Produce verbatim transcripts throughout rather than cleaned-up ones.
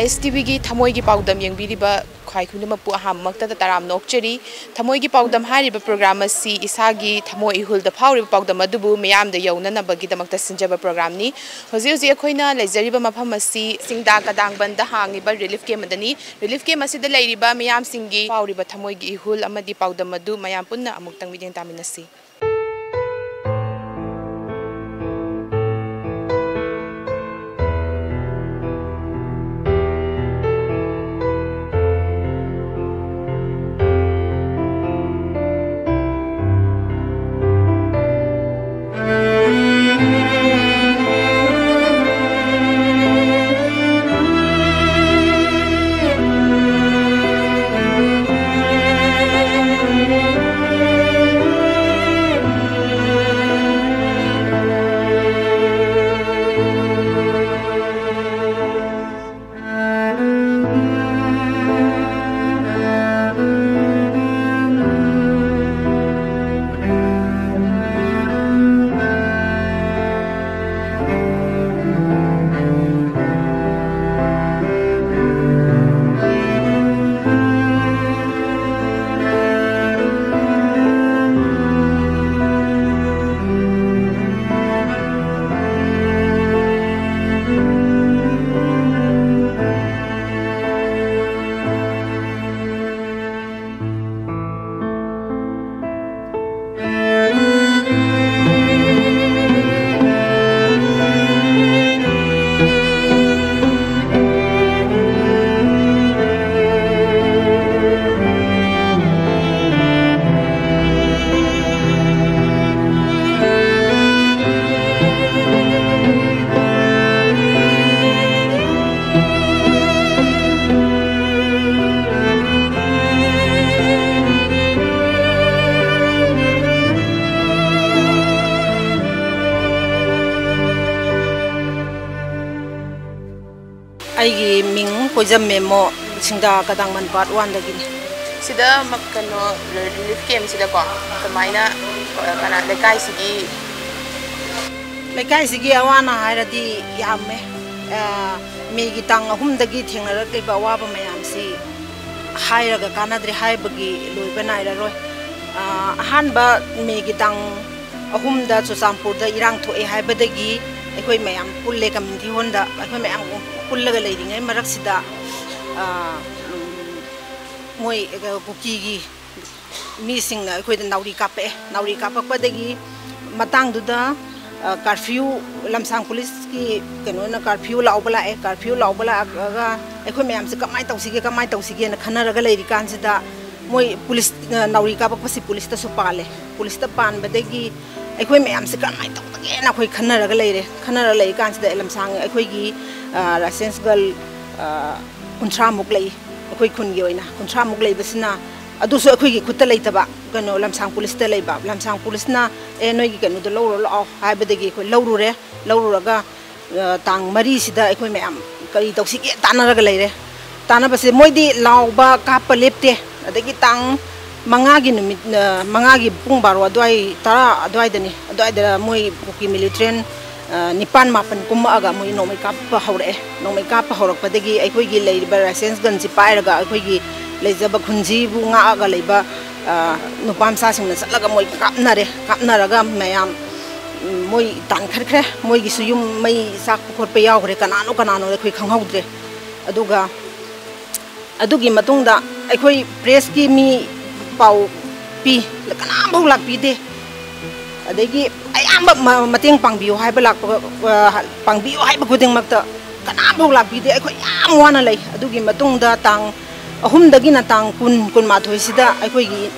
ꯑꯦꯁ T ꯚꯤꯒꯤ ꯊꯃꯣꯏꯒꯤ ꯄꯥꯎꯗꯝ ꯌꯦꯡꯕꯤꯔꯤꯕ ꯈ꯭ꯋꯥꯏ ꯈꯨꯗꯤꯡꯃꯛꯄꯨ ꯑꯍꯥꯟꯕꯃꯛꯇꯗ ꯇꯔꯥꯝꯅ ꯑꯣꯛꯆꯔꯤ꯫ ꯊꯃꯣꯏꯒꯤ ꯄꯥꯎꯗꯝ ꯍꯥꯏꯔꯤꯕ ꯄ꯭ꯔꯣꯒ꯭ꯔꯥꯝ ꯑꯁꯤ ꯏꯁꯥꯒꯤ ꯊꯃꯣꯏ ꯏꯍꯨꯜꯗ ꯐꯥꯎꯔꯤꯕ ꯄꯥꯎꯗꯝ ꯑꯗꯨꯕꯨ ꯃꯤꯌꯥꯝꯗ ꯌꯧꯅꯅꯕꯒꯤꯗꯃꯛꯇ ꯁꯤꯟꯖꯕ ꯄ꯭ꯔꯣꯒ꯭ꯔꯥꯝꯅꯤ꯫ ꯍꯧꯖꯤꯛ ꯍꯧꯖꯤꯛ ꯑꯩꯈꯣꯏꯅ ꯂꯩꯖꯔꯤꯕ ꯃꯐꯝ ꯑꯁꯤ ꯁꯤꯡꯗꯥ ꯀꯗꯥꯡꯕꯟꯗ ꯍꯥꯡꯉꯤꯕ ꯔꯤꯂꯤꯐ ꯀꯦꯝꯞ ꯑꯗꯅꯤ꯫ ꯔꯤꯂꯤꯐ ꯀꯦꯝꯞ ꯑꯁꯤꯗ ꯂꯩꯔꯤꯕ ꯃꯤꯌꯥꯝꯁꯤꯡꯒꯤ ꯐꯥꯎꯔꯤꯕ ꯊꯃꯣꯏꯒꯤ ꯏꯍꯨꯜ ꯑꯃꯗꯤ ꯄꯥꯎꯗꯝ ꯑꯗꯨ ꯃꯌꯥꯝ ꯄꯨꯟꯅ ꯑꯃꯨꯛꯇꯪ ꯃꯤꯠꯌꯦꯡ ꯇꯥꯃꯤꯟꯅꯁꯤ꯫ ꯑꯩꯒꯤ ꯃꯤꯡ ꯀꯣꯏꯖꯝ ꯃꯦꯃꯣ, ꯁꯤꯡꯗꯥ ꯀꯗꯥꯡꯕꯟ ꯄꯥꯔꯠ ꯋꯥꯟꯗꯒꯤꯅꯤ꯫ ꯁꯤꯗ ꯃ-, ꯀꯩꯅꯣ, ꯔꯤꯂꯤꯐ ꯀꯦꯝꯁꯤꯗꯀꯣ ꯀꯃꯥꯏꯅ, ꯑ, ꯀꯅꯥ, ꯂꯩꯀꯥꯏꯁꯤꯒꯤ ꯂꯩꯀꯥꯏꯁꯤꯒꯤ ꯑꯋꯥ ꯑꯅꯥ ꯍꯥꯏꯔꯗꯤ ꯌꯥꯝꯃꯦ꯫ ꯑ, ꯃꯦꯒꯤ ꯇꯥꯡ ꯑꯍꯨꯝꯗꯒꯤ ꯊꯦꯡꯅꯔꯛꯂꯤꯕ ꯑꯋꯥꯕ ꯃꯌꯥꯝꯁꯤ ꯍꯥꯏꯔꯒ ꯀꯥꯟꯅꯗ꯭ꯔꯦ, ꯍꯥꯏꯕꯒꯤ ꯂꯣꯏꯕ ꯅꯥꯏꯔꯔꯣꯏ꯫ ꯑ, ꯑꯍꯥꯟꯕ ꯃꯦꯒꯤ ꯇꯥꯡ ꯑꯍꯨꯝꯗ ꯆꯨꯔꯆꯥꯟꯄꯨꯔꯗ ꯏꯔꯥꯡ ꯊꯣꯛꯑꯦ ꯍꯥꯏꯕꯗꯒꯤ ꯑꯩꯈꯣꯏ ꯃꯌꯥꯝ ꯄꯨꯜꯂꯦ, ꯀꯝꯃ꯭ꯌꯨꯅꯤꯇꯤ ꯍꯣꯜꯗ꯫ ꯑꯩꯈꯣꯏ ꯃꯌꯥꯝ ꯄꯨꯜꯂꯒ ꯂꯩꯔꯤꯉꯩ ꯃꯔꯛꯁꯤꯗ, ꯑ, ꯎꯝ, ꯃꯣꯏ, ꯑ, ꯀꯨꯀꯤꯒꯤ ꯃꯤꯁꯤꯡꯅ ꯑꯩꯈꯣꯏꯗ ꯅꯥꯎꯔꯤ ꯀꯥꯞꯄꯛꯑꯦ꯫ ꯅꯥꯎꯔꯤ ꯀꯥꯞꯄꯛꯄꯗꯒꯤ ꯃꯇꯥꯡꯗꯨꯗ, ꯑ, ꯀꯥꯔꯐ꯭ꯌꯨ, ꯂꯝꯁꯥꯡ ꯄꯨꯂꯤꯁꯀꯤ ꯀꯩꯅꯣꯅ ꯀꯥꯔꯐ꯭ꯌꯨ ꯂꯥꯎꯕ ꯂꯥꯛꯑꯦ꯫ ꯀꯥꯔꯐ꯭ꯌꯨ ꯂꯥꯎꯕ ꯂꯥꯛꯑꯒ ꯑꯩꯈꯣꯏ ꯃꯌꯥꯝꯁꯦ ꯀꯃꯥꯏꯅ ꯇꯧꯁꯤꯒꯦ, ꯀꯃꯥꯏꯅ ꯇꯧꯁꯤꯒꯦꯅ ꯈꯟꯅꯔꯒ ꯂꯩꯔꯤꯀꯥꯟꯁꯤꯗ ꯃꯣꯏ ꯄꯨꯂꯤꯁ, ꯑ, ꯅꯥꯎꯔꯤ ꯀꯥꯞꯄꯛꯄꯁꯤ ꯄꯨꯂꯤꯁꯇꯁꯨ ꯄꯥꯜꯂꯦ꯫ ꯄꯨꯂꯤꯁꯇ ꯄꯥꯟꯕꯗꯒꯤ ꯑꯩꯈꯣꯏ ꯃꯌꯥꯝꯁꯦ ꯀꯔꯝꯍꯥꯏꯅ ꯇꯧꯗꯒꯦꯅ ꯑꯩꯈꯣꯏ ꯈꯟꯅꯔꯒ ꯂꯩꯔꯦ꯫ ꯈꯟꯅꯔ ꯂꯩꯔꯤꯀꯥꯟꯁꯤꯗ ꯂꯝꯁꯥꯡ ꯑꯩꯈꯣꯏꯒꯤ, ꯑ, ꯔꯥꯏꯁꯦꯟꯁ ꯒꯔꯜ, ꯑ, ꯀꯨꯟꯊ꯭ꯔꯥꯃꯨꯛ ꯂꯩ꯫ ꯑꯩꯈꯣꯏ ꯈꯨꯟꯒꯤ ꯑꯣꯏꯅ ꯀꯨꯟꯊ꯭ꯔꯥꯃꯨꯛ ꯂꯩꯕꯁꯤꯅ, ꯑꯗꯨꯁꯨ ꯑꯩꯈꯣꯏꯒꯤ ꯈꯨꯠꯇ ꯂꯩꯇꯕ, ꯀꯩꯅꯣ, ꯂꯝꯁꯥꯡ ꯄꯨꯂꯤꯁꯇ ꯂꯩꯕ꯫ ꯂꯝꯁꯥꯡ ꯄꯨꯂꯤꯁꯅ, "ꯑꯦ, ꯅꯣꯏꯒꯤ ꯀꯩꯅꯣꯗꯣ ꯂꯧꯔꯨꯔꯣ ꯂꯥꯛꯑꯣ" ꯍꯥꯏꯕꯗꯒꯤ ꯑꯩꯈꯣꯏ ꯂꯧꯔꯨꯔꯦ꯫ ꯂꯧꯔꯨꯔꯒ, ꯑ, ꯇꯥꯡ ꯃꯔꯤꯁꯤꯗ ꯑꯩꯈꯣꯏ ꯃꯌꯥꯝ ꯀꯔꯤ ꯇꯧꯁꯤꯒꯦ ꯇꯥꯟꯅꯔꯒ ꯂꯩꯔꯦ꯫ ꯇꯥꯟꯅꯕꯁꯦ ꯃꯣꯏꯗꯤ ꯂꯥꯎꯕ ꯀꯥꯞꯄ ꯂꯦꯞꯇꯦ꯫ ꯑꯗꯒꯤ ꯇꯥꯡ ꯃꯉꯥꯒꯤ ꯅꯨꯃꯤꯠ, ꯑ, ꯃꯉꯥꯒꯤ ꯄꯨꯡ ꯕꯥꯔꯣ ꯑꯗꯨꯋꯥꯏ, ꯇꯔꯥ ꯑꯗꯨꯋꯥꯏꯗꯅꯤ, ꯑꯗꯨꯋꯥꯏꯗ ꯃꯣꯏ ꯀꯨꯀꯤ ꯃꯤꯂꯤꯇ꯭ꯔꯦꯟ, ꯑ, ꯅꯤꯄꯥꯟ ꯃꯥꯄꯟ ꯀꯨꯝꯃꯛꯑꯒ ꯃꯣꯏ ꯅꯣꯡꯃꯩ ꯀꯥꯞꯄ ꯍꯧꯔꯛꯑꯦ꯫ ꯅꯣꯡꯃꯩ ꯀꯥꯞꯄ ꯍꯧꯔꯛꯄꯗꯒꯤ ꯑꯩꯈꯣꯏꯒꯤ ꯂꯩꯔꯤꯕ ꯔꯥꯏꯁꯦꯟꯁ ꯒꯟꯁꯤ ꯄꯥꯏꯔꯒ ꯑꯩꯈꯣꯏꯒꯤ ꯂꯩꯖꯕ ꯈꯨꯟꯁꯤꯕꯨ ꯉꯥꯛꯑꯒ ꯂꯩꯕ, ꯑ, ꯅꯨꯄꯥ ꯃꯆꯥꯁꯤꯡꯅ ꯆꯠꯂꯒ ꯃꯣꯏ ꯀꯥꯞꯅꯔꯦ꯫ ꯀꯥꯞꯅꯔꯒ ꯃꯌꯥꯝ, ꯎꯝ, ꯃꯣꯏ ꯇꯥꯟꯈꯠꯈ꯭ꯔꯦ꯫ ꯃꯣꯏꯒꯤꯁꯨ ꯌꯨꯝ ꯃꯩ ꯆꯥꯛꯄ ꯈꯣꯠꯄ ꯌꯥꯎꯈ꯭ꯔꯦ꯫ ꯀꯅꯥꯅꯣ ꯀꯅꯥꯅꯣꯗꯤ ꯑꯩꯈꯣꯏ ꯈꯪꯍꯧꯗ꯭ꯔꯦ꯫ ꯑꯗꯨꯒ ꯑꯗꯨꯒꯤ ꯃꯇꯨꯡꯗ ꯑꯩꯈꯣꯏ ꯄ꯭ꯔꯦꯁꯀꯤ ꯃꯤ ꯄꯥꯎ ꯄꯤ, ꯀꯅꯥꯝꯐꯥꯎ ꯂꯥꯛꯄꯤꯗꯦ꯫ ꯑꯗꯒꯤ ꯑꯌꯥꯝꯕ ꯃ-, ꯃꯇꯦꯡ ꯄꯥꯡꯕꯤꯌꯨ ꯍꯥꯏꯕ ꯂꯥꯛꯄ, ꯑ, ꯄꯥꯡꯕꯤꯌꯨ ꯍꯥꯏꯕ ꯈꯨꯗꯤꯡꯃꯛꯇ ꯀꯅꯥꯝꯐꯥꯎ ꯂꯥꯛꯄꯤꯗꯦ꯫ ꯑꯩꯈꯣꯏ ꯌꯥꯝ ꯋꯥꯅ ꯂꯩ꯫ ꯑꯗꯨꯒꯤ ꯃꯇꯨꯡꯗ ꯇꯥꯡ ꯑꯍꯨꯝꯗꯒꯤꯅ ꯇꯥꯡ ꯀꯨꯟ, ꯀꯨꯟꯃꯥꯊꯣꯏꯁꯤꯗ ꯑꯩꯈꯣꯏꯒꯤ,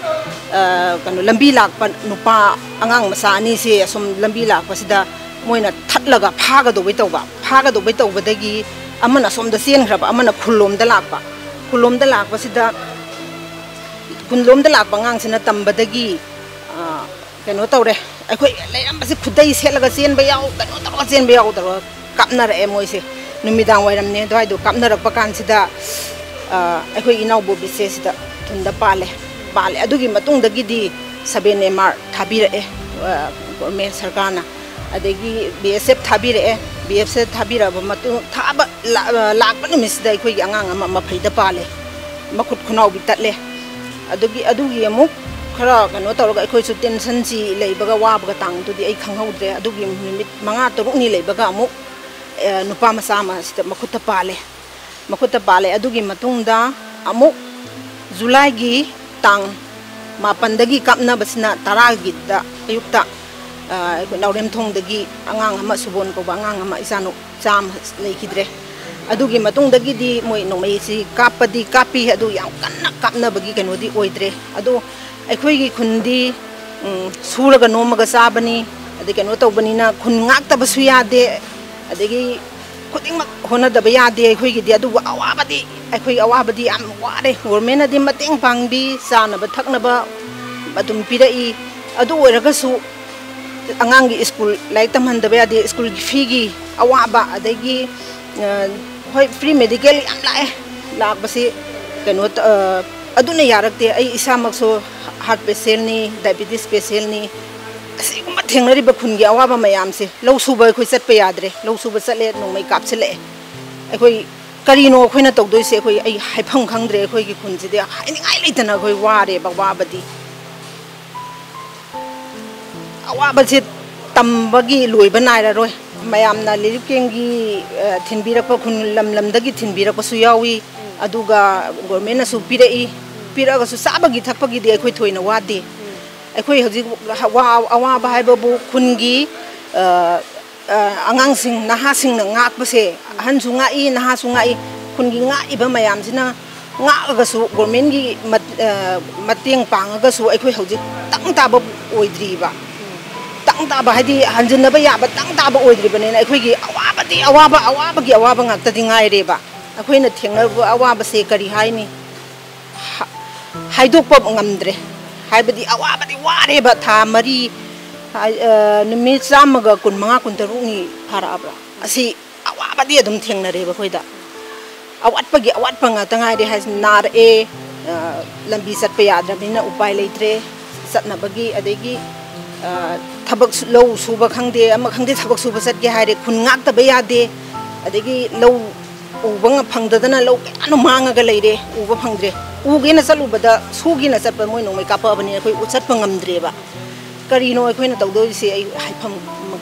ꯑ, ꯀꯩꯅꯣ, ꯂꯝꯕꯤ ꯂꯥꯛꯄ ꯅꯨꯄꯥ ꯑꯉꯥꯡ ꯃꯆꯥ ꯑꯅꯤꯁꯦ ꯑꯁꯨꯝ ꯂꯝꯕꯤ ꯂꯥꯛꯄꯁꯤꯗ ꯃꯣꯏꯅ ꯊꯠꯂꯒ ꯐꯥꯒꯗꯧꯕꯩ ꯇꯧꯕ꯫ ꯐꯥꯒꯗꯧꯕꯩ ꯇꯧꯕꯗꯒꯤ ꯑꯃꯅ ꯑꯁꯣꯝꯗ ꯆꯦꯟꯈ꯭ꯔꯕ, ꯑꯃꯅ ꯈꯨꯜꯂꯣꯝꯗ ꯂꯥꯛꯄ꯫ ꯈꯨꯜꯂꯣꯝꯗ ꯂꯥꯛꯄꯁꯤꯗ, ꯈꯨꯜꯂꯣꯝꯗ ꯂꯥꯛꯄ ꯑꯉꯥꯡꯁꯤꯅ ꯇꯝꯕꯗꯒꯤ, ꯑ, ꯀꯩꯅꯣ ꯇꯧꯔꯦ, ꯑꯩꯈꯣꯏ ꯂꯩꯔꯝꯕꯁꯦ ꯈꯨꯗꯩ ꯁꯦꯠꯂꯒ ꯆꯦꯟꯕ ꯌꯥꯎ, ꯀꯩꯅꯣ ꯇꯧꯔꯒ ꯆꯦꯟꯕ ꯌꯥꯎ ꯇꯧꯔꯒ ꯀꯥꯞꯅꯔꯛꯑꯦ ꯃꯣꯏꯁꯦ꯫ ꯅꯨꯃꯤꯗꯥꯡ ꯋꯥꯏꯔꯝꯅꯦ ꯑꯗꯨꯋꯥꯏꯗꯣ ꯀꯥꯞꯅꯔꯛꯄ ꯀꯥꯟꯁꯤꯗ, ꯑ, ꯑꯩꯈꯣꯏ ꯏꯅꯥꯎꯕꯣꯕꯤꯁꯦ ꯁꯤꯗ ꯊꯨꯟꯗ ꯄꯥꯜꯂꯦ, ꯄꯥꯜꯂꯦ꯫ ꯑꯗꯨꯒꯤ ꯃꯇꯨꯡꯗꯒꯤꯗꯤ ꯁꯕꯦꯟ ꯑꯦꯝ ꯑꯥꯔ ꯊꯥꯕꯤꯔꯛꯑꯦ, ꯑ, ꯒꯣꯔꯃꯦꯟ ꯁꯔꯀꯥꯔꯅ, ꯑꯗꯒꯤ ꯕꯤ ꯑꯦꯁ ꯑꯦꯐ ꯊꯥꯕꯤꯔꯛꯑꯦ꯫ ꯕꯤ ꯑꯦꯐꯁꯦ ꯊꯥꯕꯤꯔꯛꯑꯕ ꯃꯇꯨꯡ, ꯊꯥꯕ ꯂꯥ-, ꯂꯥꯛꯄ ꯅꯨꯃꯤꯠꯁꯤꯗ ꯑꯩꯈꯣꯏꯒꯤ ꯑꯉꯥꯡ ꯑꯃ ꯃꯐꯩꯗ ꯄꯥꯜꯂꯦ, ꯃꯈꯨꯠ ꯈꯨꯅꯥꯎꯕꯤ ꯇꯠꯂꯦ꯫ ꯑꯗꯨꯒꯤ, ꯑꯗꯨꯒꯤ ꯑꯃꯨꯛ ꯈꯔ ꯀꯩꯅꯣ ꯇꯧꯔꯒ, ꯑꯩꯈꯣꯏꯁꯨ ꯇꯦꯟꯁꯟꯁꯤ ꯂꯩꯕꯒ ꯋꯥꯕꯒ ꯇꯥꯡꯗꯨꯗꯤ ꯑꯩ ꯈꯪꯍꯧꯗ꯭ꯔꯦ꯫ ꯑꯗꯨꯒꯤ ꯅꯨꯃꯤꯠ ꯃꯉꯥ ꯇꯔꯨꯛꯅꯤ ꯂꯩꯕꯒ ꯑꯃꯨꯛ, ꯑꯦ, ꯅꯨꯄꯥ ꯃꯆꯥ ꯑꯃ ꯁꯤꯗ ꯃꯈꯨꯠꯇ ꯄꯥꯜꯂꯦ꯫ ꯃꯈꯨꯠꯇ ꯄꯥꯜꯂꯦ꯫ ꯑꯗꯨꯒꯤ ꯃꯇꯨꯡꯗ ꯑꯃꯨꯛ ꯖꯨꯂꯥꯏꯒꯤ ꯇꯥꯡ ꯃꯥꯄꯟꯗꯒꯤ ꯀꯥꯞꯅꯕꯁꯤꯅ ꯇꯔꯥꯒꯤꯗ ꯑꯌꯨꯛꯇ, ꯑ, ꯑꯩꯈꯣꯏ ꯅꯥꯎꯔꯦꯝꯊꯣꯡꯗꯒꯤ ꯑꯉꯥꯡ ꯑꯃ, ꯁꯨꯕꯣꯟ ꯀꯧꯕ ꯑꯉꯥꯡ ꯑꯃ, ꯏꯆꯥꯅꯨ-, ꯏꯆꯥ ꯑꯃ ꯂꯩꯈꯤꯗ꯭ꯔꯦ꯫ ꯑꯗꯨꯒꯤ ꯃꯇꯨꯡꯗꯒꯤꯗꯤ ꯃꯣꯏ ꯅꯣꯡꯃꯩꯁꯤ ꯀꯥꯞꯄꯗꯤ ꯀꯥꯞꯄꯤ, ꯑꯗꯨ ꯌꯥꯝ ꯀꯟꯅ ꯀꯥꯞꯅꯕꯒꯤ ꯀꯩꯅꯣꯗꯤ ꯑꯣꯏꯗ꯭ꯔꯦ꯫ ꯑꯗꯣ ꯑꯩꯈꯣꯏꯒꯤ ꯈꯨꯟꯗꯤ, ꯎꯝ, ꯁꯨꯔꯒ ꯅꯣꯝꯃꯒ ꯆꯥꯕꯅꯤ, ꯑꯗꯩ ꯀꯩꯅꯣ ꯇꯧꯕꯅꯤꯅ ꯈꯨꯟ ꯉꯥꯛꯇꯕꯁꯨ ꯌꯥꯗꯦ, ꯑꯗꯒꯤ ꯈꯨꯗꯤꯡꯃꯛ ꯍꯣꯠꯅꯗꯕ ꯌꯥꯗꯦ ꯑꯩꯈꯣꯏꯒꯤꯗꯤ꯫ ꯑꯗꯨꯕꯨ ꯑꯋꯥꯕꯗꯤ, ꯑꯩꯈꯣꯏ ꯑꯋꯥꯕꯗꯤ ꯌꯥꯝ ꯋꯥꯔꯦ꯫ ꯒꯣꯔꯃꯦꯟꯅꯗꯤ ꯃꯇꯦꯡ ꯄꯥꯡꯕꯤ, ꯆꯥꯅꯕ ꯊꯛꯅꯕ ꯑꯗꯨꯝ ꯄꯤꯔꯛꯏ꯫ ꯑꯗꯨ ꯑꯣꯏꯔꯒꯁꯨ ꯑꯉꯥꯡꯒꯤ ꯁ꯭ꯀꯨꯜ ꯂꯥꯏꯔꯤꯛ ꯇꯝꯍꯟꯗꯕ ꯌꯥꯗꯦ, ꯁ꯭ꯀꯨꯜꯒꯤ ꯐꯤꯒꯤ ꯑꯋꯥꯕ, ꯑꯗꯒꯤ, ꯑ, ꯍꯣꯏ, ꯐ꯭ꯔꯤ ꯃꯦꯗꯤꯀꯦꯜ ꯌꯥꯝ ꯂꯥꯛꯑꯦ꯫ ꯂꯥꯛꯄꯁꯤ ꯀꯩꯅꯣ ꯇ-, ꯑ, ꯑꯗꯨꯅ ꯌꯥꯔꯛꯇꯦ꯫ ꯑꯩ ꯏꯁꯥꯃꯛꯁꯨ ꯍꯥꯔꯠ ꯄꯦꯁꯦꯟꯅꯤ, ꯗꯥꯏꯕꯤꯇꯤꯁ ꯄꯦꯁꯦꯟꯅꯤ꯫ ꯑꯁꯤꯒꯨꯝꯕ ꯊꯦꯡꯅꯔꯤꯕ ꯈꯨꯟꯒꯤ ꯑꯋꯥꯕ ꯃꯌꯥꯝꯁꯦ, ꯂꯧ ꯁꯨꯕ ꯑꯩꯈꯣꯏ ꯆꯠꯄ ꯌꯥꯗ꯭ꯔꯦ꯫ ꯂꯧ ꯁꯨꯕ ꯆꯠꯂꯦ, ꯅꯣꯡꯃꯩ ꯀꯥꯞꯁꯤꯜꯂꯛꯑꯦ꯫ ꯑꯩꯈꯣꯏ ꯀꯔꯤꯅꯣ ꯑꯩꯈꯣꯏꯅ ꯇꯧꯗꯣꯏꯁꯦ? ꯑꯩꯈꯣꯏ, ꯑꯩ ꯍꯥꯏꯐꯝ ꯈꯪꯗ꯭ꯔꯦ꯫ ꯑꯩꯈꯣꯏꯒꯤ ꯈꯨꯟꯁꯤꯗꯤ ꯍꯥꯏꯅꯤꯡꯉꯥꯏ ꯂꯩꯇꯅ ꯑꯩꯈꯣꯏ ꯋꯥꯔꯦꯕ, ꯋꯥꯕꯗꯤ꯫ ꯑꯋꯥꯕꯁꯦ ꯇꯝꯕꯒꯤ ꯂꯣꯏꯕ ꯅꯥꯏꯔꯔꯣꯏ꯫ ꯃꯌꯥꯝꯅ ꯂꯤꯔꯤꯞ ꯀꯦꯝꯒꯤ, ꯑ, ꯊꯤꯟꯕꯤꯔꯛꯄ, ꯈꯨꯟ ꯂꯝ ꯂꯝꯗꯒꯤ ꯊꯤꯟꯕꯤꯔꯛꯄꯁꯨ ꯌꯥꯎꯏ꯫ ꯑꯗꯨꯒ ꯒꯣꯔꯃꯦꯟꯅꯁꯨ ꯄꯤꯔꯛꯏ꯫ ꯄꯤꯔꯛꯑꯒꯁꯨ ꯆꯥꯕꯒꯤ ꯊꯛꯄꯒꯤꯗꯤ ꯑꯩꯈꯣꯏ ꯊꯣꯏꯅ ꯋꯥꯗꯦ꯫ ꯑꯩꯈꯣꯏ ꯍꯧꯖꯤꯛ ꯋꯥ-, ꯑꯋꯥꯕ ꯍꯥꯏꯕꯕꯨ ꯈꯨꯟꯒꯤ, ꯑ, ꯑ, ꯑꯉꯥꯡꯁꯤꯡ, ꯅꯍꯥꯁꯤꯡꯅ ꯉꯥꯛꯄꯁꯦ, ꯑꯍꯟꯁꯨ ꯉꯥꯛꯏ, ꯅꯍꯥꯁꯨ ꯉꯥꯛꯏ꯫ ꯈꯨꯟꯒꯤ ꯉꯥꯛꯏꯕ ꯃꯌꯥꯝꯁꯤꯅ ꯉꯥꯛꯑꯒꯁꯨ, ꯒꯣꯔꯃꯦꯟꯒꯤ ꯃꯠ-, ꯑ, ꯃꯇꯦꯡ ꯄꯥꯡꯉꯒꯁꯨ ꯑꯩꯈꯣꯏ ꯍꯧꯖꯤꯛ ꯇꯪ ꯇꯥꯕ ꯑꯣꯏꯗ꯭ꯔꯤꯕ꯫ ꯇꯪ ꯇꯥꯕ ꯍꯥꯏꯗꯤ ꯍꯟꯖꯤꯟꯅꯕ ꯌꯥꯕ ꯇꯪ ꯇꯥꯕ ꯑꯣꯏꯗ꯭ꯔꯤꯕꯅꯤꯅ ꯑꯩꯈꯣꯏꯒꯤ ꯑꯋꯥꯕꯗꯤ ꯑꯋꯥꯕ, ꯑꯋꯥꯕꯒꯤ ꯑꯋꯥꯕ ꯉꯥꯛꯇꯗꯤ ꯉꯥꯏꯔꯦꯕ꯫ ꯑꯩꯈꯣꯏꯅ ꯊꯦꯡꯅꯔꯨꯕ ꯑꯋꯥꯕꯁꯦ ꯀꯔꯤ ꯍꯥꯏꯅꯤ? ꯍꯥ-, ꯍꯥꯏꯗꯣꯛꯄ ꯉꯝꯗ꯭ꯔꯦ꯫ ꯍꯥꯏꯕꯗꯤ ꯑꯋꯥꯕꯗꯤ ꯋꯥꯔꯦꯕ꯫ ꯊꯥ ꯃꯔꯤ, ꯍꯥꯏ-, ꯑ, ꯅꯨꯃꯤꯠ ꯆꯥꯝꯃꯒ ꯀꯨꯟꯃꯉꯥ, ꯀꯨꯟꯇꯔꯨꯛꯅꯤ ꯐꯥꯔꯛꯑꯕ꯭ꯔꯥ? ꯑꯁꯤ ꯑꯋꯥꯕꯗꯤ ꯑꯗꯨꯝ ꯊꯦꯡꯅꯔꯦꯕ ꯑꯩꯈꯣꯏꯗ꯫ ꯑꯋꯥꯠꯄꯒꯤ ꯑꯋꯥꯠꯄ ꯉꯥꯛꯇ ꯉꯥꯏꯔꯦ ꯍꯥꯏꯁꯤ꯫ ꯅꯥꯔꯛꯑꯦ, ꯑ, ꯂꯝꯕꯤ ꯆꯠꯄ ꯌꯥꯗ꯭ꯔꯕꯅꯤꯅ ꯎꯄꯥꯏ ꯂꯩꯇ꯭ꯔꯦ ꯆꯠꯅꯕꯒꯤ꯫ ꯑꯗꯒꯤ, ꯑ, ꯊꯕꯛ ꯁꯨ-, ꯂꯧ ꯁꯨꯕ ꯈꯪꯗꯦ, ꯑꯃ ꯈꯪꯗꯦ, ꯊꯕꯛ ꯁꯨꯕ ꯆꯠꯀꯦ ꯍꯥꯏꯔꯦ, ꯈꯨꯟ ꯉꯥꯛꯇꯕ ꯌꯥꯗꯦ꯫ ꯑꯗꯒꯤ ꯂꯧ ꯎꯕ ꯉ-, ꯐꯪꯗꯗꯅ ꯂꯧ ꯀꯌꯥꯅꯣ ꯃꯥꯡꯉꯒ ꯂꯩꯔꯦ, ꯎꯕ ꯐꯪꯗ꯭ꯔꯦ꯫ ꯎꯒꯦꯅ ꯆꯠꯂꯨꯕꯗ, ꯁꯨꯒꯦꯅ ꯆꯠꯄ ꯃꯣꯏ ꯅꯣꯡꯃꯩ ꯀꯥꯞꯄꯛꯑꯕꯅꯤꯅ ꯑꯩꯈꯣꯏ ꯎ ꯆꯠꯄ ꯉꯝꯗ꯭ꯔꯦꯕ꯫ ꯀꯔꯤꯅꯣ ꯑꯩꯈꯣꯏꯅ ꯇꯧꯗꯣꯏꯁꯦ? ꯑꯩ ꯍꯥꯏꯐꯝ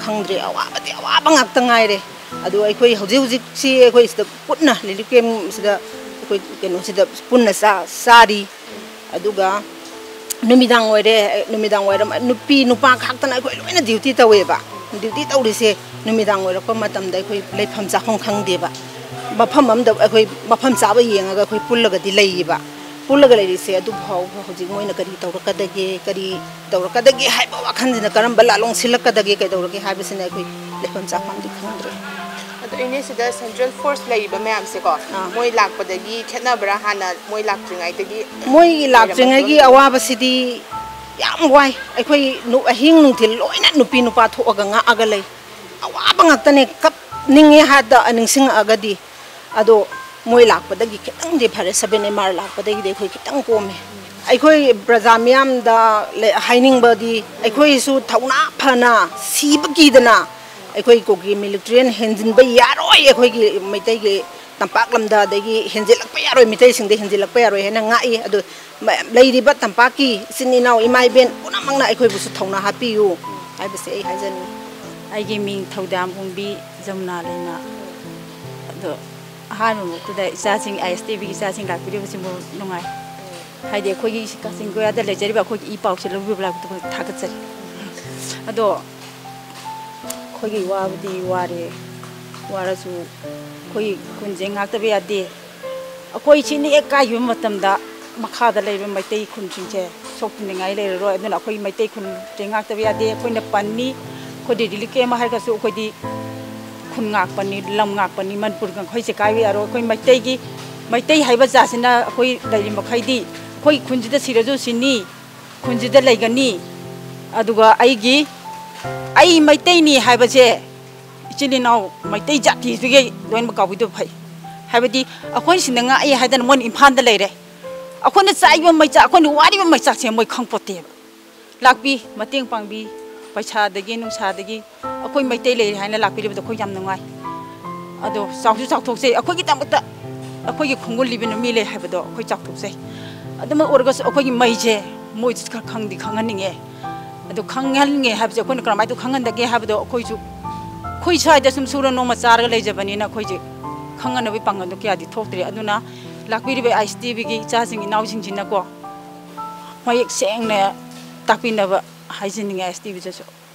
ꯈꯪꯗ꯭ꯔꯦ, ꯑꯋꯥꯕꯗꯤ ꯑꯋꯥꯕ ꯉꯥꯛꯇ ꯉꯥꯏꯔꯦ꯫ ꯑꯗꯣ ꯑꯩꯈꯣꯏ ꯍꯧꯖꯤꯛ ꯍꯧꯖꯤꯛꯁꯤ ꯑꯩꯈꯣꯏ ꯁꯤꯗ ꯄꯨꯟꯅ relief camp ꯁꯤꯗ ꯑꯩꯈꯣꯏ ꯀꯩꯅꯣꯁꯤꯗ ꯄꯨꯟꯅ ꯆꯥ-, ꯆꯥꯔꯤ꯫ ꯑꯗꯨꯒ ꯅꯨꯃꯤꯗꯥꯡ ꯑꯣꯏꯔꯦ, ꯅꯨꯃꯤꯗꯥꯡ ꯋꯥꯏꯔꯝ ꯅꯨꯄꯤ ꯅꯨꯄꯥ ꯈꯥꯛꯇꯅ ꯑꯩꯈꯣꯏ ꯂꯣꯏꯅ duty ꯇꯧꯋꯦꯕ꯫ Duty ꯇꯧꯔꯤꯁꯦ ꯅꯨꯃꯤꯗꯥꯡ ꯑꯣꯏꯔꯛꯄ ꯃꯇꯝꯗ ꯑꯩꯈꯣꯏ ꯂꯩꯐꯝ ꯆꯥꯐꯝ ꯈꯪꯗꯦꯕ꯫ ꯃꯐꯝ ꯑꯃꯗ ꯑꯩꯈꯣꯏ ꯃꯐꯝ ꯆꯥꯕ ꯌꯦꯡꯉꯒ ꯑꯩꯈꯣꯏ ꯄꯨꯜꯂꯒꯗꯤ ꯂꯩꯌꯦꯕ꯫ ꯄꯨꯜꯂꯒ ꯂꯩꯔꯤꯁꯦ ꯑꯗꯨ ꯐꯥꯎꯕ ꯍꯧꯖꯤꯛ ꯃꯣꯏꯅ ꯀꯔꯤ ꯇꯧꯔꯛꯀꯗꯒꯦ, ꯀꯔꯤ ꯇꯧꯔꯛꯀꯗꯒꯦ ꯍꯥꯏꯕ ꯋꯥꯈꯜꯁꯤꯅ ꯀꯔꯝꯕ ꯂꯥꯂꯣꯡ ꯁꯤꯜꯂꯛꯀꯗꯒꯦ, ꯀꯩꯗꯧꯔꯒꯦ ꯍꯥꯏꯕꯁꯤꯅ ꯑꯩꯈꯣꯏ ꯂꯩꯐꯝ ꯆꯥꯐꯝꯗꯤ ꯈꯪꯗ꯭ꯔꯦ꯫ ꯑꯗꯣ ꯏꯅꯦ, ꯁꯤꯗ central force ꯂꯩꯔꯤꯕ ꯃꯌꯥꯝꯁꯦꯀꯣ, ꯑꯥ꯫ ꯃꯣꯏ ꯂꯥꯛꯄꯗꯒꯤ ꯈꯦꯠꯅꯕ꯭ꯔꯥ? ꯍꯥꯟꯅ ꯃꯣꯏ ꯂꯥꯛꯇ꯭ꯔꯤꯉꯩꯗꯒꯤ ꯃꯣꯏꯒꯤ ꯂꯩꯔꯝꯕꯗꯣ? ꯂꯥꯛꯇ꯭ꯔꯤꯉꯩꯒꯤ ꯑꯋꯥꯕꯁꯤꯗꯤ ꯌꯥꯝ ꯋꯥꯏ꯫ ꯑꯩꯈꯣꯏ ꯅꯨ-, ꯑꯍꯤꯡ ꯅꯨꯡꯊꯤꯜ ꯂꯣꯏꯅ ꯅꯨꯄꯤ ꯅꯨꯄꯥ ꯊꯣꯛꯑꯒ ꯉꯥꯛꯑꯒ ꯂꯩ꯫ ꯑꯋꯥꯕ ꯉꯥꯛꯇꯅꯦ, ꯀꯞꯅꯤꯡꯉꯦ ꯍꯥꯏꯗ ꯅꯤꯡꯁꯤꯡꯉꯛꯑꯒꯗꯤ꯫ ꯑꯗꯣ ꯃꯣꯏ ꯂꯥꯛꯄꯗꯒꯤ ꯈꯤꯇꯪꯗꯤ ꯐꯔꯦ, seven M R ꯂꯥꯛꯄꯗꯒꯤꯗꯤ ꯑꯩꯈꯣꯏ ꯈꯤꯇꯪ ꯀꯣꯝꯃꯦ꯫ ꯑꯩꯈꯣꯏ ꯄ꯭ꯔꯖꯥ ꯃꯤꯌꯥꯝꯗ ꯂꯦ-, ꯍꯥꯏꯅꯤꯡꯕꯗꯤ, ꯑꯩꯈꯣꯏꯁꯨ ꯊꯧꯅꯥ ꯐꯅ, ꯁꯤꯕ ꯀꯤꯗꯅ ꯑꯩꯈꯣꯏ ꯀꯨꯀꯤ military ꯅ ꯍꯦꯟꯖꯤꯟꯕ ꯌꯥꯔꯣꯏ, ꯑꯩꯈꯣꯏꯒꯤ ꯃꯩꯇꯩꯒꯤ ꯇꯝꯄꯥꯛ ꯂꯝꯗ, ꯑꯗꯒꯤ ꯍꯦꯟꯖꯤꯜꯂꯛꯄ ꯌꯥꯔꯣꯏ, ꯃꯤꯇꯩꯁꯤꯡꯗ ꯍꯦꯟꯖꯤꯜꯂꯛꯄ ꯌꯥꯔꯣꯏ ꯍꯥꯏꯅ ꯉꯥꯛꯏ꯫ ꯑꯗꯨ ꯃ-, ꯂꯩꯔꯤꯕ ꯇꯝꯄꯥꯛꯀꯤ ꯏꯆꯤꯟ ꯏꯅꯥꯎ ꯏꯃꯥ ꯏꯕꯦꯟ ꯄꯨꯝꯅꯃꯛꯅ ꯑꯩꯈꯣꯏꯕꯨꯁꯨ ꯊꯧꯅꯥ ꯍꯥꯞꯄꯤꯌꯨ ꯍꯥꯏꯕꯁꯦ ꯑꯩ ꯍꯥꯏꯖꯅꯤꯡꯉꯤ꯫ ꯑꯩꯒꯤ ꯃꯤꯡ ꯊꯧꯗꯥꯝ ꯎꯡꯕꯤ ꯖꯃꯨꯅꯥ ꯂꯩꯃ꯫ ꯑꯗꯣ ꯑꯍꯥꯟꯕ ꯃꯛꯇꯗ ꯏꯆꯥꯁꯤꯡ, ISTV ꯒꯤ ꯏꯆꯥꯁꯤꯡ ꯂꯥꯛꯄꯤꯔꯤꯕꯁꯤꯕꯨ ꯅꯨꯡꯉꯥꯏ꯫ ꯍꯥꯏꯗꯤ ꯑꯩꯈꯣꯏꯒꯤ ꯀꯛꯆꯤꯡ ꯀꯣꯌꯥꯗ ꯂꯩꯖꯔꯤꯕ ꯑꯩꯈꯣꯏꯒꯤ ꯏ ꯄꯥꯎꯁꯦ ꯂꯧꯕꯤꯕ ꯂꯥꯛꯄꯗ ꯊꯥꯒꯠꯆꯔꯤ꯫ ꯑꯗꯣ ꯑꯩꯈꯣꯏꯒꯤ ꯋꯥꯕꯗꯤ ꯋꯥꯔꯦ, ꯋꯥꯔꯁꯨ ꯑꯩꯈꯣꯏꯒꯤ ꯈꯨꯟꯁꯦ ꯉꯥꯛꯇꯕ ꯌꯥꯗꯦ꯫ ꯑꯩꯈꯣꯏ ꯁꯤꯅ ꯍꯦꯛ ꯀꯥꯏꯈꯤꯕ ꯃꯇꯝꯗ ꯃꯈꯥꯗ ꯂꯩꯔꯤꯕ ꯃꯩꯇꯩ ꯈꯨꯟꯁꯤꯡꯁꯦ ꯁꯣꯛꯇꯅꯤꯡꯉꯥꯏ ꯂꯩꯔꯔꯣꯏ꯫ ꯑꯗꯨꯅ ꯑꯩꯈꯣꯏ ꯃꯩꯇꯩ ꯈꯨꯟꯁꯦ ꯉꯥꯛꯇꯕ ꯌꯥꯗꯦ꯫ ꯑꯩꯈꯣꯏꯅ ꯄꯟꯅꯤ, ꯑꯩꯈꯣꯏ ꯗꯦꯗꯤꯂꯤ ꯀꯦꯝ ꯍꯥꯏꯔꯒꯁꯨ ꯑꯩꯈꯣꯏꯗꯤ ꯈꯨꯟ ꯉꯥꯛꯄꯅꯤ, ꯂꯝ ꯉꯥꯛꯄꯅꯤ, ꯃꯅꯤꯄꯨꯔ ꯉꯥꯛꯄ ꯑꯩꯈꯣꯏꯁꯦ ꯀꯥꯏꯕ ꯌꯥꯔꯣꯏ꯫ ꯑꯩꯈꯣꯏ ꯃꯩꯇꯩꯒꯤ, ꯃꯩꯇꯩ ꯍꯥꯏꯕ ꯖꯥꯠꯁꯤꯅ ꯑꯩꯈꯣꯏ ꯂꯩꯔꯤ ꯃꯈꯩꯗꯤ ꯑꯩꯈꯣꯏ ꯈꯨꯟꯁꯤꯗ ꯁꯤꯔꯁꯨ ꯁꯤꯅꯤ, ꯈꯨꯟꯁꯤꯗ ꯂꯩꯒꯅꯤ꯫ ꯑꯗꯨꯒ ꯑꯩꯒꯤ, ꯑꯩ ꯃꯩꯇꯩꯅꯤ ꯍꯥꯏꯕꯁꯦ ꯏꯆꯤꯜ ꯏꯅꯥꯎ ꯃꯩꯇꯩ ꯖꯥꯇꯤꯗꯨꯒꯤ ꯂꯣꯏꯅꯃꯛ ꯀꯥꯎꯕꯤꯗꯕ ꯐꯩ꯫ ꯍꯥꯏꯕꯗꯤ ꯑꯩꯈꯣꯏ ꯁꯤꯅ ꯉꯥꯛꯑꯦ ꯍꯥꯏꯗꯅ ꯃꯣꯏꯅ ꯏꯝꯐꯥꯜꯗ ꯂꯩꯔꯦ꯫ ꯑꯩꯈꯣꯏꯅ ꯆꯥꯛꯏꯕ ꯃꯩꯆꯥꯛ, ꯑꯩꯈꯣꯏꯅ ꯋꯥꯔꯤꯕ ꯃꯩꯆꯥꯛꯁꯦ ꯃꯣꯏ ꯈꯪꯄꯣꯠꯇꯦꯕ꯫ ꯂꯥꯛꯄꯤ, ꯃꯇꯦꯡ ꯄꯥꯡꯕꯤ꯫ ꯄꯩꯁꯥꯗꯒꯤ ꯅꯨꯡꯁꯥꯗꯒꯤ ꯑꯩꯈꯣꯏ ꯃꯩꯇꯩ ꯂꯩꯔꯦ ꯍꯥꯏꯅ ꯂꯥꯛꯄꯤꯔꯤꯕꯗꯣ ꯑꯩꯈꯣꯏ ꯌꯥꯝ ꯅꯨꯡꯉꯥꯏ꯫ ꯑꯗꯣ ꯆꯥꯎꯁꯨ ꯆꯥꯎꯊꯣꯛꯆꯩ, ꯑꯩꯈꯣꯏꯒꯤꯗꯃꯛꯇ ꯑꯩꯈꯣꯏꯒꯤ ꯈꯣꯡꯒꯨꯜ ꯂꯤꯕꯤꯅ ꯃꯤ ꯂꯩ ꯍꯥꯏꯕꯗꯣ ꯑꯩꯈꯣꯏ ꯆꯥꯎꯊꯣꯛꯆꯩ꯫ ꯑꯗꯨꯃꯛ ꯑꯣꯏꯔꯒꯁꯨ ꯑꯩꯈꯣꯏꯒꯤ ꯃꯩꯁꯦ ꯃꯣꯏꯗꯁꯨ ꯈꯔ ꯈꯪꯗꯤ ꯈꯪꯍꯟꯅꯤꯡꯉꯦ꯫ ꯑꯗꯨ ꯈꯪꯍꯟꯅꯤꯡꯉꯦ ꯍꯥꯏꯕꯁꯦ ꯑꯩꯈꯣꯏꯅ ꯀꯔꯝꯍꯥꯏꯅ ꯈꯪꯍꯟꯗꯒꯦ ꯍꯥꯏꯕꯗꯣ ꯑꯩꯈꯣꯏꯁꯨ, ꯑꯩꯈꯣꯏ ꯁ꯭ꯋꯥꯏꯗ ꯁꯨꯝ ꯁꯨꯔ ꯅꯣꯝꯃ ꯆꯥꯔꯒ ꯂꯩꯖꯕꯅꯤꯅ ꯑꯩꯈꯣꯏꯁꯦ ꯈꯪꯍꯟꯅꯕꯒꯤ ꯄꯥꯡꯒꯜꯗꯣ ꯀꯌꯥꯗꯤ ꯊꯣꯛꯇ꯭ꯔꯦ꯫ ꯑꯗꯨꯅ ꯂꯥꯛꯄꯤꯔꯤꯕ ꯑꯥꯏ ꯑꯦꯁ ꯇꯤ ꯚꯤꯒꯤ ꯏꯆꯥꯁꯤꯡ ꯏꯅꯥꯎꯁꯤꯡꯁꯤꯅꯀꯣ, ꯃꯌꯦꯛ ꯁꯦꯡꯅ ꯇꯥꯛꯄꯤꯅꯕ ꯍꯥꯏꯖꯅꯤꯡꯉꯦ ꯑꯥꯏ ꯑꯦꯁ ꯇꯤ ꯚꯤꯗꯁꯨ꯫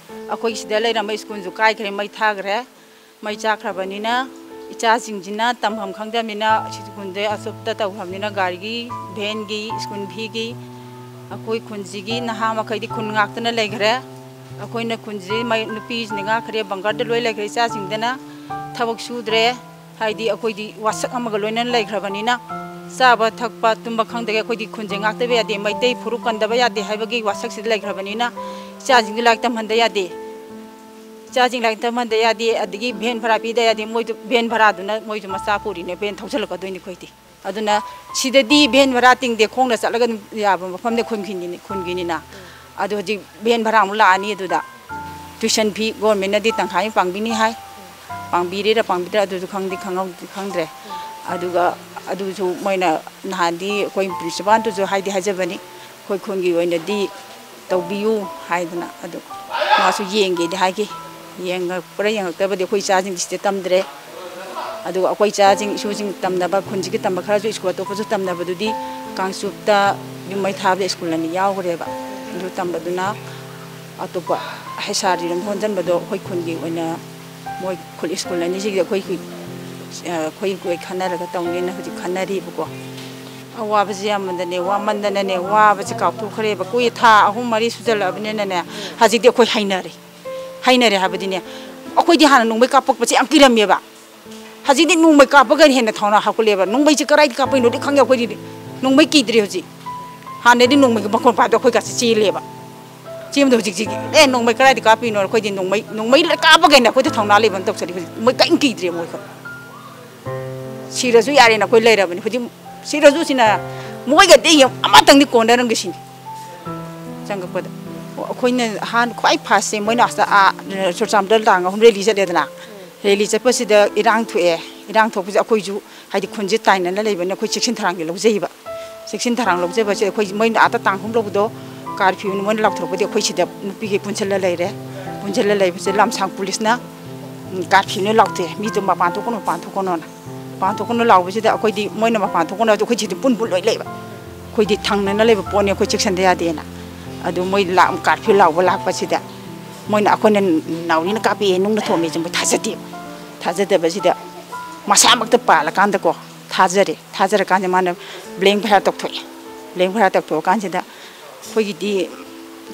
ꯑꯩꯈꯣꯏ ꯁꯤꯗ ꯂꯩꯔꯝꯕ ꯁ꯭ꯀꯨꯜꯁꯨ ꯀꯥꯏꯈ꯭ꯔꯦ, ꯃꯩ ꯊꯥꯈ꯭ꯔꯦ꯫ ꯃꯩ ꯆꯥꯛꯈ꯭ꯔꯕꯅꯤꯅ ꯏꯆꯥꯁꯤꯡꯁꯤꯅ ꯇꯝꯐꯝ ꯈꯪꯗꯕꯅꯤꯅ ꯁ꯭ꯀꯨꯜꯗ ꯑꯆꯣꯞꯄꯗ ꯇꯧꯈ꯭ꯔꯕꯅꯤꯅ ꯒꯥꯔꯤꯒꯤ, ꯚꯦꯟꯒꯤ, ꯁ꯭ꯀꯨꯜ ꯐꯤꯒꯤ, ꯑꯩꯈꯣꯏ ꯈꯨꯟꯁꯤꯒꯤ ꯅꯍꯥ ꯃꯈꯩꯗꯤ ꯈꯨꯟ ꯉꯥꯛꯇꯅ ꯂꯩꯈ꯭ꯔꯦ꯫ ꯑꯩꯈꯣꯏꯅ ꯈꯨꯟꯁꯤ ꯃꯩ, ꯅꯨꯄꯤꯁꯤꯡꯅ ꯉꯥꯛꯈ꯭ꯔꯦ, ꯕꯪꯒꯔꯗ ꯂꯣꯏ ꯂꯩꯈ꯭ꯔꯦ꯫ ꯏꯆꯥꯁꯤꯡꯗꯅ ꯊꯕꯛ ꯁꯨꯗ꯭ꯔꯦ, ꯍꯥꯏꯗꯤ ꯑꯩꯈꯣꯏꯗꯤ ꯋꯥꯁꯛ ꯑꯃꯒ ꯂꯣꯏꯅꯅ ꯂꯩꯈ꯭ꯔꯕꯅꯤꯅ ꯆꯥꯕ ꯊꯛꯄ ꯇꯨꯝꯕ ꯈꯪꯗꯒꯦ꯫ ꯑꯩꯈꯣꯏꯗꯤ ꯈꯨꯟꯁꯦ ꯉꯥꯛꯇꯕ ꯌꯥꯗꯦ, ꯃꯩꯇꯩ ꯐꯨꯔꯨꯞ ꯀꯟꯗꯕ ꯌꯥꯗꯦ ꯍꯥꯏꯕꯒꯤ ꯋꯥꯁꯛꯁꯤꯗ ꯂꯩꯈ꯭ꯔꯕꯅꯤꯅ ꯏꯆꯥꯁꯤꯡꯗꯤ ꯂꯥꯏꯔꯤꯛ ꯇꯝꯍꯟꯗ ꯌꯥꯗꯦ꯫ ꯏꯆꯥꯁꯤꯡ ꯂꯥꯏꯔꯤꯛ ꯇꯝꯍꯟꯗ ꯌꯥꯗꯦ, ꯑꯗꯒꯤ ꯚꯦꯟ ꯚꯔꯥ ꯄꯤꯗ ꯌꯥꯗꯦ꯫ ꯃꯣꯏꯗꯨ ꯚꯦꯟ ꯚꯔꯥꯗꯨꯅ ꯃꯣꯏꯁꯨ ꯃꯆꯥ ꯄꯨꯔꯤꯅꯦ, ꯚꯦꯟ ꯊꯧꯖꯤꯜꯂꯛꯀꯗꯣꯏꯅꯤ ꯑꯩꯈꯣꯏꯗꯤ꯫ ꯑꯗꯨꯅ ꯁꯤꯗꯗꯤ ꯚꯦꯟ ꯚꯔꯥ ꯇꯤꯡꯗꯦ, ꯈꯣꯡꯅ ꯆꯠꯂꯒ ꯑꯗꯨꯝ ꯌꯥꯕ ꯃꯐꯝꯗ ꯈꯨꯟꯒꯤꯅꯤ-, ꯈꯨꯟꯒꯤꯅꯤꯅ꯫ ꯑꯗꯣ ꯍꯧꯖꯤꯛ ꯚꯦꯟ ꯚꯔꯥ ꯑꯃꯨꯛ ꯂꯥꯛꯑꯅꯤ ꯑꯗꯨꯗ꯫ ꯇ꯭ꯌꯨꯁꯟ ꯐꯤ ꯒꯣꯔꯃꯦꯟꯅꯗꯤ ꯇꯪꯈꯥꯏ ꯑꯃ ꯄꯥꯡꯕꯤꯅꯤ ꯍꯥꯏ꯫ ꯄꯥꯡꯕꯤꯔꯤꯔꯥ ꯄꯥꯡꯕꯤꯗ꯭ꯔꯥ ꯑꯗꯨꯁꯨ ꯈꯪꯗꯤ ꯈꯪꯍꯧ-, ꯈꯪꯗ꯭ꯔꯦ꯫ ꯑꯗꯨꯒ ꯑꯗꯨꯁꯨ ꯃꯣꯏꯅ ꯅꯍꯥꯟꯗꯤ ꯑꯩꯈꯣꯏ ꯄ꯭ꯔꯤꯟꯁꯤꯄꯥꯜꯗꯨꯁꯨ ꯍꯥꯏꯗꯤ ꯍꯥꯏꯖꯕꯅꯤ, ꯑꯩꯈꯣꯏ ꯈꯨꯟꯒꯤ ꯑꯣꯏꯅꯗꯤ ꯇꯧꯕꯤꯌꯨ ꯍꯥꯏꯗꯅ꯫ ꯑꯗꯨ ꯃꯥꯁꯨ ꯌꯦꯡꯒꯦꯗꯤ ꯍꯥꯏꯈꯤ꯫ ꯌꯦꯡꯉꯛꯄ꯭ꯔꯥ ꯌꯦꯡꯉꯛꯇꯕꯗꯤ ꯑꯩꯈꯣꯏ ꯏꯆꯥꯁꯤꯡꯗꯤ ꯁꯤꯗ ꯇꯝꯗ꯭ꯔꯦ꯫ ꯑꯗꯨꯒ ꯑꯩꯈꯣꯏ ꯏꯆꯥꯁꯤꯡ, ꯏꯁꯨꯁꯤꯡ ꯇꯝꯅꯕ, ꯈꯨꯟꯁꯤꯒꯤ ꯇꯝꯕ ꯈꯔꯁꯨ ꯁ꯭ꯀꯨꯜ ꯑꯇꯣꯞꯄꯁꯨ ꯇꯝꯅꯕꯗꯨꯗꯤ ꯀꯥꯡꯆꯨꯞꯇ ꯌꯨꯝ ꯃꯩ ꯊꯥꯕꯗ ꯁ꯭ꯀꯨꯜ ꯑꯅꯤ ꯌꯥꯎꯈ꯭ꯔꯦꯕ꯫ ꯑꯗꯨ ꯇꯝꯕꯗꯨꯅ ꯑꯇꯣꯞꯄ ꯍꯩꯁꯥꯔꯤꯔꯣꯝ ꯍꯣꯟꯖꯟꯕꯗꯣ ꯑꯩꯈꯣꯏ ꯈꯨꯟꯒꯤ ꯑꯣꯏꯅ ꯃꯣꯏ ꯈꯨꯜ ꯁ꯭ꯀꯨꯜ ꯑꯅꯤꯁꯤꯒꯤ ꯑꯩꯈꯣꯏ, ꯑꯩꯈꯣꯏ, ꯑꯩꯈꯣꯏ ꯈꯟꯅꯔꯒ ꯇꯧꯅꯦꯅ ꯍꯧꯖꯤꯛ ꯈꯟꯅꯔꯤꯕꯀꯣ꯫ ꯑꯋꯥꯕꯁꯦ ꯌꯥꯝꯃꯟꯗꯅꯦ, ꯋꯥꯃꯟꯗꯅꯅꯦ, ꯋꯥꯕꯁꯦ ꯀꯥꯎꯊꯣꯛꯈ꯭ꯔꯦꯕ꯫ ꯀꯨꯏ ꯊꯥ ꯑꯍꯨꯝ ꯃꯔꯤ ꯁꯨꯖꯜꯂꯛꯑꯕꯅꯤꯅꯅꯦ, ꯍꯧꯖꯤꯛꯇꯤ ꯑꯩꯈꯣꯏ ꯍꯩꯅꯔꯦ꯫ ꯍꯩꯅꯔꯦ ꯍꯥꯏꯕꯗꯤꯅꯦ, ꯑꯩꯈꯣꯏꯗꯤ ꯍꯥꯟꯅ ꯅꯣꯡꯃꯩ ꯀꯥꯞꯄꯛꯄꯁꯦ ꯌꯥꯝ ꯀꯤꯔꯝꯃꯦꯕ꯫ ꯍꯧꯖꯤꯛꯇꯤ ꯅꯣꯡꯃꯩ ꯀꯥꯞꯄꯒꯅ ꯍꯦꯟꯅ ꯊꯧꯅꯥ ꯍꯥꯞꯀꯠꯂꯦꯕ꯫ ꯅꯣꯡꯃꯩꯁꯦ ꯀꯗꯥꯏꯗ ꯀꯥꯞꯄꯛꯏꯅꯣꯗꯤ ꯈꯪꯗꯦ ꯑꯩꯈꯣꯏꯗꯤ꯫ ꯅꯣꯡꯃꯩ ꯀꯤꯗ꯭ꯔꯦ ꯍꯧꯖꯤꯛ꯫ ꯍꯥꯟꯅꯗꯤ ꯅꯣꯡꯃꯩꯒꯤ ꯃꯈꯣꯟ ꯄꯥꯏꯕꯗ ꯑꯩꯈꯣꯏ ꯀꯥꯁꯦ ꯆꯦꯜꯂꯦꯕ꯫ ꯆꯦꯟꯕꯗꯣ ꯍꯧꯖꯤꯛꯁꯤ, "ꯑꯦ, ꯅꯣꯡꯃꯩ ꯀꯗꯥꯏꯗ ꯀꯥꯞꯄꯤꯅꯣ?" ꯑꯩꯈꯣꯏꯗꯤ ꯅꯣꯡꯃꯩ, ꯅꯣꯡꯃꯩ ꯀꯥꯞꯄꯒꯅ ꯑꯩꯈꯣꯏꯗ ꯊꯧꯅꯥ ꯂꯩꯕ ꯑꯃ ꯇꯧꯁꯜꯂꯤ ꯍꯧꯖꯤꯛ꯫ ꯃꯣꯏ ꯀꯔꯤꯝ ꯀꯤꯗ꯭ꯔꯦ ꯃꯣꯏ ꯈꯛ꯫ ꯁꯤꯔꯁꯨ ꯌꯥꯔꯦꯅ ꯑꯩꯈꯣꯏ ꯂꯩꯔꯕꯅꯤ꯫ ꯍꯧꯖꯤꯛ ꯁꯤꯔꯁꯨ ꯁꯤꯅ ꯃꯣꯏꯒꯗꯤ ꯌꯥꯝ ꯑꯃꯇꯪꯗꯤ ꯀꯣꯟꯅꯔꯝꯒꯦ ꯁꯤꯅꯤ ꯆꯪꯉꯛꯄꯗ꯫ ꯑꯩꯈꯣꯏꯅ ꯑꯍꯥꯟ ꯈ꯭ꯋꯥꯏ ꯐꯥꯔꯁꯁꯦ ꯃꯣꯏꯅ ꯑꯁ ꯑꯥ ꯆꯨꯔꯆꯥꯟꯄꯨꯔꯗ ꯇꯥꯡ ꯑꯍꯨꯝ ꯔꯦꯂꯤ ꯆꯠꯂꯦꯗꯅ, ꯔꯦꯂꯤ ꯆꯠꯄꯁꯤꯗ ꯏꯔꯥꯡ ꯊꯣꯛꯑꯦ꯫ ꯏꯔꯥꯡ ꯊꯣꯛꯄꯁꯦ ꯑꯩꯈꯣꯏꯁꯨ ꯍꯥꯏꯗꯤ ꯈꯨꯟꯁꯦ ꯇꯥꯏꯅꯅ ꯂꯩꯕꯅꯤꯅ ꯑꯩꯈꯣꯏ ꯆꯦꯛꯁꯤꯟ ꯊꯧꯔꯥꯡꯁꯦ ꯂꯧꯖꯩꯕ꯫ ꯆꯦꯛꯁꯤꯟ ꯊꯧꯔꯥꯡ ꯂꯧꯖꯕꯁꯦ ꯑꯩꯈꯣꯏ ꯃꯣꯏꯅ ꯑꯥꯗ ꯇꯥꯡ ꯑꯍꯨꯝ ꯂꯧꯕꯗꯣ ꯀꯥꯔꯐ꯭ꯌꯨꯅ ꯃꯣꯏꯅ ꯂꯥꯎꯊꯣꯔꯛꯄꯗꯤ ꯑꯩꯈꯣꯏ ꯁꯤꯗ ꯅꯨꯄꯤꯒꯤ ꯄꯨꯟꯁꯤꯜꯂ ꯂꯩꯔꯦ꯫ ꯄꯨꯟꯁꯤꯜꯂ ꯂꯩꯕꯁꯦ ꯂꯝꯁꯥꯡ ꯄꯨꯂꯤꯁꯅ ꯀꯥꯔꯐ꯭ꯌꯨꯅ ꯂꯥꯎꯊꯣꯛꯑꯦ, ꯃꯤꯗꯣ ꯃꯄꯥꯟ ꯊꯣꯛꯀꯅꯨ, ꯃꯄꯥꯟ ꯊꯣꯛꯀꯅꯣꯅ꯫ ꯃꯄꯥꯟ ꯊꯣꯛꯀꯅꯨ ꯂꯥꯎꯕꯁꯤꯗ ꯑꯩꯈꯣꯏꯗꯤ ꯃꯣꯏꯅ ꯃꯄꯥꯟ ꯊꯣꯛꯀꯅꯨ ꯍꯥꯏꯕꯗꯣ ꯑꯩꯈꯣꯏ ꯁꯤꯗꯤ ꯄꯨꯟ ꯄꯨꯟ ꯂꯣꯏ ꯂꯩꯕ꯫ ꯑꯩꯈꯣꯏꯗꯤ ꯊꯪꯅꯅ ꯂꯩꯕ ꯄꯣꯠꯅꯤ, ꯑꯩꯈꯣꯏ ꯆꯦꯛꯁꯤꯟꯗ ꯌꯥꯗꯦꯅ꯫ ꯑꯗꯨ ꯃꯣꯏ ꯂꯥꯛ ꯀꯥꯔꯐ꯭ꯌꯨ ꯂꯥꯎꯕ ꯂꯥꯛꯄꯁꯤꯗ ꯃꯣꯏꯅ ꯑꯩꯈꯣꯏꯅ ꯅꯥꯎꯔꯤꯅ ꯀꯥꯞꯄꯛꯑꯦ, ꯅꯨꯡꯅ ꯊꯣꯝꯃꯦꯁꯦ ꯃꯣꯏ ꯊꯥꯖꯗꯦꯕ꯫ ꯊꯥꯖꯗꯕꯁꯤꯗ ꯃꯁꯥꯃꯛꯇ ꯄꯥꯜꯂꯀꯥꯟꯗꯀꯣ ꯊꯥꯖꯔꯦ꯫ ꯊꯥꯖꯔꯀꯥꯟꯗ ꯃꯥꯅ ꯕ꯭ꯂꯦꯡ ꯐꯌꯥꯔ ꯇꯧꯊꯣꯛꯑꯦ꯫ ꯕ꯭ꯂꯦꯡ ꯐꯌꯥꯔ ꯇꯧꯊꯣꯛꯑꯀꯥꯟꯁꯤꯗ ꯑꯩꯈꯣꯏꯒꯤꯗꯤ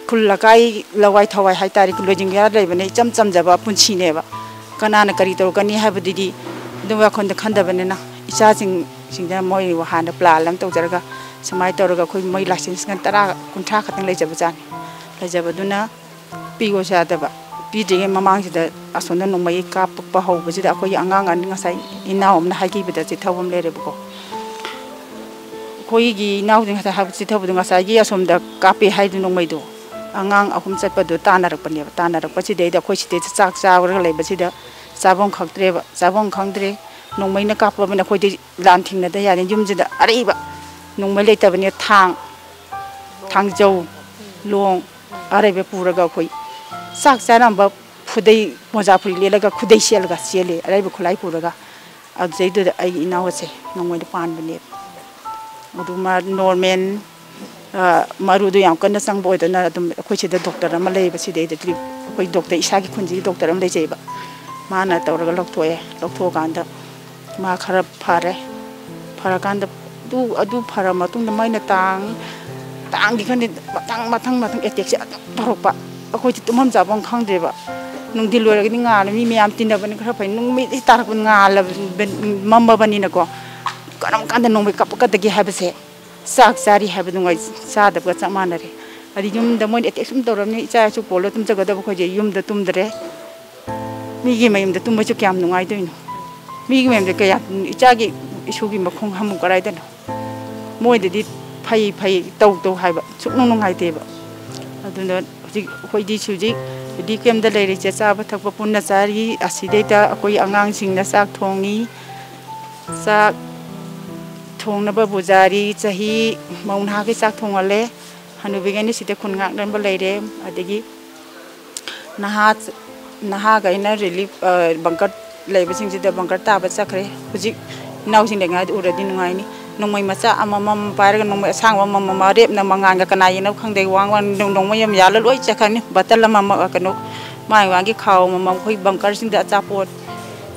ꯈꯨꯜ ꯂꯩꯀꯥꯏ ꯂꯋꯥꯏ ꯊꯋꯥꯏ ꯍꯥꯏꯇꯥꯔꯦ, ꯂꯣꯏꯖꯤꯡ ꯂꯩꯕꯅ ꯏꯆꯝ ꯆꯝꯖꯕ ꯄꯨꯟꯁꯤꯅꯦꯕ꯫ ꯀꯅꯥꯅ ꯀꯔꯤ ꯇꯧꯔꯛꯀꯅꯤ ꯍꯥꯏꯕꯗꯨꯗꯤ ꯑꯗꯨꯝ ꯋꯥꯈꯜꯗ ꯈꯟꯗꯕꯅꯤꯅ ꯏꯆꯥꯁꯤꯡꯁꯤꯡꯗ ꯃꯣꯏ ꯍꯥꯟꯅ ꯄ꯭ꯂꯥꯟ ꯑꯃ ꯇꯧꯖꯔꯒ ꯁꯨꯃꯥꯏꯅ ꯇꯧꯔꯒ ꯑꯩꯈꯣꯏ ꯃꯣꯏ ꯂꯥꯏꯁꯦꯟꯁ ꯇꯔꯥ, ꯀꯨꯟꯊ꯭ꯔꯥ ꯈꯛꯇꯪ ꯂꯩꯖꯕꯖꯥꯠꯅꯤ꯫ ꯂꯩꯖꯕꯗꯨꯅ ꯄꯤꯌꯣꯁꯨ ꯌꯥꯗꯕ꯫ ꯄꯤꯗ꯭ꯔꯤꯉꯩ ꯃꯃꯥꯡꯁꯤꯗ ꯑꯁꯣꯝꯗ ꯅꯣꯡꯃꯩ ꯀꯥꯞꯄꯛꯄ ꯍꯧꯕꯁꯤꯗ ꯑꯩꯈꯣꯏꯒꯤ ꯑꯉꯥꯡ ꯑꯅꯤ, ꯉꯁꯥꯏ ꯏꯅꯥꯎ ꯑꯃꯅ ꯍꯥꯏꯈꯤꯕꯗ ꯆꯤꯊꯕ ꯑꯃ ꯂꯩꯔꯦꯕꯀꯣ꯫ ꯑꯩꯈꯣꯏꯒꯤ ꯏꯅꯥꯎꯁꯤꯡ ꯉꯁꯥꯏ ꯍꯥꯏꯕ ꯆꯤꯊꯕꯗꯣ ꯉꯁꯥꯏꯒꯤ ꯑꯁꯣꯝꯗ ꯀꯥꯞꯄꯦ ꯍꯥꯏꯗꯨ ꯅꯣꯡꯃꯩꯗꯣ ꯑꯉꯥꯡ ꯑꯍꯨꯝ ꯆꯠꯄꯗꯣ ꯇꯥꯟꯅꯔꯛꯄꯅꯦꯕ꯫ ꯇꯥꯟꯅꯔꯛꯄꯁꯤꯗꯩꯗ ꯑꯩꯈꯣꯏ ꯁꯤꯗꯩꯗ ꯆꯥꯛ ꯆꯥꯕ꯭ꯔꯒ ꯂꯩꯕꯁꯤꯗ ꯆꯥꯐꯝ ꯈꯪꯗ꯭ꯔꯦꯕ꯫ ꯆꯥꯐꯝ ꯈꯪꯗ꯭ꯔꯦ꯫ ꯅꯣꯡꯃꯩꯅ ꯀꯥꯞꯄꯕꯅꯤꯅ ꯑꯩꯈꯣꯏꯗꯤ ꯂꯥꯟ ꯊꯦꯡꯅꯗ ꯌꯥꯗꯦ꯫ ꯌꯨꯝꯁꯤꯗ ꯑꯔꯩꯕ ꯅꯣꯡꯃꯩ ꯂꯩꯇꯕꯅꯤꯅ ꯊꯥꯡ, ꯊꯥꯡꯖꯧ, ꯂꯣꯡ, ꯑꯔꯩꯕ ꯄꯨꯔꯒ ꯑꯩꯈꯣꯏ ꯆꯥꯛ ꯆꯥꯔꯝꯕ ꯈꯨꯗꯩ, ꯃꯣꯖꯥ ꯐꯨꯔꯤ ꯂꯤꯠꯂꯒ ꯈꯨꯗꯩ ꯁꯦꯠꯂꯒ ꯆꯦꯜꯂꯦ, ꯑꯔꯩꯕ ꯈꯨꯠꯂꯥꯏ ꯄꯨꯔꯒ꯫ ꯑꯗꯨꯗꯩꯗꯨꯗ ꯑꯩꯒꯤ ꯏꯅꯥꯎ ꯑꯁꯦ ꯅꯣꯡꯃꯩꯗ ꯄꯥꯟꯕꯅꯦꯕ꯫ ꯑꯗꯨ ꯃꯥ ꯅꯣꯔꯃꯦꯜ, ꯑ, ꯃꯔꯨꯗꯣ ꯌꯥꯝ ꯀꯟꯅ ꯆꯪꯕ ꯑꯣꯏꯗꯅ ꯑꯗꯨꯝ ꯑꯩꯈꯣꯏ ꯁꯤꯗ ꯗꯣꯛꯇꯔ ꯑꯃ ꯂꯩꯌꯦꯕ, ꯁꯤꯗꯩꯗ ꯑꯩꯈꯣꯏ ꯗꯣꯛꯇꯔ, ꯏꯁꯥꯒꯤ ꯈꯨꯟꯁꯤꯒꯤ ꯗꯣꯛꯇꯔ ꯑꯃ ꯂꯩꯖꯩꯕ, ꯃꯥꯅ ꯇꯧꯔꯒ ꯂꯧꯊꯣꯛꯑꯦ꯫ ꯂꯧꯊꯣꯛꯑꯀꯥꯟꯗ ꯃꯥ ꯈꯔ ꯐꯔꯦ꯫ ꯐꯔꯀꯥꯟꯗ ꯑꯗꯨ, ꯑꯗꯨ ꯐꯔ ꯃꯇꯨꯡꯗ ꯃꯣꯏꯅ ꯇꯥꯡ, ꯇꯥꯡꯗꯤ ꯈꯪꯗꯦ, ꯃꯊꯪ, ꯃꯊꯪ, ꯃꯊꯪ ꯑꯦꯇꯦꯛꯁꯦ ꯑꯗꯨꯝ ꯇꯧꯔꯛꯄ꯫ ꯑꯩꯈꯣꯏꯗꯤ ꯇꯨꯝꯐꯝ ꯆꯥꯐꯝ ꯈꯪꯗ꯭ꯔꯦꯕ꯫ ꯅꯨꯡꯊꯤꯜ ꯑꯣꯏꯔꯒꯗꯤ ꯉꯥꯜꯂꯦ, ꯃꯤ ꯃꯌꯥꯝ ꯇꯤꯟꯅꯕꯅꯤ ꯈꯔ ꯐꯩ꯫ ꯅꯨꯃꯤꯠ ꯍꯦꯛ ꯇꯥꯔꯛꯄ ꯉꯥꯜꯂꯕ-, ꯃꯝꯃꯕꯅꯤꯅꯀꯣ, ꯀꯔꯝ ꯀꯥꯟꯗ ꯅꯣꯡꯃꯩ ꯀꯥꯞꯄꯛꯀꯗꯒꯦ ꯍꯥꯏꯕꯁꯦ, ꯆꯥꯛ ꯆꯥꯔꯤ ꯍꯥꯏꯕꯗꯨꯉꯥꯏ ꯆꯥꯗꯕꯒ ꯆꯞ ꯃꯥꯟꯅꯔꯦ꯫ ꯑꯗꯩ ꯌꯨꯝꯗ ꯃꯣꯏꯅ ꯑꯦꯇꯦꯛ ꯁꯨꯝ ꯇꯧꯔꯕꯅꯤꯅ ꯏꯆꯥ ꯏꯁꯨ ꯄꯣꯜꯂ ꯇꯨꯝꯖꯒꯗꯕ ꯑꯩꯈꯣꯏꯁꯦ ꯌꯨꯝꯗ ꯇꯨꯝꯗ꯭ꯔꯦ꯫ ꯃꯤꯒꯤ ꯃꯌꯨꯝꯗ ꯇꯨꯝꯕꯁꯨ ꯀꯌꯥꯝ ꯅꯨꯡꯉꯥꯏꯗꯣꯏꯅꯣ? ꯃꯤꯒꯤ ꯃꯌꯨꯝꯗ ꯀꯌꯥ, ꯏꯆꯥꯒꯤ ꯏꯁꯨꯒꯤ ꯃꯈꯣꯡ ꯍꯥꯝꯃꯨ ꯀꯗꯥꯏꯗꯅꯣ? ꯃꯣꯏꯗꯗꯤ ꯐꯩ ꯐꯩ ꯇꯧ ꯇꯧ ꯍꯥꯏꯕ ꯁꯨꯛꯅꯨꯡ ꯅꯨꯡꯉꯥꯏꯇꯦꯕ꯫ ꯑꯗꯨꯅ ꯑꯩꯈꯣꯏꯗꯤ ꯍꯧꯖꯤꯛ ꯔꯤꯂꯤꯐ ꯀꯦꯝꯗ ꯂꯩꯔꯤꯁꯦ, ꯆꯥꯕ ꯊꯛꯄ ꯄꯨꯟꯅ ꯆꯥꯔꯤ꯫ ꯑꯁꯤꯗꯩꯗ ꯑꯩꯈꯣꯏ ꯑꯉꯥꯡꯁꯤꯡꯅ ꯆꯥꯛ ꯊꯣꯡꯉꯤ꯫ ꯆꯥꯛ ꯊꯣꯡꯅꯕ ꯄꯨꯖꯥꯔꯤ ꯆꯍꯤ ꯃꯧ ꯅꯍꯥꯒꯤ ꯆꯥꯛ ꯊꯣꯡꯍꯜꯂꯦ꯫ ꯍꯅꯨꯕꯤꯈꯩꯅ ꯁꯤꯗ ꯈꯨꯟ ꯉꯥꯛꯅꯕ ꯂꯩꯔꯦ꯫ ꯑꯗꯒꯤ ꯅꯍꯥ, ꯅꯍꯥꯈꯩꯅ ꯔꯤꯂꯤꯐ, ꯑ, ꯕꯪꯀꯔ ꯂꯩꯕꯁꯤꯡꯁꯤꯗ ꯕꯪꯀꯔ ꯇꯥꯕ ꯆꯠꯈ꯭ꯔꯦ꯫ ꯍꯧꯖꯤꯛ ꯏꯅꯥꯎꯁꯤꯡ ꯂꯩꯉꯥꯏꯗ ꯎꯔꯗꯤ ꯅꯨꯡꯉꯥꯏꯅꯤ꯫ ꯅꯣꯡꯃꯩ ꯃꯆꯥ ꯑꯃꯃꯝ ꯄꯥꯏꯔꯒ, ꯅꯣꯡꯃꯩ ꯑꯁꯥꯡꯕ ꯑꯃꯃꯝ, ꯋꯥꯔꯦꯞꯅ ꯃꯉꯥꯜꯒ ꯀꯅꯥ ꯌꯦꯡꯅꯕ ꯈꯪꯗꯦ, ꯋꯥꯡ ꯋꯥꯡ ꯅꯣꯡꯃꯩ ꯑꯃ ꯌꯥꯜꯂ ꯂꯣꯏ ꯆꯠꯈ꯭ꯔꯅꯤ꯫ ꯕꯇꯜ ꯑꯃꯃꯝ, ꯀꯩꯅꯣ, ꯃꯥꯒꯤ ꯃꯥꯒꯤ ꯈꯥꯎ ꯑꯃꯃꯝ, ꯑꯩꯈꯣꯏ ꯕꯪꯀꯔꯁꯤꯡꯗ ꯑꯆꯥꯄꯣꯠ,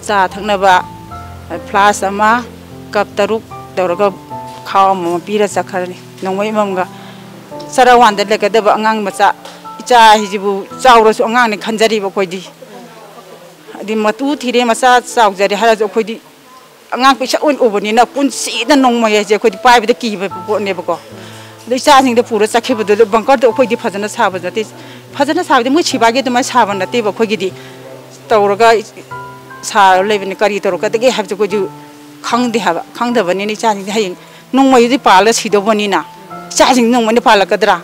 ꯆꯥ ꯊꯛꯅꯕ, ꯐ꯭ꯂꯥꯁ ꯑꯃ, ꯀꯞ ꯇꯔꯨꯛ ꯇꯧꯔꯒ ꯈꯥꯎ ꯑꯃꯃꯝ ꯄꯤꯔ ꯆꯠꯈ꯭ꯔꯅꯤ꯫ ꯅꯣꯡꯃꯩ ꯑꯃꯃꯝꯒ꯫ ꯆꯔꯥ ꯋꯥꯟꯗ ꯂꯩꯒꯗꯕ ꯑꯉꯥꯡ ꯃꯆꯥ, ꯏꯆꯥ ꯍꯥꯏꯁꯤꯕꯨ ꯆꯥꯎꯔꯁꯨ ꯑꯉꯥꯡꯅꯤ ꯈꯟꯖꯔꯤꯕ ꯑꯩꯈꯣꯏꯗꯤ꯫ ꯍꯥꯏꯗꯤ ꯃꯇꯨ ꯊꯤꯔꯦ, ꯃꯆꯥ ꯆꯥꯎꯖꯔꯦ ꯍꯥꯏꯔꯁꯨ ꯑꯩꯈꯣꯏꯗꯤ ꯑꯉꯥꯡ ꯄꯤꯁꯛ ꯑꯣꯏꯅ ꯎꯕꯅꯤꯅ ꯄꯨꯟꯁꯤꯗ ꯅꯣꯡꯃꯩ ꯍꯥꯏꯁꯦ ꯑꯩꯈꯣꯏꯗꯤ ꯄꯥꯏꯕꯗ ꯀꯤꯕ ꯄꯣꯠꯅꯦꯕꯀꯣ꯫ ꯑꯗꯣ ꯏꯆꯥꯁꯤꯡꯗ ꯄꯨꯔ ꯆꯠꯈꯤꯕꯗꯨꯗ ꯕꯪꯀꯔꯗꯣ ꯑꯩꯈꯣꯏꯗꯤ ꯐꯖꯅ ꯁꯥꯕ ꯅꯠꯇꯦ꯫ ꯐꯖꯅ ꯁꯥꯕꯗꯤ ꯃꯣꯏ ꯁꯤꯕꯥꯏꯒꯤ ꯑꯗꯨꯃꯥꯏꯅ ꯁꯥꯕ ꯅꯠꯇꯦꯕ꯫ ꯑꯩꯈꯣꯏꯒꯤꯗꯤ ꯇꯧꯔꯒ ꯁꯥꯔ ꯂꯩꯕꯅꯤ꯫ ꯀꯔꯤ ꯇꯧꯔꯛꯀꯗꯒꯦ ꯍꯥꯏꯕꯁꯦ ꯑꯩꯈꯣꯏꯁꯨ ꯈꯪꯗꯦ ꯍꯥꯏꯕ꯫ ꯈꯪꯗꯕꯅꯤꯅ ꯏꯆꯥꯁꯤꯡꯁꯦ ꯍꯌꯦꯡ ꯅꯣꯡꯃꯩꯗꯨꯗꯤ ꯄꯥꯜꯂꯒ ꯁꯤꯗꯧꯕꯅꯤꯅ ꯏꯆꯥꯁꯤꯡ ꯅꯣꯡꯃꯩꯅ ꯄꯥꯜꯂꯛꯀꯗ꯭ꯔꯥ?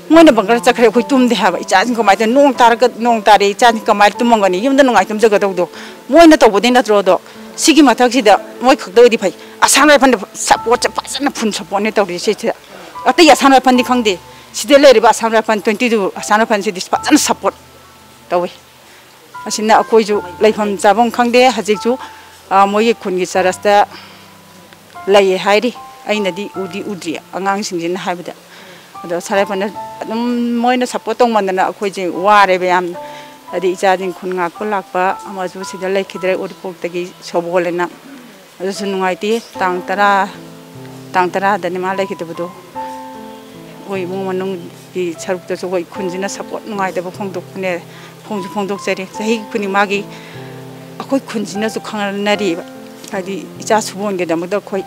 ꯃꯣꯏꯅ ꯕꯪꯀꯔ ꯆꯠꯈ꯭ꯔꯦ, ꯑꯩꯈꯣꯏ ꯇꯨꯝꯗꯦ ꯍꯥꯏꯕ꯫ ꯏꯆꯥꯁꯤꯡ ꯀꯃꯥꯏꯅ ꯇꯧꯅꯤ? ꯅꯣꯡ ꯇꯥꯔꯒ, ꯅꯣꯡ ꯇꯥꯔꯦ, ꯏꯆꯥꯁꯤꯡ ꯀꯃꯥꯏꯅ ꯇꯨꯝꯃꯝꯒꯅꯤ? ꯌꯨꯝꯗ ꯅꯨꯡꯉꯥꯏ ꯇꯨꯝꯖꯒꯗꯧꯗꯣ꯫ ꯃꯣꯏꯅ ꯇꯧꯕꯗꯤ ꯅꯠꯇ꯭ꯔꯣ ꯑꯗꯣ? ꯁꯤꯒꯤ ꯃꯊꯛꯁꯤꯗ ꯃꯣꯏ ꯈꯛꯇ ꯑꯣꯏꯗꯤ ꯐꯩ꯫ ꯑꯁꯥꯝ ꯔꯥꯏꯐꯜꯅ ꯁꯞꯄꯣꯔꯠꯁꯦ ꯐꯖꯅ ꯐꯨꯜ ꯁꯞꯄꯣꯔꯠꯅꯦ ꯇꯧꯔꯤꯁꯦ ꯁꯤꯗ꯫ ꯑꯇꯩ ꯑꯁꯥꯝ ꯔꯥꯏꯐꯜꯗꯤ ꯈꯪꯗꯦ꯫ ꯁꯤꯗ ꯂꯩꯔꯤꯕ ꯑꯁꯥꯝ ꯔꯥꯏꯐꯜ ꯇ꯭ꯋꯦꯟꯇꯤ ꯇꯨ ꯑꯁꯥꯝ ꯔꯥꯏꯐꯜꯁꯤꯗꯤ ꯐꯖꯅ ꯁꯞꯄꯣꯔꯠ ꯇꯧꯋꯤ꯫ ꯑꯁꯤꯅ ꯑꯩꯈꯣꯏꯁꯨ ꯂꯩꯐꯝ ꯆꯥꯐꯝ ꯈꯪꯗꯦ꯫ ꯍꯧꯖꯤꯛꯁꯨ, ꯑ, ꯃꯣꯏꯒꯤ ꯈꯨꯟꯒꯤ ꯆꯔꯆꯇ ꯂꯩꯌꯦ ꯍꯥꯏꯔꯤ꯫ ꯑꯩꯅꯗꯤ ꯎꯗꯤ ꯎꯗ꯭ꯔꯤ, ꯑꯉꯥꯡꯁꯤꯡꯁꯤꯅ ꯍꯥꯏꯕꯗ꯫ ꯑꯗꯣ ꯁꯥꯔ ꯐꯅ ꯑꯗꯨꯝ ꯃꯣꯏꯅ ꯁꯞꯄꯣꯔꯠ ꯇꯧꯃꯟꯗꯅ ꯑꯩꯈꯣꯏꯁꯦ ꯋꯥꯔꯦꯕ ꯌꯥꯝꯅ꯫ ꯍꯥꯏꯗꯤ ꯏꯆꯥꯁꯤꯡ ꯈꯨꯟ ꯉꯥꯛꯄ ꯂꯥꯛꯄ ꯑꯃꯁꯨ ꯁꯤꯗ ꯂꯩꯈꯤꯗ꯭ꯔꯦ, ꯎꯔꯤꯄꯣꯛꯇꯒꯤ ꯁꯣꯕꯣꯜ ꯍꯥꯏꯅ꯫ ꯑꯗꯨꯁꯨ ꯅꯨꯡꯉꯥꯏꯇꯦ꯫ ꯇꯥꯡ ꯇꯔꯥ, ꯇꯥꯡ ꯇꯔꯥꯗꯅꯤ ꯃꯥ ꯂꯩꯈꯤꯗꯕꯗꯣ꯫ ꯑꯩꯈꯣꯏ ꯏꯃꯨꯡ ꯃꯅꯨꯡꯒꯤ ꯁꯔꯨꯛꯇꯁꯨ ꯑꯩꯈꯣꯏ ꯈꯨꯟꯁꯤꯅ ꯁꯞꯄꯣꯔꯠ ꯅꯨꯡꯉꯥꯏꯇꯕ ꯐꯣꯡꯗꯣꯛꯄꯅꯦ, ꯐꯣꯡꯁꯨ ꯐꯣꯡꯗꯣꯛꯆꯔꯤ꯫ ꯆꯍꯤ ꯈꯨꯗꯤꯡ ꯃꯥꯒꯤ ꯑꯩꯈꯣꯏ ꯈꯨꯟꯁꯤꯅꯁꯨ ꯈꯪꯅꯔꯤꯕ, ꯍꯥꯏꯗꯤ ꯏꯆꯥ ꯁꯨꯕꯣꯟꯒꯤꯗꯃꯛꯇ ꯑꯩꯈꯣꯏ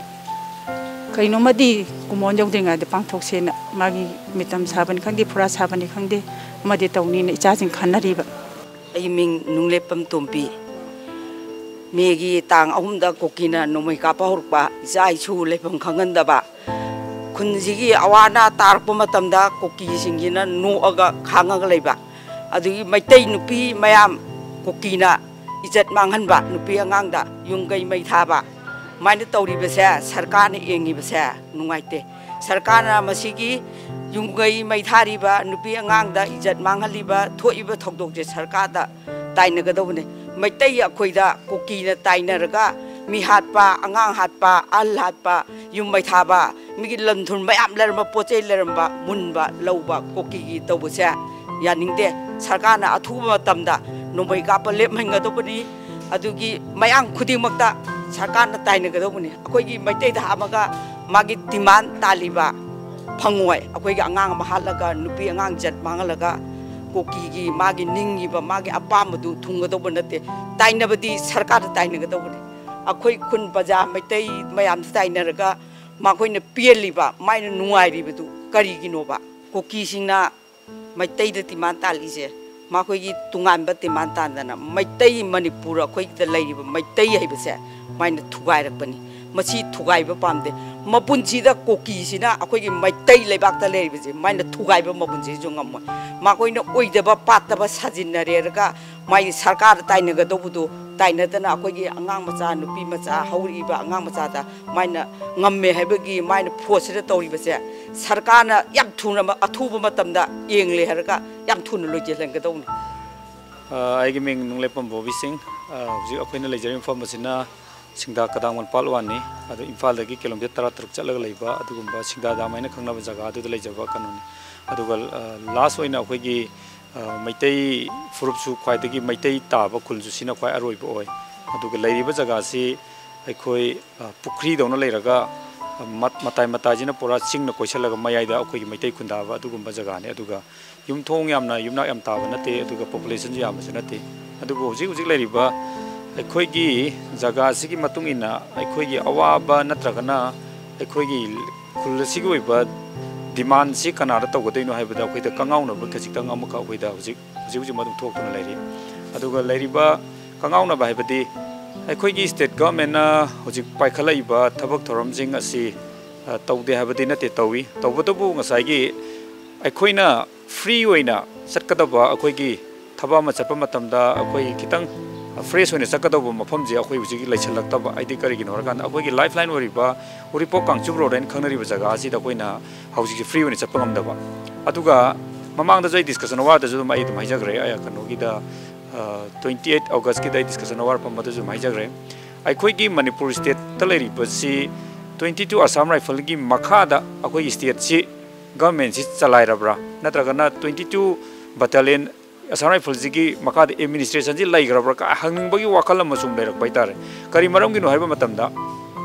ꯀꯩꯅꯣꯝꯃꯗꯤ ꯀꯨꯝꯑꯣꯟ ꯌꯧꯗ꯭ꯔꯤꯉꯩꯗ ꯄꯥꯡꯊꯣꯛꯁꯦꯅ ꯃꯥꯒꯤ ꯃꯤꯇꯝ ꯁꯥꯕꯅꯤ ꯈꯪꯗꯦ, ꯐꯨꯔꯥ ꯁꯥꯕꯅꯤ ꯈꯪꯗꯦ, ꯑꯃꯗꯤ ꯇꯧꯅꯤꯅ ꯏꯆꯥꯁꯤꯡ ꯈꯟꯅꯔꯤꯕ꯫ ꯑꯩꯒꯤ ꯃꯤꯡ ꯅꯨꯡꯂꯦꯞꯄꯝ ꯇꯣꯝꯕꯤ꯫ ꯃꯦꯒꯤ ꯇꯥꯡ ꯑꯍꯨꯝꯗ ꯀꯨꯀꯤꯅ ꯅꯣꯡꯃꯩ ꯀꯥꯞꯄ ꯍꯧꯔꯛꯄ, ꯏꯆꯥ ꯏꯁꯨ ꯂꯩꯐꯝ ꯈꯪꯍꯟꯗꯕ, ꯈꯨꯟꯁꯤꯒꯤ ꯑꯋꯥ ꯑꯅꯥ ꯇꯥꯔꯛꯄ ꯃꯇꯝꯗ ꯀꯨꯀꯤꯁꯤꯡꯁꯤꯅ ꯅꯣꯛꯑꯒ ꯈꯥꯡꯉꯒ ꯂꯩꯕ, ꯑꯗꯨꯒꯤ ꯃꯩꯇꯩ ꯅꯨꯄꯤ ꯃꯌꯥꯝ ꯀꯨꯀꯤꯅ ꯏꯖꯠ ꯃꯥꯡꯍꯟꯕ, ꯅꯨꯄꯤ ꯑꯉꯥꯡꯗ ꯌꯨꯝ ꯀꯩ ꯃꯩ ꯊꯥꯕ, ꯁꯨꯃꯥꯏꯅ ꯇꯧꯔꯤꯕꯁꯦ ꯁꯔꯀꯥꯔꯅ ꯌꯦꯡꯉꯤꯕꯁꯦ ꯅꯨꯡꯉꯥꯏꯇꯦ꯫ ꯁꯔꯀꯥꯔꯅ ꯃꯁꯤꯒꯤ ꯌꯨꯝ ꯀꯩ ꯃꯩ ꯊꯥꯔꯤꯕ, ꯅꯨꯄꯤ ꯑꯉꯥꯡꯗ ꯏꯖꯠ ꯃꯥꯡꯍꯜꯂꯤꯕ, ꯊꯣꯛꯏꯕ ꯊꯧꯗꯣꯛꯁꯦ ꯁꯔꯀꯥꯔꯗ ꯇꯥꯏꯅꯒꯗꯧꯕꯅꯦ꯫ ꯃꯩꯇꯩ ꯑꯩꯈꯣꯏꯗ ꯀꯨꯀꯤꯅ ꯇꯥꯏꯅꯔꯒ ꯃꯤ ꯍꯥꯠꯄ, ꯑꯉꯥꯡ ꯍꯥꯠꯄ, ꯑꯍꯜ ꯍꯥꯠꯄ, ꯌꯨꯝ ꯃꯩ ꯊꯥꯕ, ꯃꯤꯒꯤ ꯂꯟ ꯊꯨꯝ ꯃꯌꯥꯝ ꯂꯩꯔꯝꯕ, ꯄꯣꯠ ꯆꯩ ꯂꯩꯔꯝꯕ ꯃꯨꯟꯕ, ꯂꯧꯕ, ꯀꯨꯀꯤꯒꯤ ꯇꯧꯕꯁꯦ ꯌꯥꯅꯤꯡꯗꯦ꯫ ꯁꯔꯀꯥꯔꯅ ꯑꯊꯨꯕ ꯃꯇꯝꯗ ꯅꯣꯡꯃꯩ ꯀꯥꯞꯄ ꯂꯦꯞꯍꯟꯒꯗꯧꯕꯅꯤ꯫ ꯑꯗꯨꯒꯤ ꯃꯌꯥꯝ ꯈꯨꯗꯤꯡꯃꯛꯇ ꯁꯔꯀꯥꯔꯅ ꯇꯥꯏꯅꯒꯗꯧꯕꯅꯤ꯫ ꯑꯩꯈꯣꯏꯒꯤ ꯃꯩꯇꯩꯗ ꯍꯥꯞꯄꯒ ꯃꯥꯒꯤ ꯗꯤꯃꯥꯟ ꯇꯥꯜꯂꯤꯕ ꯐꯪꯉꯣꯏ꯫ ꯑꯩꯈꯣꯏꯒꯤ ꯑꯉꯥꯡ ꯑꯃ ꯍꯥꯠꯂꯒ, ꯅꯨꯄꯤ ꯑꯉꯥꯡ ꯏꯖꯠ ꯃꯥꯡꯍꯜꯂꯒ, ꯀꯨꯀꯤꯒꯤ ꯃꯥꯒꯤ ꯅꯤꯡꯉꯤꯕ ꯃꯥꯒꯤ ꯑꯄꯥꯝꯕꯗꯨ ꯊꯨꯡꯒꯗꯧꯕ ꯅꯠꯇꯦ꯫ ꯇꯥꯏꯅꯕꯗꯤ ꯁꯔꯀꯥꯔꯗ ꯇꯥꯏꯅꯒꯗꯧꯕꯅꯤ꯫ ꯑꯩꯈꯣꯏ ꯈꯨꯟ ꯄ꯭ꯔꯖꯥ ꯃꯩꯇꯩ ꯃꯌꯥꯝꯁꯤ ꯇꯥꯏꯅꯔꯒ ꯃꯈꯣꯏꯅ ꯄꯦꯜꯂꯤꯕ, ꯃꯥꯏꯅ ꯅꯨꯡꯉꯥꯏꯔꯤꯕꯗꯨ ꯀꯔꯤꯒꯤꯅꯣꯕ? ꯀꯨꯀꯤꯁꯤꯡꯅ ꯃꯩꯇꯩꯗ ꯗꯤꯃꯥꯟ ꯇꯥꯜꯂꯤꯁꯦ, ꯃꯈꯣꯏꯒꯤ ꯇꯣꯉꯥꯟꯕ ꯗꯤꯃꯥꯟ ꯇꯥꯟꯗꯅ, ꯃꯩꯇꯩ ꯃꯅꯤꯄꯨꯔ ꯑꯩꯈꯣꯏꯒꯤꯗ ꯂꯩꯔꯤꯕ ꯃꯩꯇꯩ ꯍꯥꯏꯕꯁꯦ ꯃꯥꯏꯅ ꯊꯨꯒꯥꯏꯔꯛꯄꯅꯤ꯫ ꯃꯁꯤ ꯊꯨꯒꯥꯏꯕ ꯄꯥꯝꯗꯦ꯫ ꯃꯄꯨꯟꯁꯤꯗ ꯀꯨꯀꯤꯁꯤꯅ ꯑꯩꯈꯣꯏꯒꯤ ꯃꯩꯇꯩ ꯂꯩꯕꯥꯛꯇ ꯂꯩꯔꯤꯕꯁꯦ ꯃꯥꯏꯅ ꯊꯨꯒꯥꯏꯕ ꯃꯄꯨꯟꯁꯤꯁꯨ ꯉꯝꯃꯣꯏ꯫ ꯃꯈꯣꯏꯅ ꯑꯣꯏꯗꯕ ꯄꯥꯠꯇꯕ ꯁꯥꯖꯤꯟꯅꯔꯦꯔꯒ ꯃꯥꯒꯤ ꯁꯔꯀꯥꯔꯗ ꯇꯥꯏꯅꯒꯗꯧꯕꯗꯣ ꯇꯥꯏꯅꯗꯅ ꯑꯩꯈꯣꯏꯒꯤ ꯑꯉꯥꯡ ꯃꯆꯥ, ꯅꯨꯄꯤ ꯃꯆꯥ, ꯍꯧꯔꯛꯏꯕ ꯑꯉꯥꯡ ꯃꯆꯥꯗ ꯃꯥꯏꯅ ꯉꯝꯃꯦ ꯍꯥꯏꯕꯒꯤ ꯃꯥꯏꯅ ꯐꯣꯔꯁꯁꯤꯗ ꯇꯧꯔꯤꯕꯁꯦ ꯁꯔꯀꯥꯔꯅ ꯌꯥꯝ ꯊꯨꯅ, ꯑꯊꯨꯕ ꯃꯇꯝꯗ ꯌꯦꯡꯂꯦ ꯍꯥꯏꯔꯒ ꯌꯥꯝ ꯊꯨꯅ ꯂꯣꯏꯁꯤꯜꯍꯟꯒꯗꯧꯅꯤ꯫ ꯑ, ꯑꯩꯒꯤ ꯃꯤꯡ ꯅꯨꯡꯂꯦꯞꯄꯝ ꯕꯣꯕꯤ ꯁꯤꯡ꯫ ꯑ, ꯍꯧꯖꯤꯛ ꯑꯩꯈꯣꯏꯅ ꯂꯩꯖꯔꯤꯕ ꯃꯐꯝ ꯑꯁꯤꯅ ꯁꯤꯡꯗꯥ ꯀꯗꯥꯡꯃꯜ ꯄꯥꯔꯠ ꯋꯥꯟꯅꯤ꯫ ꯑꯗꯨ ꯏꯝꯐꯥꯜꯗꯒꯤ ꯀꯤꯂꯣꯃꯤꯇꯔ ꯇꯔꯥ ꯇꯔꯨꯛ ꯆꯠꯂꯒ ꯂꯩꯕ ꯑꯗꯨꯒꯨꯝꯕ ꯁꯤꯡꯗꯥ ꯗꯥꯝ ꯍꯥꯏꯅ ꯈꯪꯅꯕ ꯖꯒꯥ ꯑꯗꯨꯗ ꯂꯩꯖꯕ ꯀꯩꯅꯣꯅꯤ꯫ ꯑꯗꯨꯒ, ꯑ, ꯂꯥꯁ ꯑꯣꯏꯅ ꯑꯩꯈꯣꯏꯒꯤ, ꯑ, ꯃꯩꯇꯩ ꯐꯨꯔꯨꯞꯁꯨ ꯈ꯭ꯋꯥꯏꯗꯒꯤ ꯃꯩꯇꯩ ꯇꯥꯕ ꯈꯨꯜꯁꯨ ꯁꯤꯅ ꯈ꯭ꯋꯥꯏ ꯑꯔꯣꯏꯕ ꯑꯣꯏ꯫ ꯑꯗꯨꯒ ꯂꯩꯔꯤꯕ ꯖꯒꯥꯁꯤ ꯑꯩꯈꯣꯏ, ꯑ, ꯄꯨꯈ꯭ꯔꯤꯗꯧꯅ ꯂꯩꯔꯒ, ꯑ, ꯃꯠ-, ꯃꯇꯥꯏ ꯃꯇꯥꯏꯁꯤꯅ ꯄꯨꯔꯥ ꯆꯤꯡꯅ ꯀꯣꯏꯁꯜꯂꯒ ꯃꯌꯥꯏꯗ ꯑꯩꯈꯣꯏꯒꯤ ꯃꯩꯇꯩ ꯈꯨꯟꯗꯥꯕ ꯑꯗꯨꯒꯨꯝꯕ ꯖꯒꯥꯅꯤ꯫ ꯑꯗꯨꯒ ꯌꯨꯝꯊꯣꯡ ꯌꯥꯝꯅ, ꯌꯨꯝꯅꯥꯛ ꯌꯥꯝ ꯇꯥꯕ ꯅꯠꯇꯦ, ꯑꯗꯨꯒ ꯄꯣꯄꯨꯂꯦꯁꯟꯁꯨ ꯌꯥꯝꯕꯁꯨ ꯅꯠꯇꯦ꯫ ꯑꯗꯨꯕꯨ ꯍꯧꯖꯤꯛ ꯍꯧꯖꯤꯛ ꯂꯩꯔꯤꯕ ꯑꯩꯈꯣꯏꯒꯤ ꯖꯒꯥꯁꯤꯒꯤ ꯃꯇꯨꯡ ꯏꯟꯅ ꯑꯩꯈꯣꯏꯒꯤ ꯑꯋꯥꯕ ꯅꯠꯇ꯭ꯔꯒꯅ ꯑꯩꯈꯣꯏꯒꯤ ꯈꯨꯜ ꯑꯁꯤꯒꯤ ꯑꯣꯏꯕ ꯗꯤꯃꯥꯟꯁꯤ ꯀꯅꯥꯗ ꯇꯧꯒꯗꯣꯏꯅꯣ ꯍꯥꯏꯕꯗ ꯑꯩꯈꯣꯏꯗ ꯀꯉꯥꯎꯅꯕ ꯈꯖꯤꯛꯇꯪ ꯑꯃꯈꯛ ꯑꯩꯈꯣꯏꯗ ꯍꯧꯖꯤꯛ, ꯍꯧꯖꯤꯛ ꯍꯧꯖꯤꯛ ꯃꯗꯨꯝ ꯊꯣꯛꯇꯨꯅ ꯂꯩꯔꯤ꯫ ꯑꯗꯨꯒ ꯂꯩꯔꯤꯕ ꯀꯉꯥꯎꯅꯕ ꯍꯥꯏꯕꯗꯤ ꯑꯩꯈꯣꯏꯒꯤ ꯁ꯭ꯇꯦꯠ ꯒꯚꯔꯟꯃꯦꯟꯅ ꯍꯧꯖꯤꯛ ꯄꯥꯏꯈꯠꯂꯛꯏꯕ ꯊꯕꯛ ꯊꯧꯔꯝꯁꯤꯡ ꯑꯁꯤ ꯑ, ꯇꯧꯗꯦ ꯍꯥꯏꯕꯗꯤ ꯅꯠꯇꯦ, ꯇꯧꯏ꯫ ꯇꯧꯕꯇꯕꯨ ꯉꯁꯥꯏꯒꯤ ꯑꯩꯈꯣꯏꯅ free ꯑꯣꯏꯅ ꯆꯠꯀꯗꯕ, ꯑꯩꯈꯣꯏꯒꯤ ꯊꯕꯛ ꯑꯃ ꯆꯠꯄ ꯃꯇꯝꯗ ꯑꯩꯈꯣꯏ ꯈꯤꯇꯪ fresh ꯑꯣꯏꯅ ꯆꯠꯀꯗꯧꯕ ꯃꯐꯝꯁꯦ ꯑꯩꯈꯣꯏ ꯍꯧꯖꯤꯛ ꯂꯩꯁꯜꯂꯛꯇꯕ꯫ ꯍꯥꯏꯗꯤ ꯀꯔꯤꯒꯤꯅꯣ ꯍꯥꯏꯔꯀꯥꯟꯗ ꯑꯩꯈꯣꯏꯒꯤ lifeline ꯑꯣꯏꯔꯤꯕ ꯎꯔꯤꯄꯣꯛ ꯀꯥꯡꯆꯨꯞ road ꯍꯥꯏꯅ ꯈꯪꯅꯔꯤꯕ ꯖꯒꯥ ꯑꯁꯤꯗ ꯑꯩꯈꯣꯏꯅ ꯍꯧꯖꯤꯛꯁꯦ free ꯑꯣꯏꯅ ꯆꯠꯄ ꯉꯝꯗꯕ꯫ ꯑꯗꯨꯒ ꯃꯃꯥꯡꯗꯁꯨ ꯑꯩ discussion hour ꯗꯁꯨ ꯑꯗꯨꯝ ꯑꯩ ꯑꯗꯨꯝ ꯍꯥꯏꯖꯈ꯭ꯔꯦ, ꯑꯩ ꯀꯩꯅꯣꯒꯤꯗ, ꯑ, twenty eight August ꯀꯤꯗ ꯑꯩ discussion hour ꯐꯝꯕꯗꯁꯨ ꯑꯗꯨꯝ ꯍꯥꯏꯖꯈ꯭ꯔꯦ꯫ ꯑꯩꯈꯣꯏꯒꯤ ꯃꯅꯤꯄꯨꯔ state ꯇ ꯂꯩꯔꯤꯕꯁꯤ twenty two Assam Rifle ꯒꯤ ꯃꯈꯥꯗ ꯑꯩꯈꯣꯏꯒꯤ state ꯁꯤ government ꯁꯤ ꯆꯂꯥꯏꯔꯕ꯭ꯔꯥ, ꯅꯠꯇ꯭ꯔꯒꯅ twenty two battalion Assam Rifle ꯁꯤꯒꯤ ꯃꯈꯥꯗ administration ꯁꯤ ꯂꯩꯈ꯭ꯔꯕ꯭ꯔꯥ ꯀꯥꯏ ꯍꯪꯅꯤꯡꯕꯒꯤ ꯋꯥꯈꯜ ꯑꯃ ꯁꯨꯝ ꯂꯩꯔꯛꯄ ꯍꯥꯏꯇꯥꯔꯦ꯫ ꯀꯔꯤ ꯃꯔꯝꯒꯤꯅꯣ ꯍꯥꯏꯕ ꯃꯇꯝꯗ,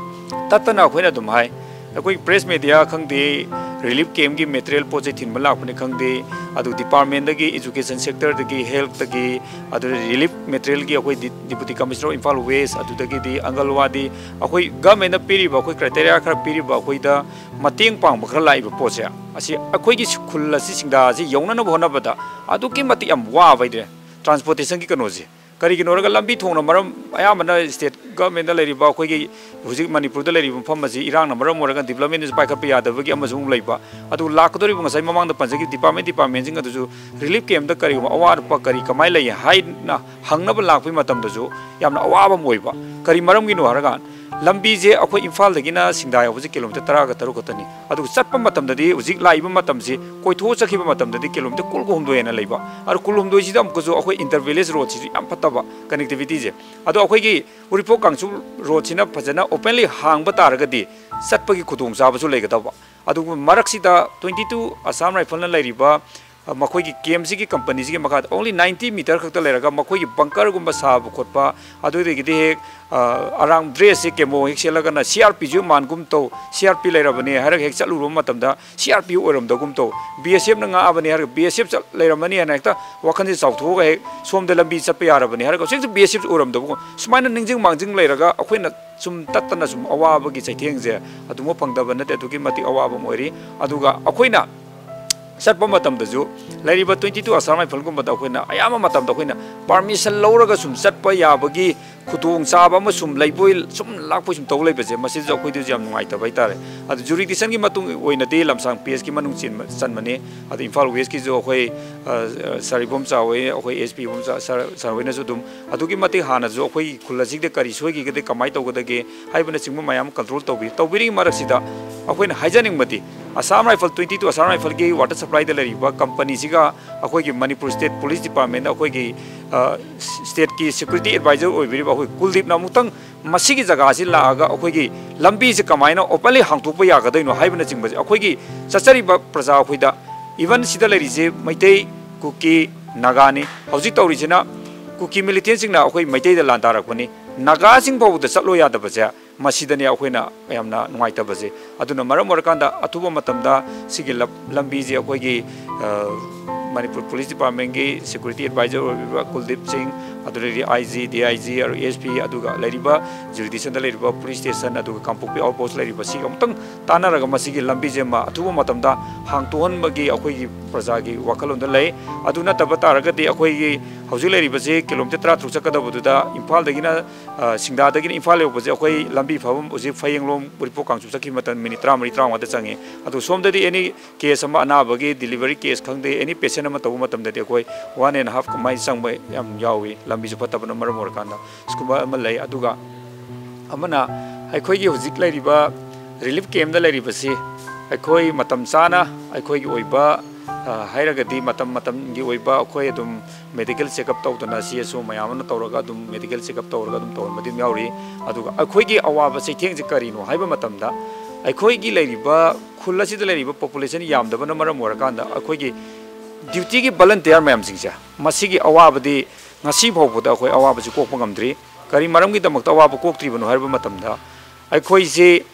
ꯇꯠꯇꯅ ꯑꯩꯈꯣꯏꯅ ꯑꯗꯨꯝ ꯍꯥꯏ, ꯑꯩꯈꯣꯏ press media ꯈꯪꯗꯦ, relief camp ꯀꯤ material ꯄꯣꯠ ꯆꯩ ꯊꯤꯟꯕ ꯂꯥꯛꯄꯅꯤ ꯈꯪꯗꯦ, ꯑꯗꯨ department ꯇꯒꯤ, education sector ꯗꯒꯤ, health ꯇꯒꯤ, ꯑꯗꯨꯗ relief material ꯒꯤ ꯑꯩꯈꯣꯏ ꯗꯤ-, Deputy Commissioner of Imphal West, ꯑꯗꯨꯗꯒꯤꯗꯤ ꯑꯪꯒꯜꯋꯥꯗꯤ, ꯑꯩꯈꯣꯏ government ꯅ ꯄꯤꯔꯤꯕ, ꯑꯩꯈꯣꯏ criteria ꯈꯔ ꯄꯤꯔꯤꯕ ꯑꯩꯈꯣꯏꯗ ꯃꯇꯦꯡ ꯄꯥꯡꯕ ꯈꯔ ꯂꯥꯛꯏꯕ ꯄꯣꯠꯁꯦ, ꯑꯁꯤ ꯑꯩꯈꯣꯏꯒꯤ ꯈꯨꯜ ꯑꯁꯤ, ꯁꯤꯡꯗꯥ ꯑꯁꯤ ꯌꯧꯅꯅꯕ ꯍꯣꯠꯅꯕꯗ ꯑꯗꯨꯛꯀꯤ ꯃꯇꯤꯛ ꯌꯥꯝ ꯋꯥꯕ ꯍꯥꯏꯇꯥꯔꯦ, transportation ꯒꯤ ꯀꯩꯅꯣꯁꯦ꯫ ꯀꯔꯤꯒꯤꯅꯣ ꯍꯥꯏꯔꯒ ꯂꯝꯕꯤ ꯊꯣꯡꯅ ꯃꯔꯝ, ꯑꯌꯥꯝꯕꯅ state government ꯇ ꯂꯩꯔꯤꯕ, ꯑꯩꯈꯣꯏꯒꯤ ꯍꯧꯖꯤꯛ ꯃꯅꯤꯄꯨꯔꯗ ꯂꯩꯔꯤꯕ ꯃꯐꯝ ꯑꯁꯤ ꯏꯔꯥꯡꯅ ꯃꯔꯝ ꯑꯣꯏꯔꯒ development ꯁꯨ ꯄꯥꯏꯈꯠꯄ ꯌꯥꯗꯕꯒꯤ ꯑꯃꯁꯨ ꯑꯃꯨꯛ ꯂꯩꯕ꯫ ꯑꯗꯨ ꯂꯥꯛꯀꯗꯧꯔꯤꯕ ꯉꯁꯥꯏ ꯃꯃꯥꯡꯗ ꯄꯟꯖꯈꯤꯕ department, department ꯁꯤꯡ ꯑꯗꯨꯁꯨ relief camp ꯇ ꯀꯔꯤꯒꯨꯝꯕ ꯑꯋꯥꯠ ꯑꯄꯥ ꯀꯔꯤ ꯀꯃꯥꯏꯅ ꯂꯩ ꯍꯥꯏꯅ ꯍꯪꯅꯕ ꯂꯥꯛꯄꯒꯤ ꯃꯇꯝꯗꯁꯨ ꯌꯥꯝꯅ ꯑꯋꯥꯕ ꯑꯃ ꯑꯣꯏꯕ꯫ ꯀꯔꯤ ꯃꯔꯝꯒꯤꯅꯣ ꯍꯥꯏꯔꯀꯥꯟꯗ, ꯂꯝꯕꯤꯁꯦ ꯑꯩꯈꯣꯏ ꯏꯝꯐꯥꯜꯗꯒꯤꯅ ꯁꯤꯡꯗꯥ ꯌꯧꯕꯁꯦ kilometre ꯇꯔꯥꯒ ꯇꯔꯨꯛ ꯈꯛꯇꯅꯤ꯫ ꯑꯗꯨꯒ ꯆꯠꯄ ꯃꯇꯝꯗꯗꯤ, ꯍꯧꯖꯤꯛ ꯂꯥꯛꯏꯕ ꯃꯇꯝꯁꯤ ꯀꯣꯏꯊꯣꯛꯑ ꯆꯠꯈꯤꯕ ꯃꯇꯝꯗꯗꯤ kilometre ꯀꯨꯟꯒ ꯍꯨꯝꯗꯣꯏ ꯍꯦꯟꯅ ꯂꯩꯕ꯫ ꯑꯗꯣ ꯀꯨꯟꯍꯨꯝꯗꯣꯏꯁꯤꯗ ꯑꯃꯨꯛꯀꯁꯨ ꯑꯩꯈꯣꯏ inter village road ꯁꯤꯁꯨ ꯌꯥꯝ ꯐꯠꯇꯕ connectivity ꯁꯦ꯫ ꯑꯗꯣ ꯑꯩꯈꯣꯏꯒꯤ ꯎꯔꯤꯄꯣꯛ ꯀꯥꯡꯆꯨꯞ road ꯁꯤꯅ ꯐꯖꯅ openly ꯍꯥꯡꯕ ꯇꯥꯔꯒꯗꯤ ꯆꯠꯄꯒꯤ ꯈꯨꯗꯣꯡꯆꯥꯕꯁꯨ ꯂꯩꯒꯗꯧꯕ꯫ ꯑꯗꯨꯒ ꯃꯔꯛꯁꯤꯗ twenty two Assam Rifle ꯅ ꯂꯩꯔꯤꯕ, ꯑ, ꯃꯈꯣꯏꯒꯤ camp ꯁꯤꯒꯤ, company ꯁꯤꯒꯤ ꯃꯈꯥꯗ only ninety metre ꯈꯛꯇ ꯂꯩꯔꯒ ꯃꯈꯣꯏꯒꯤ bunker ꯒꯨꯝꯕ ꯁꯥꯕ ꯈꯣꯠꯄ, ꯑꯗꯨꯗꯒꯤꯗꯤ ꯍꯦꯛ, ꯑ, ꯑꯔꯥꯡ dress ꯁꯦ camo ꯍꯦꯛ ꯁꯦꯠꯂꯒꯅ C R P ꯁꯨ ꯃꯥꯟꯒꯨꯝ ꯇꯧ, C R P ꯂꯩꯔꯕꯅꯦ ꯍꯥꯏꯔꯒ ꯍꯦꯛ ꯆꯠꯂꯨꯔꯕ ꯃꯇꯝꯗ C R P ꯑꯣꯏꯔꯝꯗꯒꯨꯝ ꯇꯧ, B S F ꯅ ꯉꯥꯛꯑꯕꯅꯦ ꯍꯥꯏꯔꯒ B S F ꯆꯠ-, ꯂꯩꯔꯝꯃꯅꯤ ꯍꯥꯏꯅ ꯍꯦꯛꯇ ꯋꯥꯈꯜꯁꯦ ꯆꯥꯎꯊꯣꯛꯑꯒ ꯍꯦꯛ ꯁꯣꯝꯗ ꯂꯝꯕꯤ ꯆꯠꯄ ꯌꯥꯔꯕꯅꯦ ꯍꯥꯏꯔꯒ ꯍꯧꯖꯤꯛꯁꯨ B S F ꯑꯣꯏꯔꯝꯗꯕꯒꯨꯝ, ꯁꯨꯃꯥꯏꯅ ꯅꯤꯡꯁꯤꯡ ꯃꯥꯡꯖꯤꯡ ꯂꯩꯔꯒ ꯑꯩꯈꯣꯏꯅ ꯁꯨꯝ ꯇꯠꯇꯅ ꯁꯨꯝ ꯑꯋꯥꯕꯒꯤ ꯆꯩꯊꯦꯡꯁꯦ ꯑꯗꯨꯃꯛ ꯐꯪꯗꯕ ꯅꯠꯇꯦ, ꯑꯗꯨꯛꯀꯤ ꯃꯇꯤꯛ ꯑꯋꯥꯕ ꯑꯃ ꯑꯣꯏꯔꯤ꯫ ꯑꯗꯨꯒ ꯑꯩꯈꯣꯏꯅ ꯆꯠꯄ ꯃꯇꯝꯗꯁꯨ ꯂꯩꯔꯤꯕ twenty two Assam Rifle ꯒꯨꯝꯕꯗ ꯑꯩꯈꯣꯏꯅ ꯑꯌꯥꯝꯕ ꯃꯇꯝꯗ ꯑꯩꯈꯣꯏꯅ permission ꯂꯧꯔꯒ ꯁꯨꯝ ꯆꯠꯄ ꯌꯥꯕꯒꯤ ꯈꯨꯗꯣꯡ ꯆꯥꯕ ꯑꯃ ꯁꯨꯝ ꯂꯩꯕꯣꯏ ꯁꯨꯝ ꯂꯥꯛꯄꯣꯏ ꯁꯨꯝ ꯇꯧ ꯂꯩꯕꯁꯦ, ꯃꯁꯤꯁꯨ ꯑꯩꯈꯣꯏꯗꯁꯨ ꯌꯥꯝ ꯅꯨꯡꯉꯥꯏꯇꯕ ꯍꯥꯏꯇꯥꯔꯦ꯫ ꯑꯗꯨ jurisdiction ꯒꯤ ꯃꯇꯨꯡ ꯑꯣꯏꯅꯗꯤ ꯂꯝꯁꯥꯡ P S ꯀꯤ ꯃꯅꯨꯡ ꯆꯦꯟꯕ, ꯆꯟꯕꯅꯤ꯫ ꯑꯗꯨ ꯏꯝꯐꯥꯜ West ꯀꯤꯁꯨ ꯑꯩꯈꯣꯏ, ꯑ, ꯁꯥꯔ ꯏꯕꯣꯝꯆꯥ ꯍꯣꯏ, ꯑꯩꯈꯣꯏ S P ꯏꯕꯣꯝꯆꯥ ꯁꯥꯔ, ꯁꯥꯔ ꯍꯣꯏꯅꯁꯨ ꯑꯗꯨꯝ ꯑꯗꯨꯛꯀꯤ ꯃꯇꯤꯛ ꯍꯥꯟꯅꯁꯨ ꯑꯩꯈꯣꯏ ꯈꯨꯜ ꯑꯁꯤꯗ ꯀꯔꯤ ꯁꯣꯏꯈꯤꯒꯗꯦ, ꯀꯃꯥꯏꯅ ꯇꯧꯒꯗꯒꯦ ꯍꯥꯏꯕꯅꯆꯤꯡꯕ ꯃꯌꯥꯝ control ꯇꯧꯕꯤ, ꯇꯧꯕꯤꯔꯤꯉꯩ ꯃꯔꯛꯁꯤꯗ ꯑꯩꯈꯣꯏꯅ ꯍꯥꯏꯖꯅꯤꯡꯕꯗꯤ, Assam Rifle, twenty two Assam Rifle ꯒꯤ water supply ꯗ ꯂꯩꯔꯤꯕ company ꯁꯤꯒ ꯑꯩꯈꯣꯏꯒꯤ ꯃꯅꯤꯄꯨꯔ State Police Department ꯗ ꯑꯩꯈꯣꯏꯒꯤ, ꯑ, state ꯀꯤ security advisor ꯑꯣꯏꯕꯤꯔꯤꯕ ꯑꯩꯈꯣꯏ ꯀꯨꯜꯗꯤꯞꯅ ꯑꯃꯨꯛꯇꯪ ꯃꯁꯤꯒꯤ ꯖꯒꯥꯁꯤ ꯂꯥꯛꯑꯒ ꯑꯩꯈꯣꯏꯒꯤ ꯂꯝꯕꯤꯁꯤ ꯀꯃꯥꯏꯅ openly ꯍꯥꯡꯗꯣꯛꯄ ꯌꯥꯒꯗꯣꯏꯅꯣ ꯍꯥꯏꯕꯅꯆꯤꯡꯕꯁꯦ ꯑꯩꯈꯣꯏꯒꯤ ꯆꯠꯆꯔꯤꯕ ꯄ꯭ꯔꯖꯥ ꯑꯩꯈꯣꯏꯗ, even ꯁꯤꯗ ꯂꯩꯔꯤꯁꯦ ꯃꯩꯇꯩ, ꯀꯨꯀꯤ, ꯅꯥꯒꯥꯅꯤ꯫ ꯍꯧꯖꯤꯛ ꯇꯧꯔꯤꯁꯤꯅ ꯀꯨꯀꯤ militant ꯁꯤꯡꯅ ꯑꯩꯈꯣꯏ ꯃꯩꯇꯩꯗ ꯂꯥꯟꯗꯥꯔꯛꯄꯅꯤ꯫ ꯅꯥꯒꯥꯁꯤꯡ ꯐꯥꯎꯕꯗ ꯆꯠꯂꯣ ꯌꯥꯗꯕꯁꯦ, ꯃꯁꯤꯗꯅꯤ ꯑꯩꯈꯣꯏꯅ ꯌꯥꯝꯅ ꯅꯨꯡꯉꯥꯏꯇꯕꯁꯦ꯫ ꯑꯗꯨꯅ ꯃꯔꯝ ꯑꯣꯏꯔꯀꯥꯟꯗ ꯑꯊꯨꯕ ꯃꯇꯝꯗ ꯁꯤꯒꯤ ꯂꯝ-, ꯂꯝꯕꯤꯁꯦ ꯑꯩꯈꯣꯏꯒꯤ, ꯑ, ꯃꯅꯤꯄꯨꯔ Police Department ꯀꯤ security advisor ꯑꯣꯏꯕꯤꯕ ꯀꯨꯜꯗꯤꯞ ꯁꯤꯡ, ꯑꯗꯨꯗꯒꯤ I G, D I G, ꯑꯗꯨ S P, ꯑꯗꯨꯒ ꯂꯩꯔꯤꯕ jurisdiction ꯗ ꯂꯩꯔꯤꯕ police station, ꯑꯗꯨꯒ ꯀꯥꯡꯄꯣꯛꯄꯤ outpost ꯂꯩꯔꯤꯕ ꯁꯤꯒ ꯑꯃꯨꯛꯇꯪ ꯇꯥꯟꯅꯔꯒ ꯃꯁꯤꯒꯤ ꯂꯝꯕꯤꯁꯦ ꯑꯃ ꯑꯊꯨꯕ ꯃꯇꯝꯗ ꯍꯥꯡꯇꯣꯛꯍꯟꯕꯒꯤ ꯑꯩꯈꯣꯏꯒꯤ ꯄ꯭ꯔꯖꯥꯒꯤ ꯋꯥꯈꯜꯂꯣꯟꯗ ꯂꯩ꯫ ꯑꯗꯨ ꯅꯠꯇꯕ ꯇꯥꯔꯒꯗꯤ ꯑꯩꯈꯣꯏꯒꯤ ꯍꯧꯖꯤꯛ ꯂꯩꯔꯤꯕꯁꯦ kilometre ꯇꯔꯥꯇꯔꯨꯛ ꯆꯠꯀꯗꯕꯗꯨꯗ ꯏꯝꯐꯥꯜꯗꯒꯤꯅ, ꯑ, ꯁꯤꯡꯗꯥꯗꯒꯤꯅ ꯏꯝꯐꯥꯜ ꯌꯧꯕꯁꯦ ꯑꯩꯈꯣꯏ ꯂꯝꯕꯤ ꯐꯥꯎꯐꯝ ꯍꯧꯖꯤꯛ ꯐꯌꯦꯡꯂꯣꯡ, ꯎꯔꯤꯄꯣꯛ ꯀꯥꯡꯆꯨ ꯆꯠꯈꯤꯕ ꯃꯇꯝꯗ minute ꯇꯔꯥꯃꯔꯤ, ꯇꯔꯥꯃꯉꯥꯗ ꯆꯪꯉꯤ꯫ ꯑꯗꯨ ꯁꯣꯝꯗꯗꯤ any case ꯑꯃ, ꯑꯅꯥꯕꯒꯤ delivery case ꯈꯪꯗꯦ, any patient ꯑꯃ ꯇꯧꯕ ꯃꯇꯝꯗꯗꯤ ꯑꯩꯈꯣꯏ one and half ꯀꯃꯥꯏꯅ ꯆꯪꯕ ꯌꯥꯝ ꯌꯥꯎꯏ, ꯂꯝꯕꯤꯁꯨ ꯐꯠꯇꯕꯅ ꯃꯔꯝ ꯑꯣꯏꯔꯀꯥꯟꯗ꯫ ꯁꯤꯒꯨꯝꯕ ꯑꯃ ꯂꯩ꯫ ꯑꯗꯨꯒ ꯑꯃꯅ ꯑꯩꯈꯣꯏꯒꯤ ꯍꯧꯖꯤꯛ ꯂꯩꯔꯤꯕ relief camp ꯇ ꯂꯩꯔꯤꯕꯁꯤ ꯑꯩꯈꯣꯏ ꯃꯇꯝ ꯆꯥꯅ ꯑꯩꯈꯣꯏꯒꯤ ꯑꯣꯏꯕ, ꯑ, ꯍꯥꯏꯔꯒꯗꯤ ꯃꯇꯝ ꯃꯇꯝꯒꯤ ꯑꯣꯏꯕ ꯑꯩꯈꯣꯏ ꯑꯗꯨꯝ medical checkup ꯇꯧꯗꯅ C S O ꯃꯌꯥꯝ ꯑꯃ ꯇꯧꯔꯒ ꯑꯗꯨꯝ medical checkup ꯇꯧꯔꯒ ꯑꯗꯨꯝ ꯇꯧꯍꯟꯕꯗꯤ ꯑꯗꯨꯝ ꯌꯥꯎꯔꯤ꯫ ꯑꯗꯨꯒ ꯑꯩꯈꯣꯏꯒꯤ ꯑꯋꯥꯕ ꯆꯩꯊꯦꯡꯁꯦ ꯀꯔꯤꯅꯣ ꯍꯥꯏꯕ ꯃꯇꯝꯗ ꯑꯩꯈꯣꯏꯒꯤ ꯂꯩꯔꯤꯕ ꯈꯨꯜ ꯑꯁꯤꯗ ꯂꯩꯔꯤꯕ population ꯌꯥꯝꯗꯕꯅ ꯃꯔꯝ ꯑꯣꯏꯔꯀꯥꯟꯗ ꯑꯩꯈꯣꯏꯒꯤ duty ꯒꯤ volunteer ꯃꯌꯥꯝꯁꯤꯡꯁꯦ, ꯃꯁꯤꯒꯤ ꯑꯋꯥꯕꯗꯤ ꯉꯁꯤ ꯐꯥꯎꯕꯗ ꯑꯩꯈꯣꯏ ꯑꯋꯥꯕꯁꯤ ꯀꯣꯛꯄ ꯉꯝꯗ꯭ꯔꯤ꯫ ꯀꯔꯤ ꯃꯔꯝꯒꯤꯗꯃꯛꯇ ꯑꯋꯥꯕ ꯀꯣꯛꯇ꯭ꯔꯤꯕꯅꯣ ꯍꯥꯏꯕ ꯃꯇꯝꯗ, ꯑꯩꯈꯣꯏꯁꯤ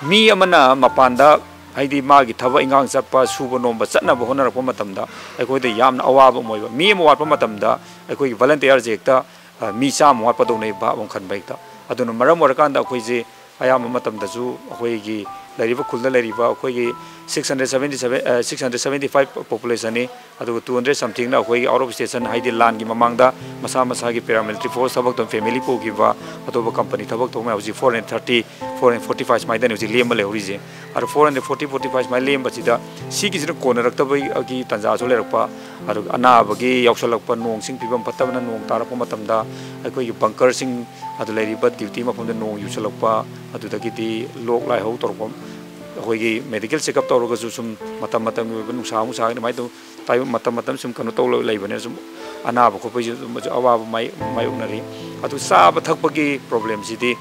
ꯃꯤ ꯑꯃꯅ ꯃꯄꯥꯟꯗ, ꯍꯥꯏꯗꯤ ꯃꯥꯒꯤ ꯊꯕꯛ ꯏꯪꯈꯥꯡ ꯆꯠꯄ, ꯁꯨꯕ ꯅꯣꯝꯕ ꯆꯠꯅꯕ ꯍꯣꯠꯅꯔꯛꯄ ꯃꯇꯝꯗ ꯑꯩꯈꯣꯏꯗ ꯌꯥꯝꯅ ꯑꯋꯥꯕ ꯑꯃ ꯑꯣꯏꯕ꯫ ꯃꯤ ꯑꯃ ꯋꯥꯠꯄ ꯃꯇꯝꯗ ꯑꯩꯈꯣꯏꯒꯤ volunteer ꯁꯦ ꯍꯦꯛꯇ, ꯑ, ꯃꯤ ꯆꯥꯝꯃ ꯋꯥꯠꯄꯗꯧꯅ ꯚꯥꯕ ꯑꯃ ꯈꯟꯕ ꯍꯦꯛꯇ꯫ ꯑꯗꯨꯅ ꯃꯔꯝ ꯑꯣꯏꯔꯀꯥꯟꯗ ꯑꯩꯈꯣꯏꯁꯦ ꯑꯌꯥꯝꯕ ꯃꯇꯝꯗꯁꯨ ꯑꯩꯈꯣꯏꯒꯤ ꯂꯩꯔꯤꯕ ꯈꯨꯜꯗ ꯂꯩꯔꯤꯕ ꯑꯩꯈꯣꯏꯒꯤ six hundred seventy seven, six hundred seventy five populationꯅꯤ꯫ ꯑꯗꯨꯒ two hundred somethingꯅ ꯑꯩꯈꯣꯏꯒꯤ out of station, ꯍꯥꯏꯗꯤ ꯂꯥꯟꯒꯤ ꯃꯃꯥꯡꯗ ꯃꯁꯥ ꯃꯁꯥꯒꯤ paramilitary force ꯊꯕꯛ ꯇꯧ, family ꯄꯨꯈꯤꯕ, ꯑꯇꯣꯞꯄ company ꯊꯕꯛ ꯇꯧꯕ ꯃꯌꯥꯝ ꯍꯧꯖꯤꯛ four hundred thirty, four hundred forty five ꯁꯨꯃꯥꯏꯅ ꯍꯧꯖꯤꯛ ꯂꯦꯝꯃ ꯂꯩꯍꯧꯔꯤꯁꯦ꯫ ꯑꯗꯣ four hundred forty, forty five ꯁꯨꯃꯥꯏꯅ ꯂꯦꯝꯕꯁꯤꯗ ꯁꯤꯒꯤꯁꯤꯅ ꯀꯣꯟꯅꯔꯛꯇꯕꯒꯤ ꯇꯥꯟꯖꯥꯁꯨ ꯂꯩꯔꯛꯄ, ꯑꯗꯨꯒ ꯑꯅꯥꯕꯒꯤ ꯌꯥꯎꯁꯜꯂꯛꯄ, ꯅꯣꯡ ꯆꯤꯡ ꯐꯤꯕꯝ ꯐꯠꯇꯕꯅ ꯅꯣꯡ ꯇꯥꯔꯛꯄ ꯃꯇꯝꯗ ꯑꯩꯈꯣꯏꯒꯤ bunkerꯁꯤꯡ, ꯑꯗꯨ ꯂꯩꯔꯤꯕ duty ꯃꯐꯝꯗ ꯅꯣꯡ ꯌꯨꯁꯜꯂꯛꯄ, ꯑꯗꯨꯗꯒꯤꯗꯤ ꯂꯣꯛ ꯂꯥꯏꯍꯧ ꯇꯧꯔꯛꯄ, ꯑꯩꯈꯣꯏꯒꯤ medical checkup ꯇꯧꯔꯒꯁꯨ ꯁꯨꯝ ꯃꯇꯝ ꯃꯇꯝꯒꯤ ꯑꯣꯏꯕ ꯅꯨꯡꯁꯥ ꯑꯃꯨꯛ ꯁꯥꯒꯅꯤ, ꯑꯗꯨꯃꯥꯏꯅ ꯇꯧ ꯇꯥꯏꯕ ꯃꯇꯝ ꯃꯇꯝ ꯁꯨꯝ ꯀꯩꯅꯣ ꯇꯧ ꯂꯩꯕꯅꯤꯅ ꯁꯨꯝ ꯑꯅꯥꯕ ꯈꯣꯠꯄꯒꯤꯁꯨ ꯑꯗꯨꯝ ꯑꯋꯥꯕ ꯃꯥꯏ-, ꯃꯥꯌꯣꯛꯅꯔꯤ꯫ ꯑꯗꯨ ꯆꯥꯕ ꯊꯛꯄꯒꯤ problemꯁꯤꯗꯤ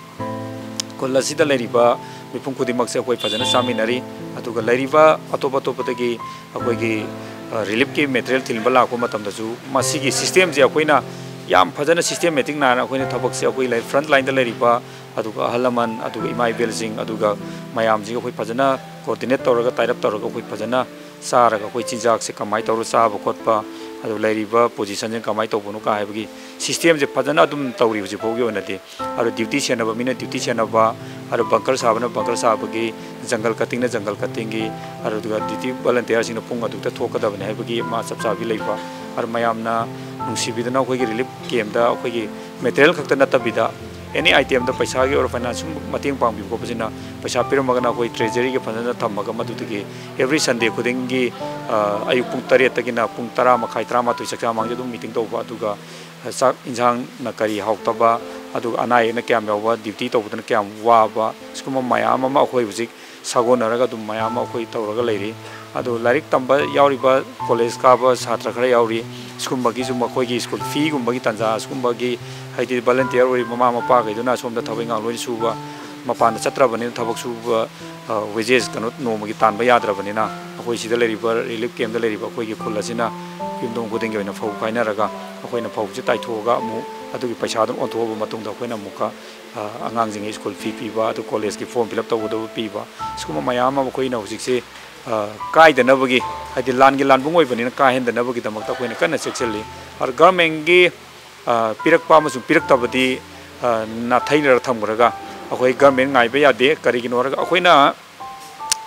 ꯈꯨꯜ ꯑꯁꯤꯗ ꯂꯩꯔꯤꯕ ꯃꯤꯄꯨꯝ ꯈꯨꯗꯤꯡꯃꯛꯁꯦ ꯑꯩꯈꯣꯏ ꯐꯖꯅ ꯆꯥꯃꯤꯟꯅꯔꯤ꯫ ꯑꯗꯨꯒ ꯂꯩꯔꯤꯕ ꯑꯇꯣꯞ ꯑꯇꯣꯞꯄꯗꯒꯤ ꯑꯩꯈꯣꯏꯒꯤ, ꯑ, reliefꯀꯤ material ꯊꯤꯟꯕ ꯂꯥꯛꯄ ꯃꯇꯝꯗꯁꯨ ꯃꯁꯤꯒꯤ systemꯁꯦ ꯑꯩꯈꯣꯏꯅ ꯌꯥꯝ ꯐꯖꯅ systematic ꯅꯥꯏꯅ ꯑꯩꯈꯣꯏꯅ ꯊꯕꯛꯁꯦ ꯑꯩꯈꯣꯏ ꯂꯩ-, front lineꯗ ꯂꯩꯔꯤꯕ, ꯑꯗꯨꯒ ꯑꯍꯜ ꯂꯃꯟ, ꯑꯗꯨꯒ ꯏꯃꯥ ꯏꯕꯦꯜꯁꯤꯡ, ꯑꯗꯨꯒ ꯃꯌꯥꯝꯁꯤꯒ ꯑꯩꯈꯣꯏ ꯐꯖꯅ coordinate ꯇꯧꯔꯒ, tie up ꯇꯧꯔꯒ ꯑꯩꯈꯣꯏ ꯐꯖꯅ ꯆꯥꯔꯒ ꯑꯩꯈꯣꯏ ꯆꯤꯟꯖꯥꯛꯁꯦ ꯀꯃꯥꯏꯅ ꯇꯧꯔ ꯆꯥꯕ ꯈꯣꯠꯄ, ꯑꯗꯨ ꯂꯩꯔꯤꯕ positionꯁꯦ ꯀꯃꯥꯏꯅ ꯇꯧꯕꯅꯣ ꯀꯥ ꯍꯥꯏꯕꯒꯤ systemꯁꯦ ꯐꯖꯅ ꯑꯗꯨꯝ ꯇꯧꯔꯤ ꯍꯧꯖꯤꯛ ꯐꯥꯎꯒꯤ ꯑꯣꯏꯅꯗꯤ꯫ ꯑꯗꯣ duty ꯁꯦꯟꯅꯕ ꯃꯤꯅ duty ꯁꯦꯟꯅꯕ, ꯑꯗꯣ bunker ꯁꯥꯕꯅ bunker ꯁꯥꯕꯒꯤ, jungle cuttingꯅ jungle cuttingꯒꯤ, ꯑꯗꯨꯒ duty volunteerꯁꯤꯡꯅ ꯄꯨꯡ ꯑꯗꯨꯛꯇ ꯊꯣꯛꯀꯗꯕꯅꯤ ꯍꯥꯏꯕꯒꯤ ꯃꯥ ꯆꯞ ꯆꯥꯕꯤ ꯂꯩꯕ꯫ ꯑꯗꯣ ꯃꯌꯥꯝꯅ ꯅꯨꯡꯁꯤꯕꯤꯗꯨꯅ ꯑꯩꯈꯣꯏꯒꯤ relief campꯇ ꯑꯩꯈꯣꯏꯒꯤ material ꯈꯛꯇ ꯅꯠꯇꯕꯤꯗ any itemꯗ ꯄꯩꯁꯥꯒꯤ ꯑꯣꯏꯔꯣ finance ꯁꯨꯝ ꯃꯇꯦꯡ ꯄꯥꯡꯕꯤꯕ ꯈꯣꯠꯄꯁꯤꯅ ꯄꯩꯁꯥ ꯄꯤꯔꯝꯃꯒꯅ ꯑꯩꯈꯣꯏ treasuryꯒ ꯐꯖꯅ ꯊꯝꯃꯒ ꯃꯗꯨꯗꯒꯤ every Sunday ꯈꯨꯗꯤꯡꯒꯤ, ꯑ, ꯑꯌꯨꯛ ꯄꯨꯡ ꯇꯔꯦꯠꯇꯒꯤꯅ ꯄꯨꯡ ꯇꯔꯥ ꯃꯈꯥꯏ, ꯇꯔꯥꯃꯥꯊꯣꯏ ꯆꯥꯛꯆꯥ ꯃꯃꯥꯡꯁꯦ ꯑꯗꯨꯝ meeting ꯇꯧꯕ, ꯑꯗꯨꯒ ꯆꯥꯛ ꯏꯟꯁꯥꯡꯅ ꯀꯔꯤ ꯍꯥꯎꯇꯕ, ꯑꯗꯨꯒ ꯑꯅꯥ ꯑꯌꯦꯛꯅ ꯀꯌꯥꯝ ꯌꯥꯎꯕ, duty ꯇꯧꯕꯗꯅ ꯀꯌꯥꯝ ꯋꯥꯕ, ꯁꯤꯒꯨꯝꯕ ꯃꯌꯥꯝ ꯑꯃ ꯑꯩꯈꯣꯏ ꯍꯧꯖꯤꯛ ꯁꯥꯒꯣꯟꯅꯔꯒ ꯑꯗꯨꯝ ꯃꯌꯥꯝ ꯑꯃ ꯑꯩꯈꯣꯏ ꯇꯧꯔꯒ ꯂꯩꯔꯤ꯫ ꯑꯗꯨ ꯂꯥꯏꯔꯤꯛ ꯇꯝꯕ ꯌꯥꯎꯔꯤꯕ, college ꯀꯥꯕ ꯁꯥꯇ꯭ꯔ ꯈꯔ ꯌꯥꯎꯔꯤ꯫ ꯁꯤꯒꯨꯝꯕꯒꯤꯁꯨ ꯃꯈꯣꯏꯒꯤ school feeꯒꯨꯝꯕꯒꯤ ꯇꯥꯟꯖꯥ, ꯁꯤꯒꯨꯝꯕꯒꯤ ꯍꯥꯏꯗꯤ volunteer ꯑꯣꯏꯔꯤꯕ ꯃꯃꯥ ꯃꯄꯥꯈꯩꯗꯨꯅ ꯑꯁꯣꯝꯗ ꯊꯕꯛ ꯏꯪꯈꯥꯡ ꯂꯣꯏꯅ ꯁꯨꯕ, ꯃꯄꯥꯟꯗ ꯆꯠꯇ꯭ꯔꯕꯅꯤꯅ ꯊꯕꯛ ꯁꯨꯕ, ꯑ, wages ꯀꯩꯅꯣ ꯅꯣꯡꯃꯒꯤ ꯇꯥꯟꯕ ꯌꯥꯗ꯭ꯔꯕꯅꯤꯅ ꯑꯩꯈꯣꯏ ꯁꯤꯗ ꯂꯩꯔꯤꯕ relief campꯇ ꯂꯩꯔꯤꯕ ꯑꯩꯈꯣꯏꯒꯤ ꯈꯨꯜ ꯑꯁꯤꯅ ꯌꯨꯝꯊꯣꯡ ꯈꯨꯗꯤꯡꯒꯤ ꯑꯣꯏꯅ ꯐꯧ ꯈꯥꯏꯅꯔꯒ ꯑꯩꯈꯣꯏꯅ ꯐꯧꯁꯦ ꯇꯥꯏꯊꯣꯛꯑꯒ ꯑꯃꯨꯛ ꯑꯗꯨꯒꯤ ꯄꯩꯁꯥꯗꯨꯅ ꯑꯣꯟꯊꯣꯛꯑꯕ ꯃꯇꯨꯡꯗ ꯑꯩꯈꯣꯏꯅ ꯑꯃꯨꯛꯀ, ꯑ, ꯑꯉꯥꯡꯁꯤꯡꯒꯤ school fee ꯄꯤꯕ, ꯑꯗꯨ collegeꯀꯤ form fill up ꯇꯧꯒꯗꯕ ꯄꯤꯕ, ꯁꯤꯒꯨꯝꯕ ꯃꯌꯥꯝ ꯑꯃ ꯑꯩꯈꯣꯏꯅ ꯍꯧꯖꯤꯛꯁꯦ, ꯑ, ꯀꯥꯏꯗꯅꯕꯒꯤ, ꯍꯥꯏꯗꯤ ꯂꯥꯟꯒꯤ ꯂꯥꯟꯕꯨꯡ ꯑꯣꯏꯕꯅꯤꯅ ꯀꯥꯏꯍꯟꯗꯅꯕꯒꯤꯗꯃꯛꯇ ꯑꯩꯈꯣꯏꯅ ꯀꯟꯅ ꯆꯦꯛꯁꯤꯜꯂꯤ꯫ ꯑꯗꯣ governmentꯀꯤ, ꯑ, ꯄꯤꯔꯛꯄ ꯑꯃꯁꯨꯡ ꯄꯤꯔꯛꯇꯕꯗꯤ, ꯑ, ꯅꯥꯊꯩꯅꯔ ꯊꯝꯈ꯭ꯔꯒ ꯑꯩꯈꯣꯏ government ꯉꯥꯏꯕ ꯌꯥꯗꯦ꯫ ꯀꯔꯤꯒꯤꯅꯣ ꯍꯥꯏꯔꯒ ꯑꯩꯈꯣꯏꯅ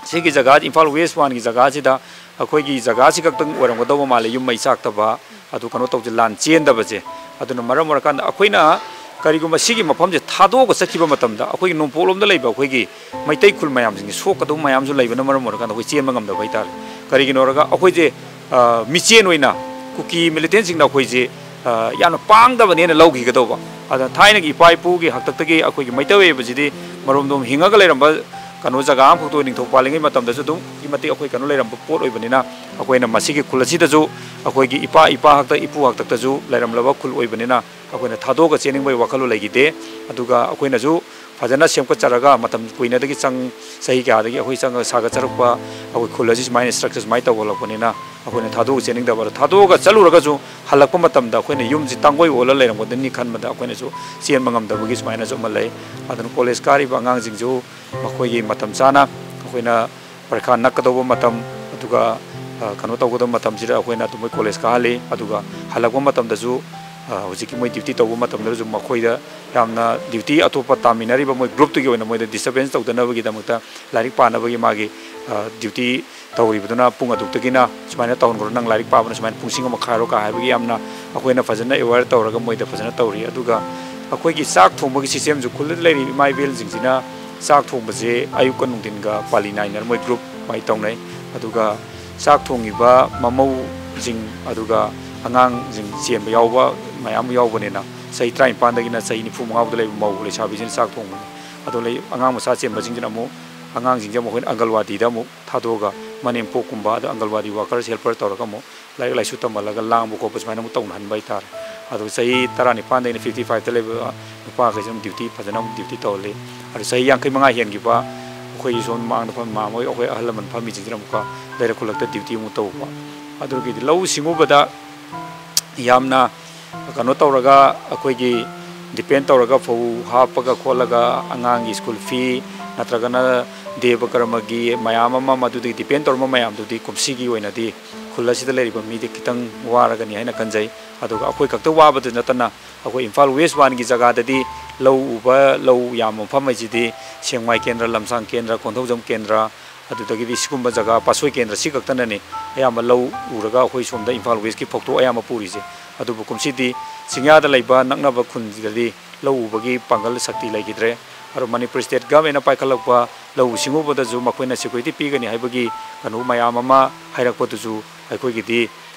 ꯁꯤꯒꯤ ꯖꯒꯥ, ꯏꯝꯐꯥꯜ ꯋꯦꯁ ꯋꯥꯟꯒꯤ ꯖꯒꯥꯁꯤꯗ ꯑꯩꯈꯣꯏꯒꯤ ꯖꯒꯥꯁꯤ ꯈꯛꯇꯪ ꯑꯣꯏꯔꯝꯒꯗꯧꯕ ꯃꯥꯜꯂꯦ, ꯌꯨꯝ ꯃꯩ ꯆꯥꯛꯇꯕ, ꯑꯗꯨ ꯀꯩꯅꯣ ꯇꯧꯁꯦ, ꯂꯥꯟ ꯆꯦꯟꯗꯕꯁꯦ꯫ ꯑꯗꯨꯅ ꯃꯔꯝ ꯑꯣꯏꯔꯀꯥꯟꯗ ꯑꯩꯈꯣꯏꯅ ꯀꯔꯤꯒꯨꯝꯕ ꯁꯤꯒꯤ ꯃꯐꯝꯁꯦ ꯊꯥꯗꯣꯛꯑꯒ ꯆꯠꯈꯤꯕ ꯃꯇꯝꯗ, ꯑꯩꯈꯣꯏꯒꯤ ꯅꯣꯡꯄꯣꯛꯂꯣꯝꯗ ꯂꯩꯕ ꯑꯩꯈꯣꯏꯒꯤ ꯃꯩꯇꯩ ꯈꯨꯜ ꯃꯌꯥꯝꯁꯤꯡꯁꯦ ꯁꯣꯛꯀꯗꯧꯕ ꯃꯌꯥꯝꯁꯨ ꯂꯩꯕꯅ ꯃꯔꯝ ꯑꯣꯏꯔꯀꯥꯟꯗ ꯑꯩꯈꯣꯏ ꯆꯦꯟꯕ ꯉꯝꯗꯕ ꯍꯥꯏꯇꯥꯔꯦ꯫ ꯀꯔꯤꯒꯤꯅꯣ ꯍꯥꯏꯔꯒ ꯑꯩꯈꯣꯏꯁꯦ, ꯑ, ꯃꯤꯆꯦꯟ ꯑꯣꯏꯅ ꯀꯨꯀꯤ ꯃꯤꯂꯤꯇꯦꯟꯁꯤꯡꯅ ꯑꯩꯈꯣꯏꯁꯦ, ꯑ, ꯌꯥꯝꯅ ꯄꯥꯡꯗꯕꯅꯦꯅ ꯂꯧꯈꯤꯒꯗꯧꯕ꯫ ꯑꯗꯨꯅ ꯊꯥꯏꯅꯒꯤ ꯏꯄꯥ ꯏꯄꯨꯒꯤ ꯍꯥꯛꯇꯛꯇꯒꯤ ꯑꯩꯈꯣꯏꯒꯤ ꯃꯩꯇꯩ ꯑꯣꯏꯕꯁꯤꯗꯤ ꯃꯔꯣꯝꯗꯣꯝ ꯍꯤꯡꯉꯒ ꯂꯩꯔꯝꯕ ꯀꯩꯅꯣ ꯖꯒꯥ ꯑꯃꯈꯛꯇ ꯅꯤꯡꯊꯧ ꯄꯥꯜꯂꯤꯉꯩ ꯃꯇꯝꯗꯁꯨ ꯑꯗꯨꯛꯀꯤ ꯃꯇꯤꯛ ꯑꯩꯈꯣꯏ ꯀꯩꯅꯣ ꯂꯩꯔꯝꯕ ꯄꯣꯠ ꯑꯣꯏꯕꯅꯤꯅ, ꯑꯩꯈꯣꯏꯅ ꯃꯁꯤꯒꯤ ꯈꯨꯜ ꯑꯁꯤꯗꯁꯨ ꯑꯩꯈꯣꯏꯒꯤ ꯏꯄꯥ ꯏꯄꯥ ꯍꯥꯛꯇꯛ, ꯏꯄꯨ ꯍꯥꯛꯇꯛꯇꯁꯨ ꯂꯩꯔꯝꯂꯕ ꯈꯨꯜ ꯑꯣꯏꯕꯅꯤꯅ ꯑꯩꯈꯣꯏꯅ ꯊꯥꯗꯣꯛꯑꯒ ꯆꯦꯟꯅꯤꯡꯕꯒꯤ ꯋꯥꯈꯜꯂꯣꯟ ꯂꯩꯈꯤꯗꯦ꯫ ꯑꯗꯨꯒ ꯑꯩꯈꯣꯏꯅꯁꯨ ꯐꯖꯅ ꯁꯦꯝꯒꯠꯆꯔꯒ ꯃꯇꯝ ꯀꯨꯏꯅꯗꯒꯤ ꯆꯪ-, ꯆꯍꯤ ꯀꯌꯥꯗꯒꯤ ꯑꯩꯈꯣꯏ ꯆꯪꯉꯒ ꯁꯥꯒꯠꯆꯔꯛꯄ ꯑꯩꯈꯣꯏ ꯈꯨꯜ ꯑꯁꯤ ꯁꯨꯃꯥꯏꯅ structure ꯁꯨꯃꯥꯏꯅ ꯇꯧꯍꯜꯂꯛꯄꯅꯤꯅ ꯑꯩꯈꯣꯏꯅ ꯊꯥꯗꯣꯛꯑꯒ ꯆꯦꯟꯅꯤꯡꯗꯕ꯫ ꯑꯗꯣ ꯊꯥꯗꯣꯛꯑꯒ ꯆꯠꯂꯨꯔꯒꯁꯨ ꯍꯜꯂꯛꯄ ꯃꯇꯝꯗ ꯑꯩꯈꯣꯏꯅ ꯌꯨꯝꯁꯤ ꯇꯥꯡꯒꯣꯏ ꯑꯣꯜꯂ ꯂꯩꯔꯝꯒꯗꯅꯤ ꯈꯟꯕꯗ ꯑꯩꯈꯣꯏꯅꯁꯨ ꯆꯦꯟꯕ ꯉꯝꯗꯕꯒꯤ ꯁꯨꯃꯥꯏꯅꯁꯨ ꯑꯃ ꯂꯩ꯫ ꯑꯗꯨꯅ ꯀꯣꯂꯦꯖ ꯀꯥꯔꯤꯕ ꯑꯉꯥꯡꯁꯤꯡꯁꯨ ꯃꯈꯣꯏꯒꯤ ꯃꯇꯝ ꯆꯥꯅ ꯑꯩꯈꯣꯏꯅ ꯄꯔꯤꯈꯥ ꯅꯛꯀꯗꯧꯕ ꯃꯇꯝ, ꯑꯗꯨꯒ, ꯑ, ꯀꯩꯅꯣ ꯇꯧꯒꯗꯧꯕ ꯃꯇꯝꯁꯤꯗ ꯑꯩꯈꯣꯏꯅ ꯑꯗꯨꯝ ꯃꯣꯏ ꯀꯣꯂꯦꯖ ꯀꯥꯍꯜꯂꯤ꯫ ꯑꯗꯨꯒ ꯍꯜꯂꯛꯄ ꯃꯇꯝꯗꯁꯨ, ꯑ, ꯍꯧꯖꯤꯛꯀꯤ ꯃꯣꯏ duty ꯇꯧꯕ ꯃꯇꯝꯗꯁꯨ ꯃꯈꯣꯏꯗ ꯌꯥꯝꯅ duty ꯑꯇꯣꯞꯄ ꯇꯥꯃꯤꯟꯅꯔꯤꯕ ꯃꯣꯏ groupꯇꯨꯒꯤ ꯑꯣꯏꯅ ꯃꯣꯏꯗ disturbance ꯇꯧꯗꯅꯕꯒꯤꯗꯃꯛꯇ ꯂꯥꯏꯔꯤꯛ ꯄꯥꯅꯕꯒꯤ ꯃꯥꯒꯤ, ꯑ, duty ꯇꯧꯔꯤꯕꯗꯨꯅ ꯄꯨꯡ ꯑꯗꯨꯛꯇꯒꯤꯅ ꯁꯨꯃꯥꯏꯅ ꯇꯧꯍꯟꯈ꯭ꯔꯣ, ꯅꯪ ꯂꯥꯏꯔꯤꯛ ꯄꯥꯕꯅ ꯁꯨꯃꯥꯏꯅ ꯄꯨꯡꯁꯤꯡ ꯑꯃ ꯈꯥꯏꯔꯣ ꯀꯥ ꯍꯥꯏꯕꯒꯤ ꯌꯥꯝꯅ ꯑꯩꯈꯣꯏꯅ ꯐꯖꯅ aware ꯇꯧꯔꯒ ꯃꯣꯏꯗ ꯐꯖꯅ ꯇꯧꯔꯤ꯫ ꯑꯗꯨꯒ ꯑꯩꯈꯣꯏꯒꯤ ꯆꯥꯛ ꯊꯣꯡꯕꯒꯤ systemꯁꯨ ꯈꯨꯜꯗ ꯂꯩꯔꯤꯕ ꯏꯃꯥ ꯏꯕꯦꯜꯁꯤꯡꯁꯤꯅ ꯆꯥꯛ ꯊꯣꯡꯕꯁꯦ ꯑꯌꯨꯛꯀ ꯅꯨꯡꯊꯤꯟꯒ ꯄꯥꯂꯤ ꯅꯥꯏꯅꯔ ꯃꯣꯏ group ꯃꯥꯏ ꯇꯧꯅꯩ꯫ ꯑꯗꯨꯒ ꯆꯥꯛ ꯊꯣꯡꯉꯤꯕ ꯃꯃꯧꯁꯤꯡ, ꯑꯗꯨꯒ ꯑꯉꯥꯡꯁꯤꯡ ꯆꯦꯟꯕ ꯌꯥꯎꯕ ꯃꯌꯥꯝ ꯌꯥꯎꯕꯅꯤꯅ, ꯆꯍꯤ ꯇꯔꯥꯅꯤꯄꯥꯟꯗꯒꯤꯅ ꯆꯍꯤ ꯅꯤꯐꯨ ꯃꯉꯥ ꯐꯥꯎꯗ ꯂꯩꯕ ꯃꯧ ꯂꯩꯁꯥꯕꯤꯁꯤꯡꯅ ꯆꯥꯛ ꯊꯣꯡꯕꯅꯤ꯫ ꯑꯗꯣ ꯂꯩ, ꯑꯉꯥꯡ ꯃꯆꯥ ꯆꯦꯟꯕꯁꯤꯡꯁꯤꯅ ꯑꯃꯨꯛ, ꯑꯉꯥꯡꯁꯤꯡꯁꯦ ꯑꯃꯨꯛ ꯑꯩꯈꯣꯏꯅ ꯑꯪꯒꯜꯋꯥꯗꯤꯗ ꯑꯃꯨꯛ ꯊꯥꯗꯣꯛꯑꯒ, ꯃꯅꯦꯝꯄꯣꯛꯀꯨꯝꯕ, ꯑꯗꯣ ꯑꯪꯒꯜꯋꯥꯗꯤ workers helper ꯇꯧꯔꯒ ꯑꯃꯨꯛ ꯂꯥꯏꯔꯤꯛ ꯂꯥꯏꯁꯨ ꯇꯝꯍꯜꯂꯒ ꯂꯥꯡꯕ ꯈꯣꯠꯄ ꯁꯨꯃꯥꯏꯅ ꯑꯃꯨꯛ ꯇꯧꯅꯍꯟꯕ ꯍꯥꯏꯇꯥꯔꯦ꯫ ꯑꯗꯣ ꯆꯍꯤ ꯇꯔꯥꯅꯤꯄꯥꯟꯗꯒꯤꯅ fifty fiveꯇ ꯂꯩꯕ ꯅꯨꯄꯥꯈꯩꯁꯦ ꯑꯗꯨꯝ duty ꯐꯖꯅ ꯑꯃꯨꯛ duty ꯇꯧꯍꯜꯂꯤ꯫ ꯑꯗꯣ ꯆꯍꯤ ꯌꯥꯡꯈꯩ ꯃꯉꯥ ꯍꯦꯟꯈꯤꯕ ꯑꯩꯈꯣꯏꯒꯤ ꯁꯣꯝ ꯃꯃꯥꯡꯗ ꯐꯝꯃꯤ ꯃꯥꯝꯃ ꯍꯣꯏ, ꯑꯩꯈꯣꯏ ꯑꯍꯜ ꯂꯃꯟ ꯐꯝꯃꯤꯁꯤꯡꯁꯤꯅ ꯑꯃꯨꯛꯀ ꯂꯩꯔꯛ ꯈꯨꯜꯂꯛꯇ duty ꯑꯃꯨꯛ ꯇꯧꯕ꯫ ꯑꯗꯨꯒꯤꯗꯤ ꯂꯧꯎ ꯁꯤꯡꯎꯕꯗ ꯌꯥꯝꯅ ꯀꯩꯅꯣ ꯇꯧꯔꯒ, ꯑꯩꯈꯣꯏꯒꯤ depend ꯇꯧꯔꯒ ꯐꯧ ꯍꯥꯞꯄꯒ ꯈꯣꯠꯂꯒ ꯑꯉꯥꯡꯒꯤ school fee ꯅꯠꯇ꯭ꯔꯒꯅ ꯗꯦꯕ ꯀꯔꯃꯒꯤ ꯃꯌꯥꯝ ꯑꯃ, ꯃꯗꯨꯗꯒꯤ depend ꯇꯧꯔꯝꯕ ꯃꯌꯥꯝꯗꯨꯗꯤ ꯀꯨꯝꯁꯤꯒꯤ ꯑꯣꯏꯅꯗꯤ ꯈꯨꯜ ꯑꯁꯤꯗ ꯂꯩꯔꯤꯕ ꯃꯤꯗꯤ ꯈꯤꯇꯪ ꯋꯥꯔꯒꯅꯤ ꯍꯥꯏꯅ ꯈꯟꯖꯩ꯫ ꯑꯗꯨꯒ ꯑꯩꯈꯣꯏ ꯈꯛꯇ ꯋꯥꯕꯗ ꯅꯠꯇꯅ ꯑꯩꯈꯣꯏ ꯏꯝꯐꯥꯜ ꯋꯦꯁ ꯋꯥꯟꯒꯤ ꯖꯒꯥꯗꯗꯤ ꯂꯧ ꯎꯕ, ꯂꯧ ꯌꯥꯝꯕ ꯃꯐꯝ ꯍꯥꯏꯁꯤꯗꯤ ꯁꯦꯡꯃꯥꯏ ꯀꯦꯟꯗ꯭ꯔ, ꯂꯝꯁꯥꯡ ꯀꯦꯟꯗ꯭ꯔ, ꯀꯣꯟꯊꯧꯖꯝ ꯀꯦꯟꯗ꯭ꯔ, ꯑꯗꯨꯗꯒꯤꯗꯤ ꯁꯤꯒꯨꯝꯕ ꯖꯒꯥ ꯄꯥꯠꯁꯣꯏ ꯀꯦꯟꯗ꯭ꯔ ꯁꯤ ꯈꯛꯇꯅꯅꯤ ꯑꯌꯥꯝꯕ ꯂꯧ ꯎꯔꯒ ꯑꯩꯈꯣꯏ ꯁꯣꯝꯗ ꯏꯝꯐꯥꯜ ꯋꯦꯁꯀꯤ ꯐꯧꯊꯣꯛ ꯑꯌꯥꯝꯕ ꯄꯨꯔꯤꯁꯦ꯫ ꯑꯗꯨꯕꯨ ꯀꯨꯝꯁꯤꯗꯤ ꯆꯤꯡꯌꯥꯗ ꯂꯩꯕ ꯅꯛꯅꯕ ꯈꯨꯟꯁꯤꯗꯗꯤ ꯂꯧ ꯎꯕꯒꯤ ꯄꯥꯡꯒꯜ ꯁꯛꯇꯤ ꯂꯩꯈꯤꯗ꯭ꯔꯦ꯫ ꯑꯗꯣ ꯃꯅꯤꯄꯨꯔ ꯁ꯭ꯇꯦꯠ ꯒꯚꯔꯟꯃꯦꯟꯅ ꯄꯥꯏꯈꯠꯂꯛꯄ ꯂꯧꯎ ꯁꯤꯡꯎꯕꯗꯁꯨ ꯃꯈꯣꯏꯅ ꯁꯦꯀ꯭ꯌꯨꯔꯤꯇꯤ ꯄꯤꯒꯅꯤ ꯍꯥꯏꯕꯒꯤ ꯀꯩꯅꯣ ꯃꯌꯥꯝ ꯑꯃ ꯍꯥꯏꯔꯛꯄꯗꯨꯁꯨ ꯑꯩꯈꯣꯏꯒꯤꯗꯤ,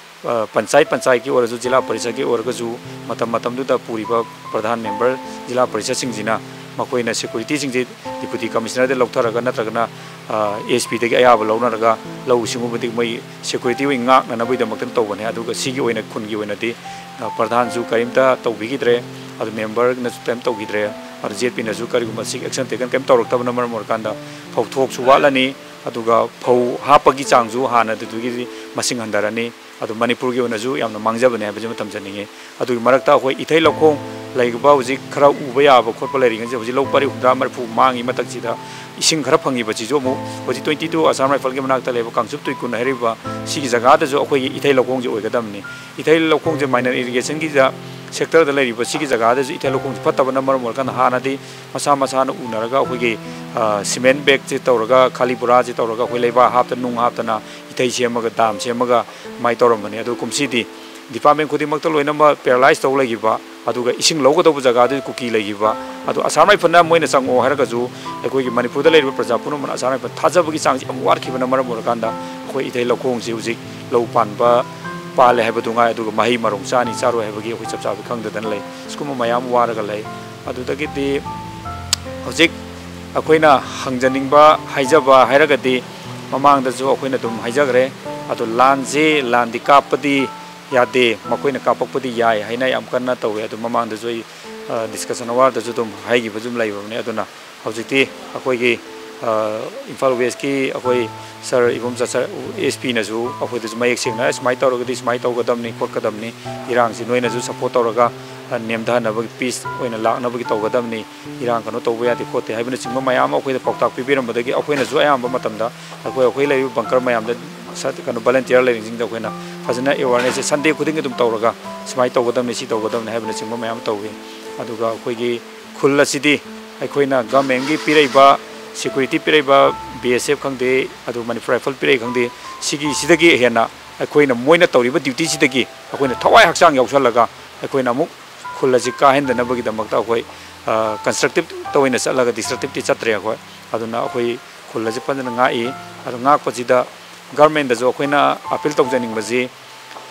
ꯑ, ꯄꯟꯆꯥꯌꯠ ꯄꯟꯆꯥꯌꯠꯀꯤ ꯑꯣꯏꯔꯁꯨ, ꯖꯤꯂꯥ ꯄꯔꯤꯁꯠꯀꯤ ꯑꯣꯏꯔꯒꯁꯨ, ꯃꯇꯝ ꯃꯇꯝꯗꯨꯗ ꯄꯨꯔꯤꯕ ꯄ꯭ꯔꯙꯥꯟ ꯃꯦꯝꯕꯔ, ꯖꯤꯂꯥ ꯄꯔꯤꯁꯠꯁꯤꯡꯁꯤꯅ ꯃꯈꯣꯏꯅ ꯁꯦꯀ꯭ꯌꯨꯔꯤꯇꯤꯁꯤꯡꯁꯤ ꯗꯤꯄꯨꯇꯤ ꯀꯃꯤꯁꯅꯔꯗ ꯂꯧꯊꯔꯒ ꯅꯠꯇ꯭ꯔꯒꯅ, ꯑ, ꯑꯦꯁ ꯄꯤꯗꯒꯤ ꯑꯌꯥꯕ ꯂꯧꯅꯔꯒ ꯂꯧꯎ ꯁꯤꯡꯎꯕꯗꯤ ꯃꯣꯏ ꯁꯦꯀ꯭ꯌꯨꯔꯤꯇꯤ ꯑꯣꯏꯅ ꯉꯥꯛꯅꯅꯕꯒꯤꯗꯃꯛꯇ ꯇꯧꯕꯅꯦ꯫ ꯑꯗꯨꯒ ꯁꯤꯒꯤ ꯑꯣꯏꯅ ꯈꯨꯟꯒꯤ ꯑꯣꯏꯅꯗꯤ, ꯑ, ꯄ꯭ꯔꯙꯥꯟꯁꯨ ꯀꯔꯤꯝꯇ ꯇꯧꯕꯤꯈꯤꯗ꯭ꯔꯦ, ꯑꯗꯨ ꯃꯦꯝꯕꯔꯅꯁꯨ ꯀꯔꯤꯝ ꯇꯧꯈꯤꯗ꯭ꯔꯦ꯫ ꯑꯗꯨ ꯖꯦꯠ ꯄꯤꯅꯁꯨ ꯀꯔꯤꯒꯨꯝꯕ ꯁꯤ ꯑꯦꯛꯁꯟ ꯇꯦꯀꯟ ꯀꯔꯤꯝ ꯇꯧꯔꯛꯇꯕꯅ ꯃꯔꯝ ꯑꯣꯏꯔꯀꯥꯟꯗ ꯐꯧꯊꯣꯛꯁꯨ ꯋꯥꯠꯂꯅꯤ, ꯑꯗꯨꯒ ꯐꯧ ꯍꯥꯞꯄꯒꯤ ꯆꯥꯡꯁꯨ ꯍꯥꯟꯅꯗꯨꯗꯒꯤꯗꯤ ꯃꯁꯤꯡ ꯍꯟꯊꯔꯅꯤ꯫ ꯑꯗꯨ ꯃꯅꯤꯄꯨꯔꯒꯤ ꯑꯣꯏꯅꯁꯨ ꯌꯥꯝꯅ ꯃꯥꯡꯖꯕꯅꯦ ꯍꯥꯏꯕꯁꯤꯃ ꯊꯝꯖꯅꯤꯡꯉꯤ꯫ ꯑꯗꯨꯒꯤ ꯃꯔꯛꯇ ꯑꯩꯈꯣꯏ ꯏꯊꯩ ꯂꯧꯈꯣꯡ ꯂꯩꯔꯤꯕ ꯍꯧꯖꯤꯛ ꯈꯔ ꯎꯕ ꯌꯥꯕ ꯈꯣꯠꯄ ꯂꯩꯔꯤꯉꯩꯁꯦ ꯍꯧꯖꯤꯛ ꯂꯧ ꯄꯔꯤ ꯍꯨꯝꯗ꯭ꯔꯥ ꯃꯔꯤꯐꯨ ꯃꯥꯡꯉꯤ ꯃꯊꯛꯁꯤꯗ ꯏꯁꯤꯡ ꯈꯔ ꯐꯪꯉꯤꯕꯁꯤꯁꯨ ꯑꯃꯨꯛ ꯍꯧꯖꯤꯛ twenty two Assam Rifle ꯒꯤ ꯃꯅꯥꯛꯇ ꯂꯩꯕ ꯀꯥꯡꯆꯨꯞ ꯇꯨꯏꯀꯨꯟ ꯍꯥꯏꯔꯤꯕ ꯁꯤꯒꯤ ꯖꯒꯥꯗꯁꯨ ꯑꯩꯈꯣꯏꯒꯤ ꯏꯊꯩ ꯂꯧꯈꯣꯡꯁꯦ ꯑꯣꯏꯒꯗꯕꯅꯤ꯫ ꯏꯊꯩ ꯂꯧꯈꯣꯡꯁꯦ minor irrigation ꯒꯤꯗ sector ꯗ ꯂꯩꯔꯤꯕ ꯁꯤꯒꯤ ꯖꯒꯥꯗꯁꯨ ꯏꯊꯩ ꯂꯧꯈꯣꯡꯁꯦ ꯐꯠꯇꯕꯅ ꯃꯔꯝ ꯑꯣꯏꯔꯀꯥꯟꯗ ꯍꯥꯟꯅꯗꯤ ꯃꯁꯥ ꯃꯁꯥꯅ ꯎꯅꯔꯒ ꯑꯩꯈꯣꯏꯒꯤ, ꯑ, cement bag ꯁꯦ ꯇꯧꯔꯒ ꯈꯥꯂꯤ ꯕꯣꯔꯥꯁꯦ ꯇꯧꯔꯒ ꯑꯩꯈꯣꯏ ꯂꯩꯕꯥꯛ ꯍꯥꯞꯇꯅ ꯅꯨꯡ ꯍꯥꯞꯇꯅ ꯏꯊꯩ ꯁꯦꯝꯃꯒ ꯗꯥꯝ ꯁꯦꯝꯃꯒ ꯑꯗꯨꯃꯥꯏꯅ ꯇꯧꯔꯝꯕꯅꯤ꯫ ꯑꯗꯨ ꯀꯨꯝꯁꯤꯗꯤ department ꯈꯨꯗꯤꯡꯃꯛꯇ ꯂꯣꯏꯅꯃꯛ paralyze ꯇꯧ ꯂꯩꯈꯤꯕ, ꯑꯗꯨꯒ ꯏꯁꯤꯡ ꯂꯧꯒꯗꯧꯕ ꯖꯒꯥꯗꯨ ꯀꯨꯀꯤ ꯂꯩꯈꯤꯕ꯫ ꯑꯗꯣ Assam Rifle ꯅ ꯃꯣꯏꯅ ꯆꯪꯉꯛꯑꯣ ꯍꯥꯏꯔꯒꯁꯨ ꯑꯩꯈꯣꯏꯒꯤ ꯃꯅꯤꯄꯨꯔꯗ ꯂꯩꯔꯤꯕ ꯄ꯭ꯔꯖꯥ ꯄꯨꯝꯅꯃꯛꯅ Assam Rifle ꯊꯥꯖꯕꯒꯤ ꯆꯥꯡꯁꯤ ꯌꯥꯝ ꯋꯥꯠꯈꯤꯕꯅ ꯃꯔꯝ ꯑꯣꯏꯔꯀꯥꯟꯗ ꯑꯩꯈꯣꯏ ꯏꯊꯩ ꯂꯧꯈꯣꯡꯁꯤ ꯍꯧꯖꯤꯛ ꯂꯧ ꯄꯥꯟꯕ ꯄꯥꯜꯂꯦ ꯍꯥꯏꯕꯗꯨ ꯉꯥꯏ, ꯑꯗꯨꯒ ꯃꯍꯩ ꯃꯔꯣꯡ ꯆꯥꯅꯤ ꯆꯥꯔꯣꯏ ꯍꯥꯏꯕꯒꯤ ꯑꯩꯈꯣꯏ ꯆꯞ ꯆꯥꯕꯤ ꯈꯪꯗꯗꯅ ꯂꯩ꯫ ꯁꯤꯒꯨꯝꯕ ꯃꯌꯥꯝ ꯋꯥꯔꯒ ꯂꯩ꯫ ꯑꯗꯨꯗꯒꯤꯗꯤ ꯍꯧꯖꯤꯛ ꯑꯩꯈꯣꯏꯅ ꯍꯪꯖꯅꯤꯡꯕ ꯍꯥꯏꯖꯕ ꯍꯥꯏꯔꯒꯗꯤ ꯃꯃꯥꯡꯗꯁꯨ ꯑꯩꯈꯣꯏꯅ ꯑꯗꯨꯝ ꯍꯥꯏꯖꯈ꯭ꯔꯦ꯫ ꯑꯗꯣ ꯂꯥꯟꯁꯤ, ꯂꯥꯟꯗꯤ ꯀꯥꯞꯄꯗꯤ ꯌꯥꯗꯦ, ꯃꯈꯣꯏꯅ ꯀꯥꯞꯄꯛꯄꯗꯤ ꯌꯥꯏ ꯍꯥꯏꯅ ꯌꯥꯝ ꯀꯟꯅ ꯇꯧꯋꯦ꯫ ꯑꯗꯨ ꯃꯃꯥꯡꯗꯁꯨ ꯑꯩ, ꯑ, discussion hour ꯗꯁꯨ ꯑꯗꯨꯝ ꯍꯥꯏꯈꯤꯕꯁꯨ ꯑꯗꯨꯝ ꯂꯩꯕꯅꯦ꯫ ꯑꯗꯨꯅ ꯍꯧꯖꯤꯛꯇꯤ ꯑꯩꯈꯣꯏꯒꯤ, ꯑ, ꯏꯝꯐꯥꯜ ꯋꯦꯁ ꯀꯤ ꯑꯩꯈꯣꯏ ꯁꯥꯔ ꯏꯕꯣꯝꯆꯥ ꯁꯥꯔ, ꯑꯦꯁ ꯄꯤ ꯅꯁꯨ ꯑꯩꯈꯣꯏꯗꯁꯨ ꯃꯌꯦꯛ ꯁꯦꯡꯅ ꯁꯨꯃꯥꯏꯅ ꯇꯧꯔꯒꯗꯤ ꯁꯨꯃꯥꯏꯅ ꯇꯧꯒꯗꯕꯅꯤ ꯈꯣꯠꯀꯗꯕꯅꯤ, ꯏꯔꯥꯡꯁꯤ ꯅꯣꯏꯅꯁꯨ support ꯇꯧꯔꯒ, ꯑ, ꯅꯦꯝꯊꯅꯕꯒꯤ, peace ꯑꯣꯏꯅ ꯂꯥꯛꯅꯕꯒꯤ ꯇꯧꯒꯗꯕꯅꯤ, ꯏꯔꯥꯡ ꯀꯩꯅꯣ ꯇꯧꯕ ꯌꯥꯗꯦ ꯈꯣꯠꯇꯦ ꯍꯥꯏꯕꯅꯆꯤꯡꯕ ꯃꯌꯥꯝ ꯑꯃ ꯑꯩꯈꯣꯏꯗ ꯄꯥꯎꯇꯥꯛ ꯄꯤꯕꯤꯔꯝꯕꯗꯒꯤ ꯑꯩꯈꯣꯏꯅꯁꯨ ꯑꯌꯥꯝꯕ ꯃꯇꯝꯗ ꯑꯩꯈꯣꯏ, ꯑꯩꯈꯣꯏ ꯂꯩꯔꯤꯕ bunker ꯃꯌꯥꯝꯗ ꯁ-, ꯀꯩꯅꯣ, volunteer ꯂꯩꯔꯤꯁꯤꯡꯗ ꯑꯩꯈꯣꯏꯅ ꯐꯖꯅ awareness ꯁꯦ Sunday ꯈꯨꯗꯤꯡꯒꯤ ꯑꯗꯨꯝ ꯇꯧꯔꯒ ꯁꯨꯃꯥꯏꯅ ꯇꯧꯒꯗꯕꯅꯤ, ꯁꯤ ꯇꯧꯒꯗꯕꯅꯤ ꯍꯥꯏꯕꯅꯆꯤꯡꯕ ꯃꯌꯥꯝ ꯇꯧꯏ꯫ ꯑꯗꯨꯒ ꯑꯩꯈꯣꯏꯒꯤ ꯈꯨꯜ ꯑꯁꯤꯗꯤ ꯑꯩꯈꯣꯏꯅ government ꯀꯤ ꯄꯤꯔꯛꯏꯕ, security ꯄꯤꯔꯛꯏꯕ ꯕꯤ ꯑꯦꯁ ꯑꯦꯐ ꯈꯪꯗꯦ, ꯑꯗꯨ ꯃꯅꯤꯄꯨꯔ ꯔꯥꯏꯐꯜ ꯄꯤꯔꯛꯏ ꯈꯪꯗꯦ, ꯁꯤꯒꯤ, ꯁꯤꯗꯒꯤ ꯍꯦꯟꯅ ꯑꯩꯈꯣꯏꯅ ꯃꯣꯏꯅ ꯇꯧꯔꯤꯕ ꯗ꯭ꯌꯨꯇꯤꯁꯤꯗꯒꯤ ꯑꯩꯈꯣꯏꯅ ꯊꯋꯥꯏ ꯍꯛꯆꯥꯡ ꯌꯥꯎꯁꯜꯂꯒ ꯑꯩꯈꯣꯏꯅ ꯑꯃꯨꯛ ꯈꯨꯜ ꯑꯁꯤ ꯀꯥꯍꯟꯗꯅꯕꯒꯤꯗꯃꯛꯇ ꯑꯩꯈꯣꯏ, ꯑ, constructive ꯇ ꯑꯣꯏꯅ ꯆꯠꯂꯒ destructive ꯇꯤ ꯆꯠꯇ꯭ꯔꯦ ꯑꯩꯈꯣꯏ꯫ ꯑꯗꯨꯅ ꯑꯩꯈꯣꯏ ꯈꯨꯜ ꯑꯁꯤ ꯐꯖꯅ ꯉꯥꯛꯏ꯫ ꯑꯗꯨ ꯉꯥꯛꯄꯁꯤꯗ government ꯗꯁꯨ ꯑꯩꯈꯣꯏꯅ appeal ꯇꯧꯖꯅꯤꯡꯕꯁꯤ,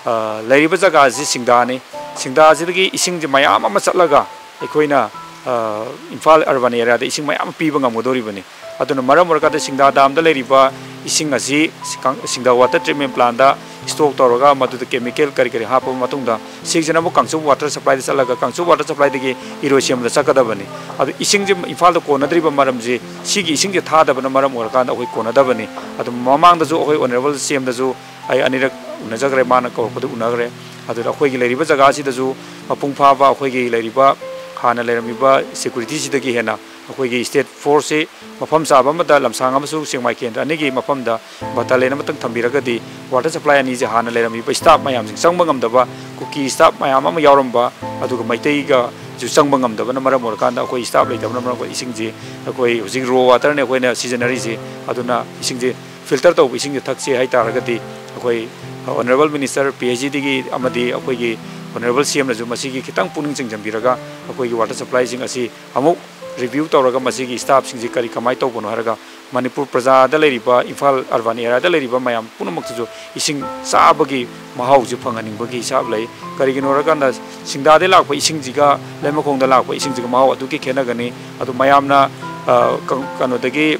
ꯑ, ꯂꯩꯔꯤꯕ ꯖꯒꯥꯁꯤ ꯁꯤꯡꯗꯥꯅꯤ꯫ ꯁꯤꯡꯗꯥꯁꯤꯗꯒꯤ ꯏꯁꯤꯡꯁꯦ ꯃꯌꯥꯝ ꯑꯃ ꯆꯠꯂꯒ ꯑꯩꯈꯣꯏꯅ, ꯑ, ꯏꯝꯐꯥꯜ urban area ꯗ ꯏꯁꯤꯡ ꯃꯌꯥꯝ ꯑꯃ ꯄꯤꯕ ꯉꯝꯒꯗꯧꯔꯤꯕꯅꯤ꯫ ꯑꯗꯨꯅ ꯃꯔꯝ ꯑꯣꯏꯔꯀꯥꯟꯗ ꯁꯤꯡꯗꯥ dam ꯗ ꯂꯩꯔꯤꯕ ꯏꯁꯤꯡ ꯑꯁꯤ ꯀꯪ-, ꯁꯤꯡꯗꯥ water treatment plant ꯇ stock ꯇꯧꯔꯒ ꯃꯗꯨꯗ chemical ꯀꯔꯤ ꯀꯔꯤ ꯍꯥꯞꯄꯕ ꯃꯇꯨꯡꯗ ꯁꯤꯒꯤꯁꯤꯅ ꯑꯃꯨꯛ ꯀꯥꯡꯆꯨꯞ water supply ꯗ ꯆꯠꯂꯒ ꯀꯥꯡꯆꯨꯞ water supply ꯗꯒꯤ ꯏꯔꯣꯏꯁꯦꯝꯕꯗ ꯆꯠꯀꯗꯕꯅꯤ꯫ ꯑꯗꯨ ꯏꯁꯤꯡꯁꯦ ꯏꯝꯐꯥꯜꯗ ꯀꯣꯟꯅꯗ꯭ꯔꯤꯕ ꯃꯔꯝꯁꯤ ꯁꯤꯒꯤ ꯏꯁꯤꯡꯁꯦ ꯊꯥꯗꯕꯅ ꯃꯔꯝ ꯑꯣꯏꯔꯀꯥꯟꯗ ꯑꯩꯈꯣꯏ ꯀꯣꯟꯅꯗꯕꯅꯤ꯫ ꯑꯗꯨ ꯃꯃꯥꯡꯗꯁꯨ ꯑꯩꯈꯣꯏ honourable ꯁꯤ ꯑꯦꯝ ꯗꯁꯨ ꯑꯩ ꯑꯅꯤꯔꯛ ꯎꯅꯖꯈ꯭ꯔꯦ, ꯃꯥꯅ ꯀꯧꯔꯛꯄꯗ ꯎꯅꯈ꯭ꯔꯦ꯫ ꯑꯗꯨꯗ ꯑꯩꯈꯣꯏꯒꯤ ꯂꯩꯔꯤꯕ ꯖꯒꯥꯁꯤꯗꯁꯨ ꯃꯄꯨꯡ ꯐꯥꯕ ꯑꯩꯈꯣꯏꯒꯤ ꯂꯩꯔꯤꯕ ꯍꯥꯟꯅ ꯂꯩꯔꯝꯃꯤꯕ security ꯁꯤꯗꯒꯤ ꯍꯦꯟꯅ ꯑꯩꯈꯣꯏꯒꯤ state force ꯁꯤ ꯃꯐꯝ ꯆꯥꯕ ꯑꯃꯗ ꯂꯝꯁꯥꯡ ꯑꯃꯁꯨꯡ ꯁꯦꯛꯃꯥꯏ ꯀꯦꯟꯗ꯭ꯔ ꯑꯅꯤꯒꯤ ꯃꯐꯝꯗ battalion ꯑꯃꯇꯪ ꯊꯝꯕꯤꯔꯒꯗꯤ water supply ꯑꯅꯤꯁꯦ ꯍꯥꯟꯅ ꯂꯩꯔꯝꯃꯤꯕ staff ꯃꯌꯥꯝꯁꯤꯡ ꯆꯪꯕ ꯉꯝꯗꯕ, ꯀꯨꯀꯤ staff ꯃꯌꯥꯝ ꯑꯃ ꯌꯥꯎꯔꯝꯕ, ꯑꯗꯨꯒ ꯃꯩꯇꯩꯒꯁꯨ ꯆꯪꯕ ꯉꯝꯗꯕꯅ ꯃꯔꯝ ꯑꯣꯏꯔꯀꯥꯟꯗ ꯑꯩꯈꯣꯏ staff ꯂꯩꯇꯕꯅ ꯃꯔꯝ ꯑꯣꯏꯔꯒ ꯏꯁꯤꯡꯁꯦ ꯑꯩꯈꯣꯏ ꯍꯧꯖꯤꯛ raw water ꯅꯦ ꯑꯩꯈꯣꯏꯅ ꯁꯤꯖꯤꯟꯅꯔꯤꯁꯦ꯫ ꯑꯗꯨꯅ ꯏꯁꯤꯡꯁꯦ filter ꯇꯧꯕ ꯏꯁꯤꯡꯁꯦ ꯊꯛꯁꯦ ꯍꯥꯏ ꯇꯥꯔꯒꯗꯤ ꯑꯩꯈꯣꯏ honourable minister, P H E ꯗꯒꯤ ꯑꯃꯗꯤ ꯑꯩꯈꯣꯏꯒꯤ honourable ꯁꯤ ꯑꯦꯝ ꯅꯁꯨ ꯃꯁꯤꯒꯤ ꯈꯤꯇꯪ ꯄꯨꯛꯅꯤꯡ ꯆꯤꯡꯁꯤꯟꯕꯤꯔꯒ ꯑꯩꯈꯣꯏꯒꯤ water supply ꯁꯤꯡ ꯑꯁꯤ ꯑꯃꯨꯛ review ꯇꯧꯔꯒ ꯃꯁꯤꯒꯤ staff ꯁꯤꯡꯁꯤ ꯀꯔꯤ ꯀꯃꯥꯏꯅ ꯇꯧꯕꯅꯣ ꯍꯥꯏꯔꯒ ꯃꯅꯤꯄꯨꯔ ꯄ꯭ꯔꯖꯥꯗ ꯂꯩꯔꯤꯕ, ꯏꯝꯐꯥꯜ urban area ꯗ ꯂꯩꯔꯤꯕ ꯃꯌꯥꯝ ꯄꯨꯝꯅꯃꯛꯇꯁꯨ ꯏꯁꯤꯡ ꯆꯥꯕꯒꯤ ꯃꯍꯥꯎꯁꯤ ꯐꯪꯍꯟꯅꯤꯡꯕꯒꯤ ꯍꯤꯁꯥꯕ ꯂꯩ꯫ ꯀꯔꯤꯒꯤꯅꯣ ꯍꯥꯏꯔꯀꯥꯟꯗ ꯁꯤꯡꯗꯥꯗꯒꯤ ꯂꯥꯛꯄ ꯏꯁꯤꯡꯁꯤꯒ ꯂꯩꯃꯈꯣꯡꯗ ꯂꯥꯛꯄ ꯏꯁꯤꯡꯁꯤꯒ ꯃꯍꯥꯎ ꯑꯗꯨꯛꯀꯤ ꯈꯦꯠꯅꯒꯅꯤ꯫ ꯑꯗꯨ ꯃꯌꯥꯝꯅ, ꯑ, ꯀ-, ꯀꯩꯅꯣꯗꯒꯤ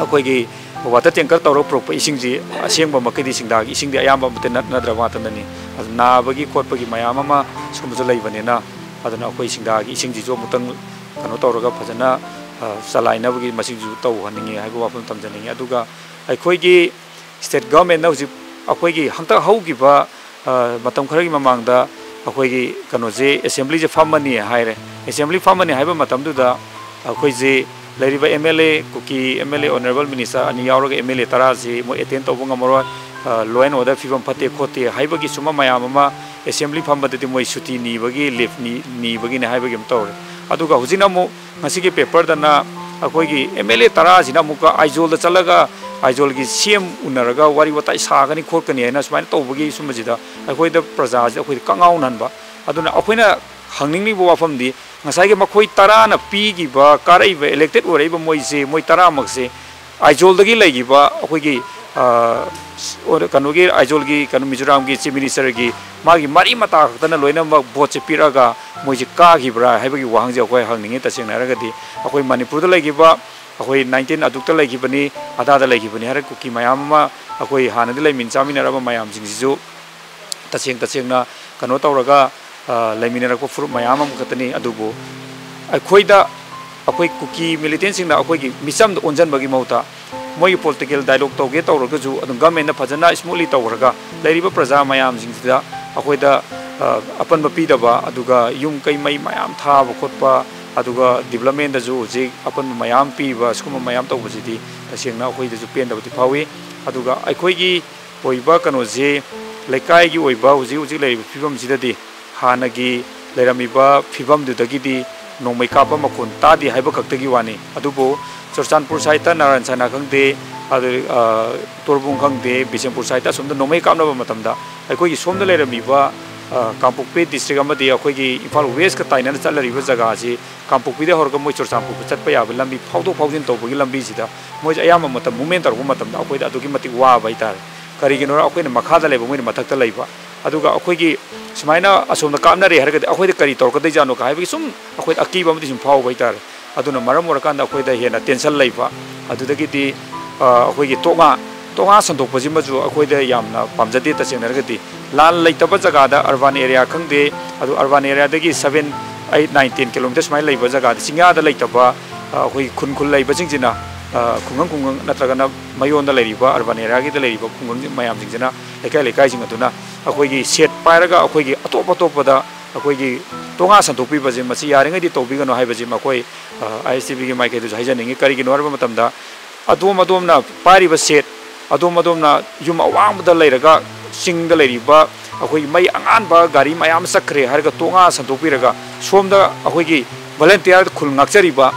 ꯑꯩꯈꯣꯏꯒꯤ water tanker ꯇꯧꯔꯒ ꯄꯨꯔꯛꯄ ꯏꯁꯤꯡꯁꯤ ꯑꯁꯦꯡꯕꯃꯛꯀꯤꯗꯤ ꯁꯤꯡꯗꯥꯒꯤ ꯏꯁꯤꯡꯗꯤ ꯑꯌꯥꯝꯕ ꯃꯇꯤꯛ ꯅꯠ-, ꯅꯠꯇ꯭ꯔꯕ ꯉꯥꯛꯇꯅꯅꯤ꯫ ꯑꯗꯨ ꯅꯥꯕꯒꯤ ꯈꯣꯠꯄꯒꯤ ꯃꯌꯥꯝ ꯑꯃ ꯁꯤꯒꯨꯝꯕꯁꯨ ꯂꯩꯕꯅꯤꯅ, ꯑꯗꯨꯅ ꯑꯩꯈꯣꯏ ꯁꯤꯡꯗꯥꯒꯤ ꯏꯁꯤꯡꯁꯤꯁꯨ ꯑꯃꯨꯛꯇꯪ ꯀꯩꯅꯣ ꯇꯧꯔꯒ ꯐꯖꯅ, ꯑ, ꯆꯂꯥꯏꯅꯕꯒꯤ ꯃꯁꯤꯡꯁꯨ ꯇꯧꯍꯟꯅꯤꯡꯉꯤ ꯍꯥꯏꯕ ꯋꯥꯐꯝ ꯊꯝꯖꯅꯤꯡꯉꯤ꯫ ꯑꯗꯨꯒ ꯑꯩꯈꯣꯏꯒꯤ state government ꯅ ꯍꯧꯖꯤꯛ ꯑꯩꯈꯣꯏꯒꯤ ꯍꯟꯇꯛ ꯍꯧꯈꯤꯕ, ꯑ, ꯃꯇꯝ ꯈꯔꯒꯤ ꯃꯃꯥꯡꯗ ꯑꯩꯈꯣꯏꯒꯤ ꯀꯩꯅꯣꯁꯦ, assembly ꯁꯦ ꯐꯝꯃꯅꯤ ꯍꯥꯏꯔꯦ꯫ Assembly ꯐꯝꯃꯅꯤ ꯍꯥꯏꯕ ꯃꯇꯝꯗꯨꯗ ꯑꯩꯈꯣꯏꯁꯦ ꯂꯩꯔꯤꯕ M L A, Kuki M L A, honourable minister ꯑꯅꯤ ꯌꯥꯎꯔꯒ ꯑꯦꯝ ꯑꯦꯜ ꯑꯦ ꯇꯔꯥꯁꯤ ꯃꯣꯏ attend ꯇꯧꯕ ꯉꯝꯃꯔꯣꯏ, ꯑ, law and order ꯐꯤꯕꯝ ꯐꯠꯇꯦ ꯈꯣꯠꯇꯦ ꯍꯥꯏꯕꯒꯤ ꯁꯨꯝꯕ ꯃꯌꯥꯝ ꯑꯃ, assembly ꯐꯝꯕꯗꯗꯤ ꯃꯣꯏ ꯁꯨꯇꯤ ꯅꯤꯕꯒꯤ, leave ꯅꯤ-, ꯅꯤꯕꯒꯤꯅꯦ ꯍꯥꯏꯕꯒꯤ ꯑꯃ ꯇꯧꯔꯦ꯫ ꯑꯗꯨꯒ ꯍꯧꯖꯤꯛꯅ ꯑꯃꯨꯛ ꯉꯁꯤꯒꯤ paper ꯗꯅ ꯑꯩꯈꯣꯏꯒꯤ ꯑꯦꯝ ꯑꯦꯜ ꯑꯦ ꯇꯔꯥꯁꯤꯅ ꯑꯃꯨꯛꯀ ꯑꯥꯏꯖꯣꯜꯗ ꯆꯠꯂꯒ ꯑꯥꯏꯖꯣꯜꯒꯤ ꯁꯤ ꯑꯦꯝ ꯎꯅꯔꯒ ꯋꯥꯔꯤ ꯋꯥꯇꯥꯏ ꯁꯥꯒꯅꯤ ꯈꯣꯠꯀꯅꯤ ꯍꯥꯏꯅ ꯁꯨꯃꯥꯏꯅ ꯇꯧꯕꯒꯤ ꯁꯨꯝꯕꯁꯤꯗ ꯑꯩꯈꯣꯏꯗ ꯄ꯭ꯔꯖꯥꯁꯤꯗ ꯑꯩꯈꯣꯏꯗ ꯀꯛꯉꯥꯎꯅꯍꯟꯕ꯫ ꯑꯗꯨꯅ ꯑꯩꯈꯣꯏꯅ ꯍꯪꯅꯤꯡꯂꯤꯕ ꯋꯥꯐꯝꯗꯤ, ꯉꯁꯥꯏꯒꯤ ꯃꯈꯣꯏ ꯇꯔꯥꯅ ꯄꯤꯈꯤꯕ, ꯀꯥꯔꯛꯏꯕ, ꯏꯂꯦꯛꯇꯦꯠ ꯑꯣꯏꯔꯛꯏꯕ ꯃꯣꯏꯁꯦ, ꯃꯣꯏ ꯇꯔꯥꯃꯛꯁꯦ ꯑꯥꯏꯖꯣꯜꯗꯒꯤ ꯂꯩꯈꯤꯕ ꯑꯩꯈꯣꯏꯒꯤ, ꯑ, ꯀꯩꯅꯣꯒꯤ, ꯑꯥꯏꯖꯣꯜꯒꯤ, ꯀꯩꯅꯣ, ꯃꯤꯖꯣꯔꯥꯝꯒꯤ ꯆꯤꯐ ꯃꯤꯅꯤꯁꯇꯔꯒꯤ ꯃꯥꯒꯤ ꯃꯔꯤ ꯃꯇꯥ ꯈꯛꯇꯅ ꯂꯣꯏꯅꯃꯛ ꯚꯣꯠꯁꯦ ꯄꯤꯔꯛꯑꯒ ꯃꯣꯏꯁꯦ ꯀꯥꯈꯤꯕ꯭ꯔꯥ ꯍꯥꯏꯕꯒꯤ ꯋꯥꯍꯪꯁꯦ ꯑꯩꯈꯣꯏ ꯍꯪꯅꯤꯡꯉꯤ꯫ ꯇꯁꯦꯡꯅ ꯍꯥꯏꯔꯒꯗꯤ ꯑꯩꯈꯣꯏ ꯃꯅꯤꯄꯨꯔꯗ ꯂꯩꯈꯤꯕ, ꯑꯩꯈꯣꯏ ꯅꯥꯏꯟꯇꯤꯟ ꯑꯗꯨꯛꯇ ꯂꯩꯈꯤꯕꯅꯤ, ꯑꯗꯥꯗ ꯂꯩꯈꯤꯕꯅꯤ ꯍꯥꯏꯔ ꯀꯨꯀꯤ ꯃꯌꯥꯝ ꯑꯃ, ꯑꯩꯈꯣꯏ ꯍꯥꯟꯅꯗꯤ ꯂꯩꯃꯤꯟ ꯆꯥꯃꯤꯟꯅꯔꯕ ꯃꯌꯥꯝꯁꯤꯡꯁꯤꯁꯨ ꯇꯁꯦꯡ ꯇꯁꯦꯡꯅ ꯀꯩꯅꯣ ꯇꯧꯔꯒ, ꯑ, ꯂꯩꯃꯤꯟꯅꯔꯛꯄ ꯐꯨꯔꯨꯞ ꯃꯌꯥꯝ ꯑꯃꯈꯛꯇꯅꯤ꯫ ꯑꯗꯨꯕꯨ ꯑꯩꯈꯣꯏꯗ, ꯑꯩꯈꯣꯏ ꯀꯨꯀꯤ ꯃꯤꯂꯤꯇꯦꯟꯁꯤꯡꯅ ꯑꯩꯈꯣꯏꯒꯤ ꯃꯤꯆꯝꯗ ꯑꯣꯟꯁꯤꯟꯕꯒꯤ ꯃꯍꯨꯠꯇ ꯃꯣꯏꯒꯤ ꯄꯣꯂꯤꯇꯤꯀꯦꯜ ꯗꯥꯏꯂꯣꯒ ꯇꯧꯒꯦ ꯇꯧꯔꯒꯁꯨ ꯑꯗꯨꯝ ꯒꯃꯦꯟꯅ ꯐꯖꯅ ꯁ꯭ꯃꯨꯠꯂꯤ ꯇꯧꯈ꯭ꯔꯒ ꯂꯩꯔꯤꯕ ꯄ꯭ꯔꯖꯥ ꯃꯌꯥꯝꯁꯤꯡꯁꯤꯗ ꯑꯩꯈꯣꯏꯗ, ꯑ, ꯑꯄꯟꯕ ꯄꯤꯗꯕ, ꯑꯗꯨꯒ ꯌꯨꯝ ꯀꯩ ꯃꯩ ꯃꯌꯥꯝ ꯊꯥꯕ ꯈꯣꯠꯄ, ꯑꯗꯨꯒ ꯗꯤꯕ꯭ꯂꯞꯃꯦꯟꯗꯁꯨ ꯍꯧꯖꯤꯛ ꯑꯄꯟꯕ ꯃꯌꯥꯝ ꯄꯤꯕ, ꯁꯤꯒꯨꯝꯕ ꯃꯌꯥꯝ ꯇꯧꯕꯁꯤꯗꯤ ꯇꯁꯦꯡꯅ ꯑꯩꯈꯣꯏꯗꯁꯨ ꯄꯦꯟꯗꯕꯗꯤ ꯐꯥꯎꯏ꯫ ꯑꯗꯨꯒ ꯑꯩꯈꯣꯏꯒꯤ ꯑꯣꯏꯕ ꯀꯩꯅꯣꯁꯤ, ꯂꯩꯀꯥꯏꯒꯤ ꯑꯣꯏꯕ ꯍꯧꯖꯤꯛ ꯍꯧꯖꯤꯛ ꯂꯩꯔꯤꯕ ꯐꯤꯕꯝꯁꯤꯗꯗꯤ ꯍꯥꯟꯅꯒꯤ ꯂꯩꯔꯝꯃꯤꯕ ꯐꯤꯕꯝꯗꯨꯗꯒꯤꯗꯤ ꯅꯣꯡꯃꯩ ꯀꯥꯞꯄ ꯃꯈꯣꯟ ꯇꯥꯗꯦ ꯍꯥꯏꯕ ꯈꯛꯇꯒꯤ ꯋꯥꯅꯤ꯫ ꯑꯗꯨꯕꯨ ꯆꯨꯔꯆꯥꯟꯄꯨꯔ ꯁꯥꯏꯠꯇ, ꯅꯥꯔꯥꯌꯟ ꯁꯥꯅꯥ ꯈꯪꯗꯦ, ꯑꯗꯨ, ꯑ, ꯇꯣꯔꯕꯨꯡ ꯈꯪꯗꯦ, ꯕꯤꯁꯦꯝꯄꯨꯔ ꯁꯥꯏꯠꯇ ꯑꯁꯣꯝꯗ ꯅꯣꯡꯃꯩ ꯀꯥꯞꯅꯕ ꯃꯇꯝꯗ ꯑꯩꯈꯣꯏꯒꯤ ꯁꯣꯝꯗ ꯂꯩꯔꯝꯃꯤꯕ, ꯑ, ꯀꯥꯡꯄꯣꯛꯄꯤ ꯗꯤꯁꯇ꯭ꯔꯤꯛ ꯑꯃꯗꯤ ꯑꯩꯈꯣꯏꯒꯤ ꯏꯝꯐꯥꯜ ꯋꯦꯁꯀ ꯇꯥꯏꯅꯅ ꯆꯠꯅꯔꯤꯕ ꯖꯒꯥꯁꯤ ꯀꯥꯡꯄꯣꯛꯄꯤꯗ ꯍꯧꯔꯒ ꯃꯣꯏ ꯆꯨꯔꯆꯥꯟꯄꯨꯔ ꯆꯠꯄ ꯌꯥꯕ ꯂꯝꯕꯤ ꯐꯥꯎꯗꯣꯛ ꯐꯥꯎꯖꯤꯟ ꯇꯧꯕꯒꯤ ꯂꯝꯕꯤꯁꯤꯗ ꯃꯣꯏꯁꯦ ꯑꯌꯥꯝꯕ ꯃꯇꯝ movement ꯇꯧꯔꯛꯄ ꯃꯇꯝꯗ ꯑꯩꯈꯣꯏꯗ ꯑꯗꯨꯛꯀꯤ ꯃꯇꯤꯛ ꯋꯥꯕ ꯍꯥꯏꯇꯥꯔꯦ꯫ ꯀꯔꯤꯒꯤꯅꯣ, ꯑꯩꯈꯣꯏꯅ ꯃꯈꯥꯗ ꯂꯩꯕ, ꯃꯣꯏꯅ ꯃꯊꯛꯇ ꯂꯩꯕ꯫ ꯑꯗꯨꯒ ꯑꯩꯈꯣꯏꯒꯤ ꯁꯨꯃꯥꯏꯅ ꯑꯁꯣꯝꯗ ꯀꯥꯞꯅꯔꯦ ꯍꯥꯏꯔꯒꯗꯤ ꯑꯩꯈꯣꯏꯗ ꯀꯔꯤ ꯇꯧꯔꯛꯀꯗꯣꯏꯖꯥꯠꯅꯣ ꯀ ꯍꯥꯏꯕꯒꯤ ꯁꯨꯝ ꯑꯩꯈꯣꯏꯗ ꯑꯀꯤꯕ ꯑꯃꯗꯤ ꯁꯨꯝ ꯐꯥꯎꯕ ꯍꯥꯏꯇꯥꯔꯦ꯫ ꯑꯗꯨꯅ ꯃꯔꯝ ꯑꯣꯏꯔꯀꯥꯟꯗ ꯑꯩꯈꯣꯏꯗ ꯍꯦꯟꯅ tension ꯂꯩꯕ꯫ ꯑꯗꯨꯗꯒꯤꯗꯤ, ꯑ, ꯑꯩꯈꯣꯏꯒꯤ ꯇꯣꯉꯥ, ꯇꯣꯉꯥ ꯁꯟꯗꯣꯛꯄꯁꯤꯃꯁꯨ ꯑꯩꯈꯣꯏꯗ ꯌꯥꯝꯅ ꯄꯥꯝꯖꯗꯦ꯫ ꯇꯁꯦꯡꯅ ꯍꯥꯏꯔꯒꯗꯤ ꯂꯥꯟ ꯂꯩꯇꯕ ꯖꯒꯥꯗ, urban area ꯈꯪꯗꯦ, ꯑꯗꯨ urban areaꯗꯒꯤ seven, eight, nine, ten kilometre ꯁꯨꯃꯥꯏꯅ ꯂꯩꯕ ꯖꯒꯥꯗ, ꯆꯤꯡꯌꯥꯗ ꯂꯩꯇꯕ, ꯑ, ꯑꯩꯈꯣꯏꯒꯤ ꯈꯨꯟ ꯈꯨꯜ ꯂꯩꯕꯁꯤꯡꯁꯤꯅ, ꯑ, ꯈꯨꯡꯒꯪ ꯈꯨꯡꯒꯪ ꯅꯠꯇ꯭ꯔꯒꯅ ꯃꯌꯣꯟꯗ ꯂꯩꯔꯤꯕ urban areaꯒꯤꯗ ꯂꯩꯔꯤꯕ ꯈꯨꯡꯒꯪ ꯃꯌꯥꯝꯁꯤꯡꯁꯤꯅ, ꯂꯩꯀꯥꯏ ꯂꯩꯀꯥꯏꯁꯤꯡ ꯑꯗꯨꯅ ꯑꯩꯈꯣꯏꯒꯤ ꯁꯦꯠ ꯄꯥꯏꯔꯒ ꯑꯩꯈꯣꯏꯒꯤ ꯑꯇꯣꯞ ꯑꯇꯣꯞꯄꯗ ꯑꯩꯈꯣꯏꯒꯤ ꯇꯣꯉꯥ ꯁꯟꯗꯣꯛꯄꯤꯕꯁꯦ ꯃꯁꯤ ꯌꯥꯔꯤꯉꯩꯗꯤ ꯇꯧꯕꯤꯒꯅꯨ ꯍꯥꯏꯕꯁꯤ ꯃꯈꯣꯏ, ꯑ, ISTVꯒꯤ ꯃꯥꯏꯀꯩꯗꯁꯨ ꯍꯥꯏꯖꯅꯤꯡꯉꯤ꯫ ꯀꯔꯤꯒꯤꯅꯣ ꯍꯥꯏꯕ ꯃꯇꯝꯗ ꯑꯗꯣꯝ ꯑꯗꯣꯝꯅ ꯄꯥꯏꯔꯤꯕ ꯁꯦꯠ, ꯑꯗꯣꯝ ꯑꯗꯣꯝꯅ ꯌꯨꯝ ꯑꯋꯥꯡꯕꯗ ꯂꯩꯔꯒ ꯆꯤꯡꯗ ꯂꯩꯔꯤꯕ ꯑꯩꯈꯣꯏꯒꯤ ꯃꯩ ꯑꯉꯥꯟꯕ ꯒꯥꯔꯤ ꯃꯌꯥꯝ ꯆꯠꯈ꯭ꯔꯦ ꯍꯥꯏꯔꯒ ꯇꯣꯉꯥ ꯁꯟꯗꯣꯛꯄꯤꯔꯒ ꯁꯣꯝꯗ ꯑꯩꯈꯣꯏꯒꯤ volunteer ꯈꯨꯜ ꯉꯥꯛꯆꯔꯤꯕ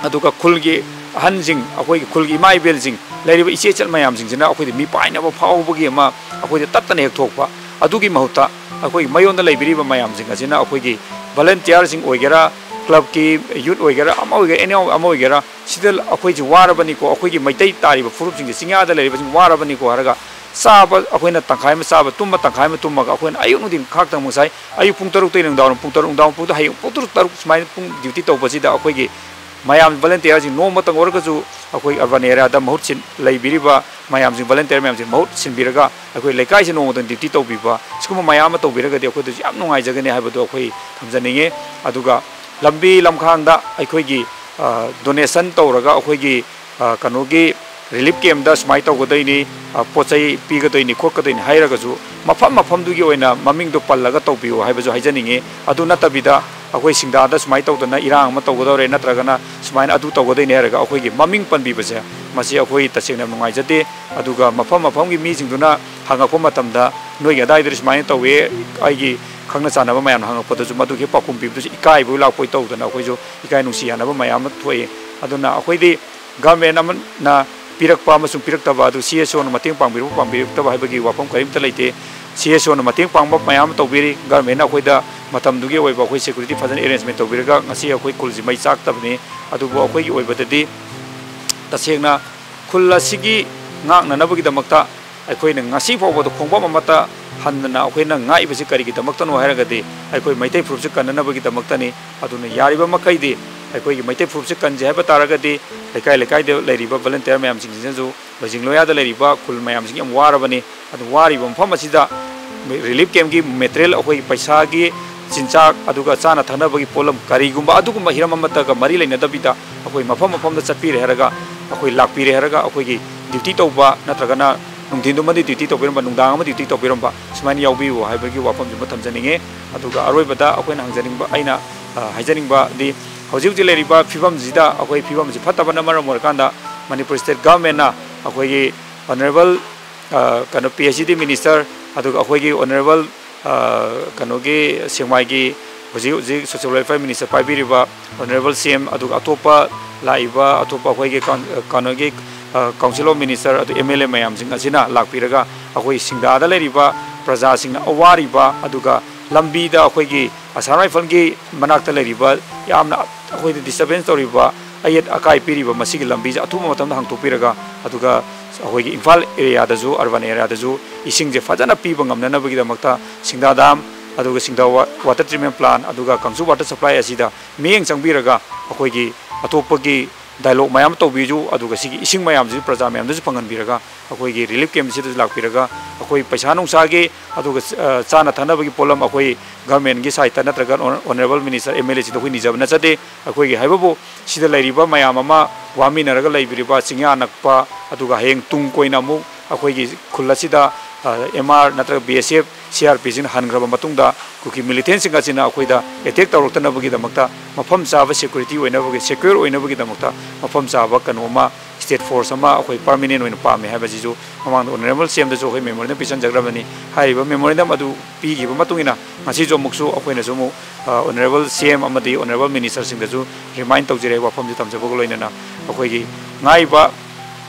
ꯑꯗꯨꯒ ꯈꯨꯜꯒꯤ ꯑꯍꯟꯁꯤꯡ, ꯑꯩꯈꯣꯏꯒꯤ ꯈꯨꯜꯒꯤ ꯏꯃꯥ ꯏꯕꯦꯜꯁꯤꯡ, ꯂꯩꯔꯤꯕ ꯏꯆꯦ ꯏꯆꯜ ꯃꯌꯥꯝꯁꯤꯡꯁꯤꯅ ꯑꯩꯈꯣꯏꯗ ꯃꯤꯄꯥꯏꯅꯕ ꯐꯥꯎꯕꯒꯤ ꯑꯃ ꯑꯩꯈꯣꯏꯗ ꯇꯠꯇꯅ ꯍꯦꯛ ꯊꯣꯛꯄ꯫ ꯑꯗꯨꯒꯤ ꯃꯍꯨꯠꯇ ꯑꯩꯈꯣꯏꯒꯤ ꯃꯌꯣꯟꯗ ꯂꯩꯕꯤꯔꯤꯕ ꯃꯌꯥꯝꯁꯤꯡ ꯑꯁꯤꯅ ꯑꯩꯈꯣꯏꯒꯤ volunteerꯁꯤꯡ ꯑꯣꯏꯒꯦꯔꯥ, clubꯀꯤ youth ꯑꯣꯏꯒꯦꯔꯥ, ꯑꯃ ꯑꯣꯏꯒꯦꯔꯥ, any ꯑꯃ ꯑꯣꯏꯒꯦꯔꯥ, ꯁꯤꯗ ꯑꯩꯈꯣꯏꯁꯤ ꯋꯥꯔꯕꯅꯤꯀꯣ, ꯑꯩꯈꯣꯏꯒꯤ ꯃꯩꯇꯩ ꯇꯥꯔꯤꯕ ꯐꯨꯔꯨꯞꯁꯤꯡꯁꯦ, ꯆꯤꯡꯌꯥꯗ ꯂꯩꯔꯤꯕꯁꯤꯡ ꯋꯥꯔꯕꯅꯤꯀꯣ ꯍꯥꯏꯔꯒ, ꯆꯥꯕ ꯑꯩꯈꯣꯏꯅ ꯇꯪꯈꯥꯏ ꯑꯃ ꯆꯥꯕ, ꯇꯨꯝꯕ ꯇꯪꯈꯥꯏ ꯑꯃ ꯇꯨꯝꯃꯒ, ꯑꯩꯈꯣꯏꯅ ꯑꯌꯨꯛ ꯅꯨꯡꯊꯤꯟ ꯈꯥꯛꯇꯪ ꯉꯁꯥꯏ ꯑꯌꯨꯛ ꯄꯨꯡ ꯇꯔꯨꯛꯇꯩ ꯅꯨꯡꯗꯥꯡꯋꯥꯏꯔꯝ ꯄꯨꯡ ꯇꯔꯨꯛ, ꯅꯨꯡꯗꯥꯡ ꯄꯨꯡ ꯇꯔꯨꯛ, ꯍꯌꯦꯡ ꯄꯨꯡ ꯇꯔꯨꯛ, ꯇꯔꯨꯛ ꯁꯨꯃꯥꯏꯅ ꯄꯨꯡ duty ꯇꯧꯕꯁꯤꯗ ꯑꯩꯈꯣꯏꯒꯤ ꯃꯌꯥꯝ volunteerꯁꯤꯡ ꯅꯣꯡꯃꯇꯪ ꯑꯣꯏꯔꯒꯁꯨ ꯑꯩꯈꯣꯏ urban areaꯗ ꯃꯍꯨꯠ ꯁꯤꯟ-, ꯂꯩꯕꯤꯔꯤꯕ ꯃꯌꯥꯝꯁꯤꯡ, volunteer ꯃꯌꯥꯝꯁꯤꯡ ꯃꯍꯨꯠ ꯁꯤꯟꯕꯤꯔꯒ ꯑꯩꯈꯣꯏ ꯂꯩꯀꯥꯏꯁꯤ ꯅꯣꯡꯃꯇꯪ duty ꯇꯧꯕꯤꯕ, ꯁꯤꯒꯨꯝꯕ ꯃꯌꯥꯝ ꯑꯃ ꯇꯧꯕꯤꯔꯒꯗꯤ ꯑꯩꯈꯣꯏꯗꯁꯨ ꯌꯥꯝ ꯅꯨꯡꯉꯥꯏꯖꯒꯅꯤ ꯍꯥꯏꯕꯗꯣ ꯑꯩꯈꯣꯏ ꯊꯝꯖꯅꯤꯡꯉꯤ꯫ ꯑꯗꯨꯒ ꯂꯝꯕꯤ ꯂꯝꯈꯥꯡꯗ ꯑꯩꯈꯣꯏꯒꯤ, ꯑ, donation ꯇꯧꯔꯒ ꯑꯩꯈꯣꯏꯒꯤ, ꯑ, ꯀꯩꯅꯣꯒꯤ relief campꯇ ꯁꯨꯃꯥꯏꯅ ꯇꯧꯒꯗꯣꯏꯅꯤ, ꯑ, ꯄꯣꯠ ꯆꯩ ꯄꯤꯒꯗꯣꯏꯅꯤ ꯈꯣꯠꯀꯗꯣꯏꯅꯤ ꯍꯥꯏꯔꯒꯁꯨ ꯃꯐꯝ ꯃꯐꯝꯗꯨꯒꯤ ꯑꯣꯏꯅ ꯃꯃꯤꯡꯗꯣ ꯄꯜꯂꯒ ꯇꯧꯕꯤꯌꯨ ꯍꯥꯏꯕꯁꯨ ꯍꯥꯏꯖꯅꯤꯡꯉꯤ꯫ ꯑꯗꯨ ꯅꯠꯇꯕꯤꯗ ꯑꯩꯈꯣꯏ ꯁꯤꯡꯗꯥꯗ ꯁꯨꯃꯥꯏꯅ ꯇꯧꯗꯅ ꯏꯔꯥꯡ ꯑꯃ ꯇꯧꯒꯗꯧꯔꯦ, ꯅꯠꯇ꯭ꯔꯒꯅ ꯁꯨꯃꯥꯏꯅ ꯑꯗꯨ ꯇꯧꯒꯗꯣꯏꯅꯤ ꯍꯥꯏꯔꯒ ꯑꯩꯈꯣꯏꯒꯤ ꯃꯃꯤꯡ ꯄꯟꯕꯤꯕꯁꯦ, ꯃꯁꯤ ꯑꯩꯈꯣꯏ ꯇꯁꯦꯡꯅ ꯌꯥꯝ ꯅꯨꯡꯉꯥꯏꯖꯗꯦ꯫ ꯑꯗꯨꯒ ꯃꯐꯝ ꯃꯐꯝꯒꯤ ꯃꯤꯁꯤꯡꯗꯨꯅ ꯍꯪꯉꯛꯄ ꯃꯇꯝꯗ, "ꯅꯣꯏꯒꯤ ꯑꯗꯥꯏꯗꯗꯤ ꯁꯨꯃꯥꯏꯅ ꯇꯧꯋꯦ, ꯑꯩꯒꯤ ꯈꯪꯅ ꯆꯥꯟꯅꯕ ꯃꯌꯥꯝꯅ" ꯍꯪꯉꯛꯄꯗꯁꯨ ꯃꯗꯨꯒꯤ ꯄꯥꯎꯈꯨꯝ ꯄꯤꯕꯗꯨꯁꯨ ꯏꯀꯥꯏꯕꯣꯏ ꯂꯥꯛꯄꯣꯏ ꯇꯧꯗꯅ ꯑꯩꯈꯣꯏꯁꯨ ꯏꯀꯥꯏ ꯅꯨꯡꯁꯤ ꯌꯥꯅꯕ ꯃꯌꯥꯝ ꯑꯃ ꯊꯣꯛꯏ꯫ ꯑꯗꯨꯅ ꯑꯩꯈꯣꯏꯗꯤ government ꯑꯃꯅ ꯄꯤꯔꯛꯄ ꯑꯃꯁꯨꯡ ꯄꯤꯔꯛꯇꯕ ꯑꯗꯨ CSOꯅ ꯃꯇꯦꯡ ꯄꯥꯡꯕꯤꯔꯛꯄ ꯄꯥꯡꯕꯤꯔꯛꯇꯕ ꯍꯥꯏꯕꯒꯤ ꯋꯥꯐꯝ ꯀꯔꯤꯝꯇ ꯂꯩꯇꯦ꯫ CSOꯅ ꯃꯇꯦꯡ ꯄꯥꯡꯕ ꯃꯌꯥꯝ ꯑꯃ ꯇꯧꯕꯤꯔꯤ꯫ Governmentꯅ ꯑꯩꯈꯣꯏꯗ ꯃꯇꯝꯗꯨꯒꯤ ꯑꯣꯏꯕ ꯑꯩꯈꯣꯏ security ꯐꯖꯅ arrangement ꯇꯧꯕꯤꯔꯒ ꯉꯁꯤ ꯑꯩꯈꯣꯏ ꯈꯨꯜꯁꯤ ꯃꯩ ꯆꯥꯛꯇꯕꯅꯤ꯫ ꯑꯗꯨꯕꯨ ꯑꯩꯈꯣꯏꯒꯤ ꯑꯣꯏꯕꯗꯗꯤ ꯇꯁꯦꯡꯅ ꯈꯨꯜ ꯑꯁꯤꯒꯤ ꯉꯥꯛꯅꯅꯕꯒꯤꯗꯃꯛꯇ ꯑꯩꯈꯣꯏꯅ ꯉꯁꯤ ꯐꯥꯎꯕꯗ ꯈꯣꯡꯐꯝ ꯑꯃꯠꯇ ꯍꯟꯗꯅ ꯑꯩꯈꯣꯏꯅ ꯉꯥꯛꯏꯕꯁꯤ ꯀꯔꯤꯒꯤꯗꯃꯛꯇꯅꯣ ꯍꯥꯏꯔꯒꯗꯤ ꯑꯩꯈꯣꯏ ꯃꯩꯇꯩ ꯐꯨꯔꯨꯞꯁꯦ ꯀꯟꯅꯅꯕꯒꯤꯗꯃꯛꯇꯅꯤ꯫ ꯑꯗꯨꯅ ꯌꯥꯔꯤꯕ ꯃꯈꯩꯗꯤ ꯑꯩꯈꯣꯏꯒꯤ ꯃꯩꯇꯩ ꯐꯨꯔꯨꯞꯁꯦ ꯀꯟꯁꯦ ꯍꯥꯏꯕ ꯇꯥꯔꯒꯗꯤ ꯂꯩꯀꯥꯏ ꯂꯩꯀꯥꯏꯗ ꯂꯩꯔꯤꯕ volunteer ꯃꯌꯥꯝꯁꯤꯡꯁꯤꯅꯁꯨ, ꯂꯣꯏꯖꯤꯡ ꯂꯣꯌꯥꯗ ꯂꯩꯔꯤꯕ ꯈꯨꯜ ꯃꯌꯥꯝꯁꯤꯡ ꯌꯥꯝ ꯋꯥꯔꯕꯅꯤ꯫ ꯑꯗꯨ ꯋꯥꯔꯤꯕ ꯃꯐꯝ ꯑꯁꯤꯗ relief campꯀꯤ material, ꯑꯩꯈꯣꯏꯒꯤ ꯄꯩꯁꯥꯒꯤ ꯆꯤꯟꯖꯥꯛ, ꯑꯗꯨꯒ ꯆꯥꯅ ꯊꯛꯅꯕꯒꯤ ꯄꯣꯠꯂꯝ, ꯀꯔꯤꯒꯨꯝꯕ ꯑꯗꯨꯒꯨꯝꯕ ꯍꯤꯔꯝ ꯑꯃꯠꯇꯒ ꯃꯔꯤ ꯂꯩꯅꯗꯕꯤꯗ ꯑꯩꯈꯣꯏ ꯃꯐꯝ ꯃꯐꯝꯗ ꯆꯠꯄꯤꯔꯦ ꯍꯥꯏꯔꯒ, ꯑꯩꯈꯣꯏ ꯂꯥꯛꯄꯤꯔꯦ ꯍꯥꯏꯔꯒ, ꯑꯩꯈꯣꯏꯒꯤ duty ꯇꯧꯕ ꯅꯠꯇ꯭ꯔꯒꯅ ꯅꯨꯡꯊꯤꯟꯗꯨꯃꯗꯤ duty ꯇꯧꯕꯤꯔꯝꯕ, ꯅꯨꯡꯗꯥꯡ ꯑꯃ duty ꯇꯧꯕꯤꯔꯝꯕ, ꯁꯨꯃꯥꯏꯅ ꯌꯥꯎꯕꯤꯌꯨ ꯍꯥꯏꯕꯒꯤ ꯋꯥꯐꯝꯁꯤꯃ ꯊꯝꯖꯅꯤꯡꯉꯤ꯫ ꯑꯗꯨꯒ ꯑꯔꯣꯏꯕꯗ ꯑꯩꯈꯣꯏꯅ ꯍꯪꯖꯅꯤꯡꯕ, ꯑꯩꯅ, ꯑ, ꯍꯥꯏꯖꯅꯤꯡꯕꯗꯤ, ꯍꯧꯖꯤꯛ ꯍꯧꯖꯤꯛ ꯂꯩꯔꯤꯕ ꯐꯤꯕꯝꯁꯤꯗ, ꯑꯩꯈꯣꯏ ꯐꯤꯕꯝꯁꯤ ꯐꯠꯇꯕꯅ ꯃꯔꯝ ꯑꯣꯏꯔꯀꯥꯟꯗ ꯃꯅꯤꯄꯨꯔ state governmentꯅ ꯑꯩꯈꯣꯏꯒꯤ honourable, ꯑ, ꯀꯩꯅꯣ, PHED minister, ꯑꯗꯨꯒ ꯑꯩꯈꯣꯏꯒꯤ honourable, ꯑ, ꯀꯩꯅꯣꯒꯤ, ꯁꯦꯛꯃꯥꯏꯒꯤ ꯍꯧꯖꯤꯛ ꯍꯧꯖꯤꯛ Social Welfare Minister ꯄꯥꯏꯕꯤꯔꯤꯕ Honourable C M, ꯑꯗꯨꯒ ꯑꯇꯣꯞꯄ ꯂꯥꯛꯏꯕ ꯑꯇꯣꯞꯄ ꯑꯩꯈꯣꯏꯒꯤ ꯀꯥꯎꯟ-, ꯀꯩꯅꯣꯒꯤ, ꯑ, Council of Minister, ꯑꯗꯨ M L A ꯃꯌꯥꯝꯁꯤꯡ ꯑꯁꯤꯅ ꯂꯥꯛꯄꯤꯔꯒ ꯑꯩꯈꯣꯏ ꯁꯤꯡꯗꯥꯗ ꯂꯩꯔꯤꯕ ꯄ꯭ꯔꯖꯥꯁꯤꯡꯅ ꯑꯋꯥꯔꯤꯕ, ꯑꯗꯨꯒ ꯂꯝꯕꯤꯗ ꯑꯩꯈꯣꯏꯒꯤ Assam Rifle ꯒꯤ ꯃꯅꯥꯛꯇ ꯂꯩꯔꯤꯕ ꯌꯥꯝꯅ ꯑꯩꯈꯣꯏꯗ disturbance ꯇꯧꯔꯤꯕ, ꯑꯌꯦꯠ ꯑꯀꯥꯏ ꯄꯤꯔꯤꯕ ꯃꯁꯤꯒꯤ ꯂꯝꯕꯤꯁꯦ ꯑꯊꯨꯕ ꯃꯇꯝꯗ ꯍꯥꯡꯗꯣꯛꯄꯤꯔꯒ, ꯑꯗꯨꯒ ꯑꯩꯈꯣꯏꯒꯤ ꯏꯝꯐꯥꯜ area ꯗꯁꯨ, urban area ꯗꯁꯨ ꯏꯁꯤꯡꯁꯦ ꯐꯖꯅ ꯄꯤꯕ ꯉꯝꯅꯅꯕꯒꯤꯗꯃꯛꯇ ꯁꯤꯡꯗꯥ dam, ꯑꯗꯨꯒ ꯁꯤꯡꯗꯥ ꯋꯥ-, water treatment plant, ꯑꯗꯨꯒ ꯀꯥꯡꯁꯨ water supply ꯑꯁꯤꯗ ꯃꯤꯠꯌꯦꯡ ꯆꯪꯕꯤꯔꯒ ꯑꯩꯈꯣꯏꯒꯤ ꯑꯇꯣꯞꯄꯒꯤ dialogue ꯃꯌꯥꯝ ꯇꯧꯕꯤꯌꯨ, ꯑꯗꯨꯒ ꯁꯤꯒꯤ ꯏꯁꯤꯡ ꯃꯌꯥꯝꯁꯤꯁꯨ ꯄ꯭ꯔꯖꯥ ꯃꯌꯥꯝꯗꯁꯨ ꯐꯪꯍꯟꯕꯤꯔꯒ ꯑꯩꯈꯣꯏꯒꯤ relief camp ꯁꯤꯗꯁꯨ ꯂꯥꯛꯄꯤꯔꯒ ꯑꯩꯈꯣꯏ ꯄꯩꯁꯥ ꯅꯨꯡꯁꯥꯒꯤ, ꯑꯗꯨꯒ, ꯑ, ꯆꯥꯅ ꯊꯛꯅꯕꯒꯤ ꯄꯣꯠꯂꯝ ꯑꯩꯈꯣꯏ government ꯀꯤ side ꯇ ꯅꯠꯇ꯭ꯔꯒ Honourable Minister, M L A ꯁꯤꯡꯗ ꯑꯩꯈꯣꯏ ꯅꯤꯖꯕ ꯅꯠꯆꯗꯦ꯫ ꯑꯩꯈꯣꯏꯒꯤ ꯍꯥꯏꯕꯕꯨ ꯁꯤꯗ ꯂꯩꯔꯤꯕ ꯃꯌꯥꯝ ꯑꯃ ꯋꯥꯃꯤꯟꯅꯔꯒ ꯂꯩꯕꯤꯔꯤꯕ ꯆꯤꯡꯌꯥ ꯅꯛꯄ, ꯑꯗꯨꯒ ꯍꯌꯦꯡ ꯇꯨꯡ ꯀꯣꯏꯅ ꯑꯃꯨꯛ ꯑꯩꯈꯣꯏꯒꯤ ꯈꯨꯜ ꯑꯁꯤꯗ, ꯑ, M R ꯅꯠꯇ꯭ꯔꯒ B S F, C R P ꯁꯤꯡꯅ ꯍꯟꯈ꯭ꯔꯕ ꯃꯇꯨꯡꯗ ꯀꯨꯀꯤ militant ꯁꯤꯡ ꯑꯁꯤꯅ ꯑꯩꯈꯣꯏꯗ attack ꯇꯧꯔꯛꯇꯅꯕꯒꯤꯗꯃꯛꯇ ꯃꯐꯝ ꯆꯥꯕ security ꯑꯣꯏꯅꯕꯒꯤ, secure ꯑꯣꯏꯅꯕꯒꯤꯗꯃꯛꯇ ꯃꯐꯝ ꯆꯥꯕ ꯀꯩꯅꯣ ꯑꯃ, state force ꯑꯃ ꯑꯩꯈꯣꯏ permanent ꯑꯣꯏꯅ ꯄꯥꯝꯃꯦ ꯍꯥꯏꯕꯁꯤꯁꯨ ꯃꯃꯥꯡꯗ Honourable C M ꯗꯁꯨ ꯑꯩꯈꯣꯏ memorandum ꯄꯤꯁꯟꯖꯈ꯭ꯔꯕꯅꯤ꯫ ꯍꯥꯏꯔꯤꯕ memorandum ꯑꯗꯨ ꯄꯤꯈꯤꯕ ꯃꯇꯨꯡ ꯏꯟꯅ ꯉꯁꯤꯁꯨ ꯑꯃꯨꯛꯁꯨ ꯑꯩꯈꯣꯏꯅꯁꯨ ꯑꯃꯨꯛ, ꯑ, Honourable C M ꯑꯃꯗꯤ Honourable Minister ꯁꯤꯡꯗꯁꯨ remind ꯇꯧꯖꯔꯦ꯫ ꯋꯥꯐꯝꯁꯤ ꯊꯝꯖꯕꯒ ꯂꯣꯏꯅꯅ ꯑꯩꯈꯣꯏꯒꯤ ꯉꯥꯛꯏꯕ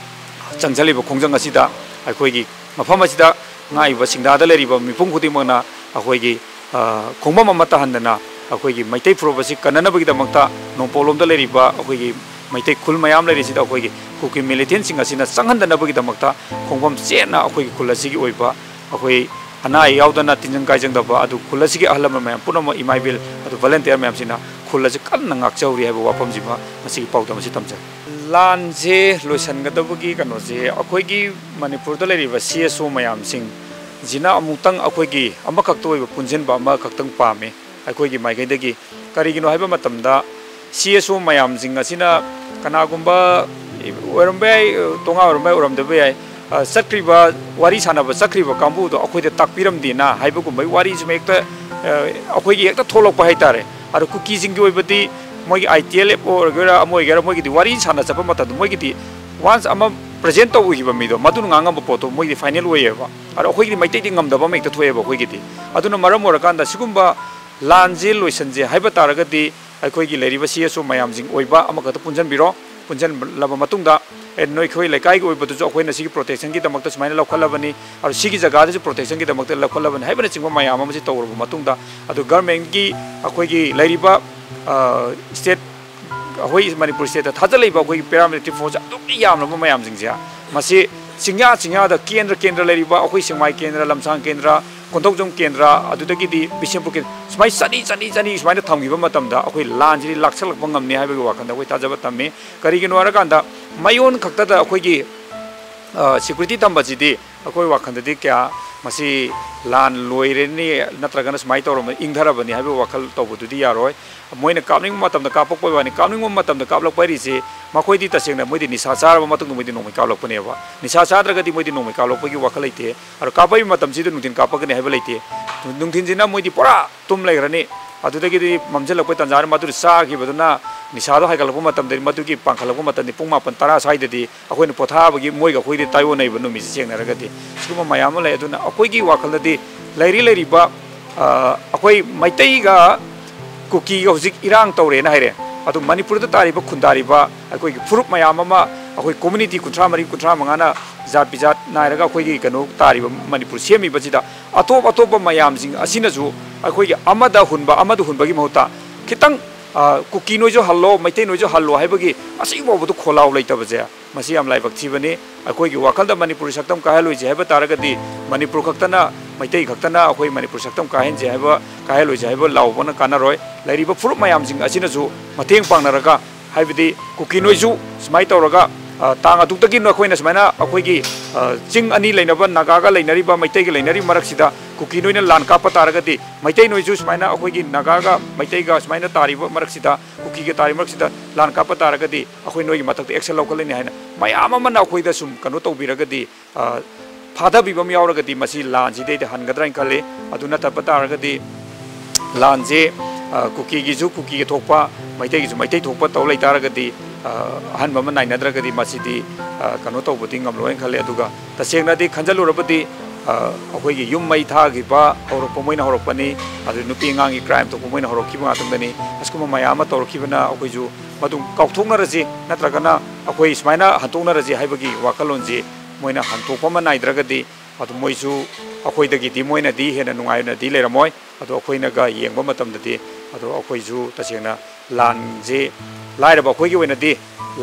ꯆꯪꯁꯤꯜꯂꯤꯕ ꯈꯣꯡꯖꯪ ꯑꯁꯤꯗ ꯑꯩꯈꯣꯏꯒꯤ ꯃꯐꯝ ꯑꯁꯤꯗ ꯉꯥꯛꯏꯕ ꯁꯤꯡꯗꯥꯗ ꯂꯩꯔꯤꯕ ꯃꯤꯄꯨꯝ ꯈꯨꯗꯤꯡꯃꯛꯅ ꯑꯩꯈꯣꯏꯒꯤ, ꯑ, ꯈꯣꯡꯐꯝ ꯑꯃ ꯇꯥꯍꯟꯗꯅ ꯑꯩꯈꯣꯏꯒꯤ ꯃꯩꯇꯩ ꯐꯨꯔꯨꯞ ꯑꯁꯤ ꯀꯟꯅꯅꯕꯒꯤꯗꯃꯛꯇ ꯅꯣꯡꯄꯣꯛꯂꯣꯝꯗ ꯂꯩꯔꯤꯕ ꯑꯩꯈꯣꯏꯒꯤ ꯃꯩꯇꯩ ꯈꯨꯜ ꯃꯌꯥꯝ ꯂꯩꯔꯤꯁꯤꯗ ꯑꯩꯈꯣꯏꯒꯤ ꯀꯨꯀꯤ militant ꯁꯤꯡ ꯑꯁꯤꯅ ꯆꯪꯍꯟꯗꯅꯕꯒꯤꯗꯃꯛꯇ ꯈꯣꯡꯐꯝ ꯆꯦꯠꯅ ꯑꯩꯈꯣꯏꯒꯤ ꯈꯨꯜ ꯑꯁꯤꯒꯤ ꯑꯣꯏꯕ ꯑꯩꯈꯣꯏ ꯑꯅꯥ ꯑꯌꯦꯛ ꯌꯥꯎꯗꯅ ꯇꯤꯟꯖꯪ ꯀꯥꯏꯖꯪꯗꯕ, ꯑꯗꯨ ꯈꯨꯜ ꯑꯁꯤꯒꯤ ꯑꯍꯜ ꯂꯃꯟ ꯃꯌꯥꯝ ꯄꯨꯝꯅꯃꯛ, ꯏꯃꯥ ꯏꯕꯦꯜ, ꯑꯗꯨ volunteer ꯃꯌꯥꯝꯁꯤꯅ ꯈꯨꯜ ꯑꯁꯤ ꯀꯟꯅ ꯉꯥꯛꯆꯍꯧꯔꯤ ꯍꯥꯏꯕ ꯋꯥꯐꯝꯁꯤꯃ ꯉꯁꯤꯒꯤ ꯄꯥꯎꯗꯝ ꯑꯁꯤ ꯊꯝꯖꯒꯦ꯫ ꯂꯥꯟꯁꯦ ꯂꯣꯏꯁꯤꯟꯒꯗꯕꯒꯤ ꯀꯩꯅꯣꯁꯦ ꯑꯩꯈꯣꯏꯒꯤ ꯃꯅꯤꯄꯨꯔꯗ ꯂꯩꯔꯤꯕ C S O ꯃꯌꯥꯝꯁꯤꯡꯁꯤꯅ ꯑꯃꯨꯛꯇꯪ ꯑꯩꯈꯣꯏꯒꯤ ꯑꯃꯈꯛꯇ ꯑꯣꯏꯕ ꯄꯨꯟꯁꯤꯟꯕ ꯑꯃꯈꯛꯇꯪ ꯄꯥꯝꯃꯤ ꯑꯩꯈꯣꯏꯒꯤ ꯃꯥꯏꯀꯩꯗꯒꯤ꯫ ꯀꯔꯤꯒꯤꯅꯣ ꯍꯥꯏꯕ ꯃꯇꯝꯗ, C S O ꯃꯌꯥꯝꯁꯤꯡ ꯑꯁꯤꯅ ꯀꯅꯥꯒꯨꯝꯕ ꯑꯣꯏꯔꯝꯕ ꯌꯥꯏ, ꯇꯣꯉꯥ ꯑꯣꯏꯔꯝꯕ ꯌꯥꯏ, ꯑꯣꯏꯔꯝꯗꯕ ꯌꯥꯏ, ꯑ, ꯆꯠꯈ꯭ꯔꯤꯕ, ꯋꯥꯔꯤ ꯁꯥꯟꯅꯕ ꯆꯠꯈ꯭ꯔꯤꯕ ꯀꯥꯡꯕꯨꯗꯣ ꯑꯩꯈꯣꯏꯗ ꯇꯥꯛꯄꯤꯔꯝꯗꯦꯅ ꯍꯥꯏꯕꯒꯨꯝꯕꯒꯤ ꯋꯥꯔꯤꯁꯤꯃ ꯍꯦꯛꯇ, ꯑ, ꯑꯩꯈꯣꯏꯒꯤ ꯍꯦꯛꯇ ꯊꯣꯛꯂꯛꯄ ꯍꯥꯏꯇꯥꯔꯦ꯫ ꯑꯗꯣ ꯀꯨꯀꯤꯁꯤꯡꯒꯤ ꯑꯣꯏꯕꯗꯤ ꯃꯣꯏꯒꯤ I T L F ꯑꯣꯏꯒꯦꯔꯥ, ꯑꯃ ꯑꯣꯏꯒꯦꯔꯥ, ꯃꯣꯏꯒꯤꯗꯤ ꯋꯥꯔꯤ ꯁꯥꯟꯅ ꯆꯠꯄ ꯃꯇꯝꯗ ꯃꯣꯏꯒꯤꯗꯤ once ꯑꯃ present ꯇꯧꯈꯤꯕ ꯃꯤꯗꯣ, ꯃꯗꯨꯅ ꯉꯥꯡꯉꯝꯕ ꯄꯣꯠꯇꯣ ꯃꯣꯏꯒꯤꯗꯤ final ꯑꯣꯏꯌꯦꯕ꯫ ꯑꯗꯣ ꯑꯩꯈꯣꯏꯒꯤꯗꯤ ꯃꯩꯇꯩꯗꯤ ꯉꯝꯗꯕ ꯑꯃ ꯍꯦꯛꯇ ꯊꯣꯛꯑꯦꯕ ꯑꯩꯈꯣꯏꯒꯤꯗꯤ꯫ ꯑꯗꯨꯅ ꯃꯔꯝ ꯑꯣꯏꯔꯀꯥꯟꯗ ꯁꯤꯒꯨꯝꯕ ꯂꯥꯟꯁꯤ ꯂꯣꯏꯁꯤꯟꯁꯦ ꯍꯥꯏꯕ ꯇꯥꯔꯒꯗꯤ, ꯑꯩꯈꯣꯏꯒꯤ ꯂꯩꯔꯤꯕ ꯁꯤ ꯑꯦꯁ ꯑꯣ ꯃꯌꯥꯝꯁꯤꯡ ꯑꯣꯏꯕ ꯑꯃꯈꯛꯇ ꯄꯨꯟꯁꯤꯟꯕꯤꯔꯣ꯫ ꯄꯨꯟꯁꯤꯜꯂꯕ ꯃꯇꯨꯡꯗ, ꯑꯦ, ꯅꯣꯏ ꯑꯩꯈꯣꯏ ꯂꯩꯀꯥꯏꯒꯤ ꯑꯣꯏꯕꯗꯨꯁꯨ ꯑꯩꯈꯣꯏꯅ ꯁꯤꯒꯤ ꯄ꯭ꯔꯣꯇꯦꯛꯁꯟꯒꯤꯗꯃꯛꯇ ꯁꯨꯃꯥꯏꯅ ꯂꯧꯈꯠꯂꯕꯅꯤ, ꯑꯗꯨ ꯁꯤꯒꯤ ꯖꯒꯥꯗꯁꯨ ꯄ꯭ꯔꯣꯇꯦꯛꯁꯟꯒꯤꯗꯃꯛꯇ ꯂꯧꯈꯠꯂꯕꯅꯤ ꯍꯥꯏꯕꯅꯆꯤꯡꯕ ꯃꯌꯥꯝ ꯑꯃꯁꯤ ꯇꯧꯔꯕ ꯃꯇꯨꯡꯗ, ꯑꯗꯨ ꯒꯔꯃꯦꯟꯒꯤ ꯑꯩꯈꯣꯏꯒꯤ ꯂꯩꯔꯤꯕ, ꯑ, ꯁ꯭ꯇꯦꯠ, ꯑꯩꯈꯣꯏ ꯃꯅꯤꯄꯨꯔ ꯁ꯭ꯇꯦꯠꯇ ꯊꯥꯖꯤꯜꯂꯛꯏꯕ ꯑꯩꯈꯣꯏꯒꯤ ꯄꯦꯔꯥꯃꯤꯂꯤꯇꯔꯤ ꯐꯣꯔꯁ ꯑꯗꯨꯛꯀꯤ ꯌꯥꯝꯂꯕ ꯃꯌꯥꯝꯁꯤꯡꯁꯦ, ꯃꯁꯤ ꯆꯤꯡꯌꯥ ꯆꯤꯡꯌꯥꯗ ꯀꯦꯟꯗ꯭ꯔ ꯀꯦꯟꯗ꯭ꯔ ꯂꯩꯔꯤꯕ ꯑꯩꯈꯣꯏ ꯁꯦꯛꯃꯥꯏ ꯀꯦꯟꯗ꯭ꯔ, ꯂꯝꯁꯥꯡ ꯀꯦꯟꯗ꯭ꯔ, ꯀꯣꯟꯊꯧꯖꯝ ꯀꯦꯟꯗ꯭ꯔ, ꯑꯗꯨꯗꯒꯤꯗꯤ ꯕꯤꯁꯦꯝꯄꯨꯔ ꯀꯦꯟꯗ꯭ꯔ, ꯁꯨꯃꯥꯏꯅ ꯆꯅꯤ, ꯆꯅꯤ, ꯆꯅꯤ ꯁꯨꯃꯥꯏꯅ ꯊꯝꯈꯤꯕ ꯃꯇꯝꯗ ꯑꯩꯈꯣꯏ ꯂꯥꯟꯁꯤꯗꯤ ꯂꯥꯛꯁꯜꯂꯛꯄ ꯉꯝꯅꯤ ꯍꯥꯏꯕꯒꯤ ꯋꯥꯈꯜꯗ ꯑꯩꯈꯣꯏ ꯊꯥꯖꯕ ꯊꯝꯃꯤ꯫ ꯀꯔꯤꯒꯤꯅꯣ ꯍꯥꯏꯔꯀꯥꯟꯗ, ꯃꯌꯣꯟ ꯈꯛꯇꯗ ꯑꯩꯈꯣꯏꯒꯤ, ꯑ, ꯁꯦꯀ꯭ꯌꯨꯔꯤꯇꯤ ꯊꯝꯕꯁꯤꯗꯤ ꯑꯩꯈꯣꯏ ꯋꯥꯈꯜꯗꯗꯤ ꯀꯌꯥ ꯃꯁꯤ ꯂꯥꯟ ꯂꯣꯏꯔꯅꯤ ꯅꯠꯇ꯭ꯔꯒꯅ ꯁꯨꯃꯥꯏꯅ ꯇꯧꯔꯕ ꯏꯪꯊꯔꯕꯅꯤ ꯍꯥꯏꯕꯒꯤ ꯋꯥꯈꯜ ꯇꯧꯕꯗꯨꯗꯤ ꯌꯥꯔꯣꯏ꯫ ꯃꯣꯏꯅ ꯀꯥꯞꯅꯤꯡꯕ ꯃꯇꯝꯗ ꯀꯥꯞꯄꯛꯄꯒꯤ ꯋꯥꯅꯤ꯫ ꯀꯥꯞꯅꯤꯡꯕ ꯃꯇꯝꯗ ꯀꯥꯞꯂꯛꯄ ꯍꯥꯏꯔꯤꯁꯤ, ꯃꯈꯣꯏꯗꯤ ꯇꯁꯦꯡꯅ ꯃꯣꯏꯗꯤ ꯅꯤꯁꯥ ꯆꯥꯔꯕ ꯃꯇꯨꯡꯗ ꯃꯣꯏꯗꯤ ꯅꯣꯡꯃꯩ ꯀꯥꯞꯂꯛꯄꯅꯦꯕ꯫ ꯅꯤꯁꯥ ꯆꯥꯗ꯭ꯔꯒꯗꯤ ꯃꯣꯏꯗꯤ ꯅꯣꯡꯃꯩ ꯀꯥꯞꯂꯛꯄꯒꯤ ꯋꯥꯈꯜ ꯂꯩꯇꯦ꯫ ꯑꯗꯣ ꯀꯥꯞꯄꯛꯏꯕ ꯃꯇꯝꯁꯤꯗ ꯅꯨꯡꯊꯤꯟ ꯀꯥꯞꯄꯛꯀꯅꯤ ꯍꯥꯏꯕ ꯂꯩꯇꯦ꯫ ꯅꯨꯡꯊꯤꯟꯁꯤꯅ ꯃꯣꯏꯗꯤ ꯄꯨꯔꯥ ꯇꯨꯝ ꯂꯩꯈ꯭ꯔꯅꯤ꯫ ꯑꯗꯨꯗꯒꯤꯗꯤ ꯃꯝꯁꯤꯜꯂꯛꯄ ꯇꯥꯟꯖꯥꯅ ꯃꯗꯨꯗ ꯆꯥꯈꯤꯕꯗꯨꯅ ꯅꯤꯁꯥꯗꯣ ꯍꯥꯏꯒꯠꯂꯛꯄ ꯃꯇꯝꯗꯗꯤ, ꯃꯗꯨꯒꯤ ꯄꯥꯡꯈꯠꯂꯛꯄ ꯃꯇꯝꯗꯤ ꯄꯨꯡ ꯃꯥꯄꯟ ꯇꯔꯥ ꯁ꯭ꯋꯥꯏꯗꯗꯤ ꯑꯩꯈꯣꯏꯅ ꯄꯣꯊꯥꯕꯒꯤ, ꯃꯣꯏꯒ ꯑꯩꯈꯣꯏꯗꯤ ꯇꯥꯏꯑꯣꯟꯅꯩꯕ ꯅꯨꯃꯤꯠꯁꯤ ꯊꯦꯡꯅꯔꯒꯗꯤ꯫ ꯁꯤꯒꯨꯝꯕ ꯃꯌꯥꯝ ꯑꯃ ꯂꯩ꯫ ꯑꯗꯨꯅ ꯑꯩꯈꯣꯏꯒꯤ ꯋꯥꯈꯜꯗꯗꯤ ꯂꯩꯔꯤ ꯂꯩꯔꯤꯕ, ꯑ, ꯑꯩꯈꯣꯏ ꯃꯩꯇꯩꯒ ꯀꯨꯀꯤꯒ ꯍꯧꯖꯤꯛ ꯏꯔꯥꯡ ꯇꯧꯔꯦꯅ ꯍꯥꯏꯔꯦ꯫ ꯑꯗꯨ ꯃꯅꯤꯄꯨꯔꯗ ꯇꯥꯔꯤꯕ, ꯈꯨꯟꯗꯥꯔꯤꯕ ꯑꯩꯈꯣꯏꯒꯤ ꯐꯨꯔꯨꯞ ꯃꯌꯥꯝ ꯑꯃ, ꯑꯩꯈꯣꯏ ꯀꯝꯃ꯭ꯌꯨꯅꯤꯇꯤ ꯀꯨꯟꯊ꯭ꯔꯥ ꯃꯔꯤ, ꯀꯨꯟꯊ꯭ꯔꯥ ꯃꯉꯥꯅ ꯖꯥꯠ ꯕꯤꯖꯥꯠ ꯅꯥꯏꯔꯒ ꯑꯩꯈꯣꯏꯒꯤ ꯀꯩꯅꯣ ꯇꯥꯔꯤꯕ ꯃꯅꯤꯄꯨꯔ ꯁꯦꯝꯃꯤꯕꯁꯤꯗ, ꯑꯇꯣꯞ ꯑꯇꯣꯞꯄ ꯃꯌꯥꯝꯁꯤꯡ ꯑꯁꯤꯅꯁꯨ ꯑꯩꯈꯣꯏꯒꯤ ꯑꯃꯗ ꯍꯨꯟꯕ, ꯑꯃꯗ ꯍꯨꯟꯕꯒꯤ ꯃꯍꯨꯠꯇ ꯈꯤꯇꯪ, ꯑ, ꯀꯨꯀꯤ ꯅꯣꯏꯁꯨ ꯍꯜꯂꯣ, ꯃꯩꯇꯩ ꯅꯣꯏꯁꯨ ꯍꯜꯂꯣ ꯍꯥꯏꯕꯒꯤ ꯑꯁꯤꯐꯥꯎꯕꯗ ꯈꯣꯜꯂꯥꯎ ꯂꯩꯇꯕꯁꯦ, ꯃꯁꯤ ꯌꯥꯝ ꯂꯥꯏꯕꯛ ꯊꯤꯕꯅꯤ꯫ ꯑꯩꯈꯣꯏꯒꯤ ꯋꯥꯈꯜꯗ ꯃꯅꯤꯄꯨꯔꯤ ꯁꯛꯇꯝ ꯀꯥꯏꯍꯜꯂꯣꯏꯁꯦ ꯍꯥꯏꯕ ꯇꯥꯔꯒꯗꯤ, ꯃꯅꯤꯄꯨꯔ ꯈꯛꯇꯅ, ꯃꯩꯇꯩ ꯈꯛꯇꯅ ꯑꯩꯈꯣꯏ ꯃꯅꯤꯄꯨꯔ ꯁꯛꯇꯝ ꯀꯥꯏꯍꯟꯁꯦ ꯍꯥꯏꯕ, ꯀꯥꯏꯍꯜꯂꯣꯏꯁꯦ ꯍꯥꯏꯕ ꯂꯥꯎꯕꯅ ꯀꯥꯟꯅꯔꯣꯏ꯫ ꯂꯩꯔꯤꯕ ꯐꯨꯔꯨꯞ ꯃꯌꯥꯝꯁꯤꯡ ꯑꯁꯤꯅꯁꯨ ꯃꯇꯦꯡ ꯄꯥꯡꯅꯔꯒ, ꯍꯥꯏꯕꯗꯤ ꯀꯨꯀꯤ ꯅꯣꯏꯁꯨ ꯁꯨꯃꯥꯏꯅ ꯇꯧꯔꯒ, ꯑ, ꯇꯥꯡ ꯑꯗꯨꯛꯇꯒꯤ ꯅꯈꯣꯏꯅ ꯁꯨꯃꯥꯏꯅ ꯑꯩꯈꯣꯏꯒꯤ, ꯑ, ꯆꯤꯡ ꯑꯅꯤ ꯂꯩꯅꯕ ꯅꯥꯒꯥꯒ ꯂꯩꯅꯔꯤꯕ, ꯃꯩꯇꯩꯒ ꯂꯩꯅꯔꯤꯕ ꯃꯔꯛꯁꯤꯗ ꯀꯨꯀꯤ ꯅꯣꯏꯅ ꯂꯥꯟ ꯀꯥꯞꯄ ꯇꯥꯔꯒꯗꯤ, ꯃꯩꯇꯩ ꯅꯣꯏꯁꯨ ꯁꯨꯃꯥꯏꯅ ꯑꯩꯈꯣꯏꯒꯤ ꯅꯥꯒꯥꯒ ꯃꯩꯇꯩꯒ ꯁꯨꯃꯥꯏꯅ ꯇꯥꯔꯤꯕ ꯃꯔꯛꯁꯤꯗ, ꯀꯨꯀꯤꯒ ꯇꯥꯔꯤꯕ ꯃꯔꯛꯁꯤꯗ ꯂꯥꯟ ꯀꯥꯞꯄ ꯇꯥꯔꯒꯗꯤ ꯑꯩꯈꯣꯏ ꯅꯣꯏꯒꯤ ꯃꯊꯛꯇ action ꯂꯧꯈꯠꯂꯅꯤ ꯍꯥꯏꯅ ꯃꯌꯥꯝ ꯑꯃꯅ ꯑꯩꯈꯣꯏꯗ ꯁꯨꯝ ꯀꯩꯅꯣ ꯇꯧꯕꯤꯔꯒꯗꯤ, ꯑ, ꯊꯥꯗꯕꯤꯕ ꯑꯃ ꯌꯥꯎꯔꯒꯗꯤ ꯃꯁꯤ ꯂꯥꯟꯁꯤꯗꯩꯗ ꯍꯟꯒꯗ꯭ꯔꯥ ꯍꯥꯏꯅ ꯈꯜꯂꯤ꯫ ꯑꯗꯨ ꯅꯠꯇꯕ ꯇꯥꯔꯒꯗꯤ ꯂꯥꯟꯁꯦ, ꯑ, ꯀꯨꯀꯤꯒꯤꯁꯨ ꯀꯨꯀꯤꯒꯤ ꯊꯣꯛꯄ, ꯃꯩꯇꯩꯒꯤꯁꯨ ꯃꯩꯇꯩ ꯊꯣꯛꯄ ꯇꯧ ꯂꯩꯇꯥꯔꯒꯗꯤ, ꯑ, ꯑꯍꯟꯕ ꯑꯃ ꯅꯥꯏꯅꯗ꯭ꯔꯒꯗꯤ ꯃꯁꯤꯗꯤ, ꯑ, ꯀꯩꯅꯣ ꯇꯧꯕꯗꯤ ꯉꯝꯂꯣꯏꯅ ꯈꯜꯂꯤ꯫ ꯑꯗꯨꯒ ꯇꯁꯦꯡꯅꯗꯤ ꯈꯟꯖꯜꯂꯨꯔꯕꯗꯤ, ꯑꯩꯈꯣꯏꯒꯤ ꯌꯨꯝ ꯃꯩ ꯊꯥꯈꯤꯕ ꯍꯧꯔꯛꯄ ꯃꯣꯏꯅ ꯍꯧꯔꯛꯄꯅꯤ꯫ ꯑꯗꯨ ꯅꯨꯄꯤ ꯑꯉꯥꯡꯒꯤ ꯀ꯭ꯔꯥꯏꯝ ꯊꯣꯛꯄ ꯃꯣꯏꯅ ꯍꯧꯔꯛꯈꯤꯕ ꯉꯥꯛꯇꯅꯤ꯫ ꯑꯁꯤꯒꯨꯝꯕ ꯃꯌꯥꯝ ꯑꯃ ꯇꯧꯔꯛꯈꯤꯕꯅ ꯑꯩꯈꯣꯏꯁꯨ ꯃꯗꯨ ꯀꯥꯎꯊꯣꯛꯅꯔꯁꯤ, ꯅꯠꯇ꯭ꯔꯒꯅ ꯑꯩꯈꯣꯏ ꯁꯨꯃꯥꯏꯅ ꯍꯟꯗꯣꯛꯅꯔꯁꯤ ꯍꯥꯏꯕꯒꯤ ꯋꯥꯈꯜꯂꯣꯟꯁꯤ ꯃꯣꯏꯅ ꯍꯟꯗꯣꯛꯄ ꯑꯃ ꯅꯥꯏꯗ꯭ꯔꯒꯗꯤ, ꯑꯗꯨ ꯃꯣꯏꯁꯨ ꯑꯩꯈꯣꯏꯗꯒꯤꯗꯤ ꯃꯣꯏꯅꯗꯤ ꯍꯦꯟꯅ ꯅꯨꯡꯉꯥꯏꯅꯗꯤ ꯂꯩꯔꯝꯃꯣꯏ꯫ ꯑꯗꯣ ꯑꯩꯈꯣꯏꯅꯒ ꯌꯦꯡꯕ ꯃꯇꯝꯗꯗꯤ, ꯑꯗꯣ ꯑꯩꯈꯣꯏꯁꯨ ꯇꯁꯦꯡꯅ ꯂꯥꯟꯁꯦ, ꯂꯥꯏꯔꯕ ꯑꯩꯈꯣꯏꯒꯤ ꯑꯣꯏꯅꯗꯤ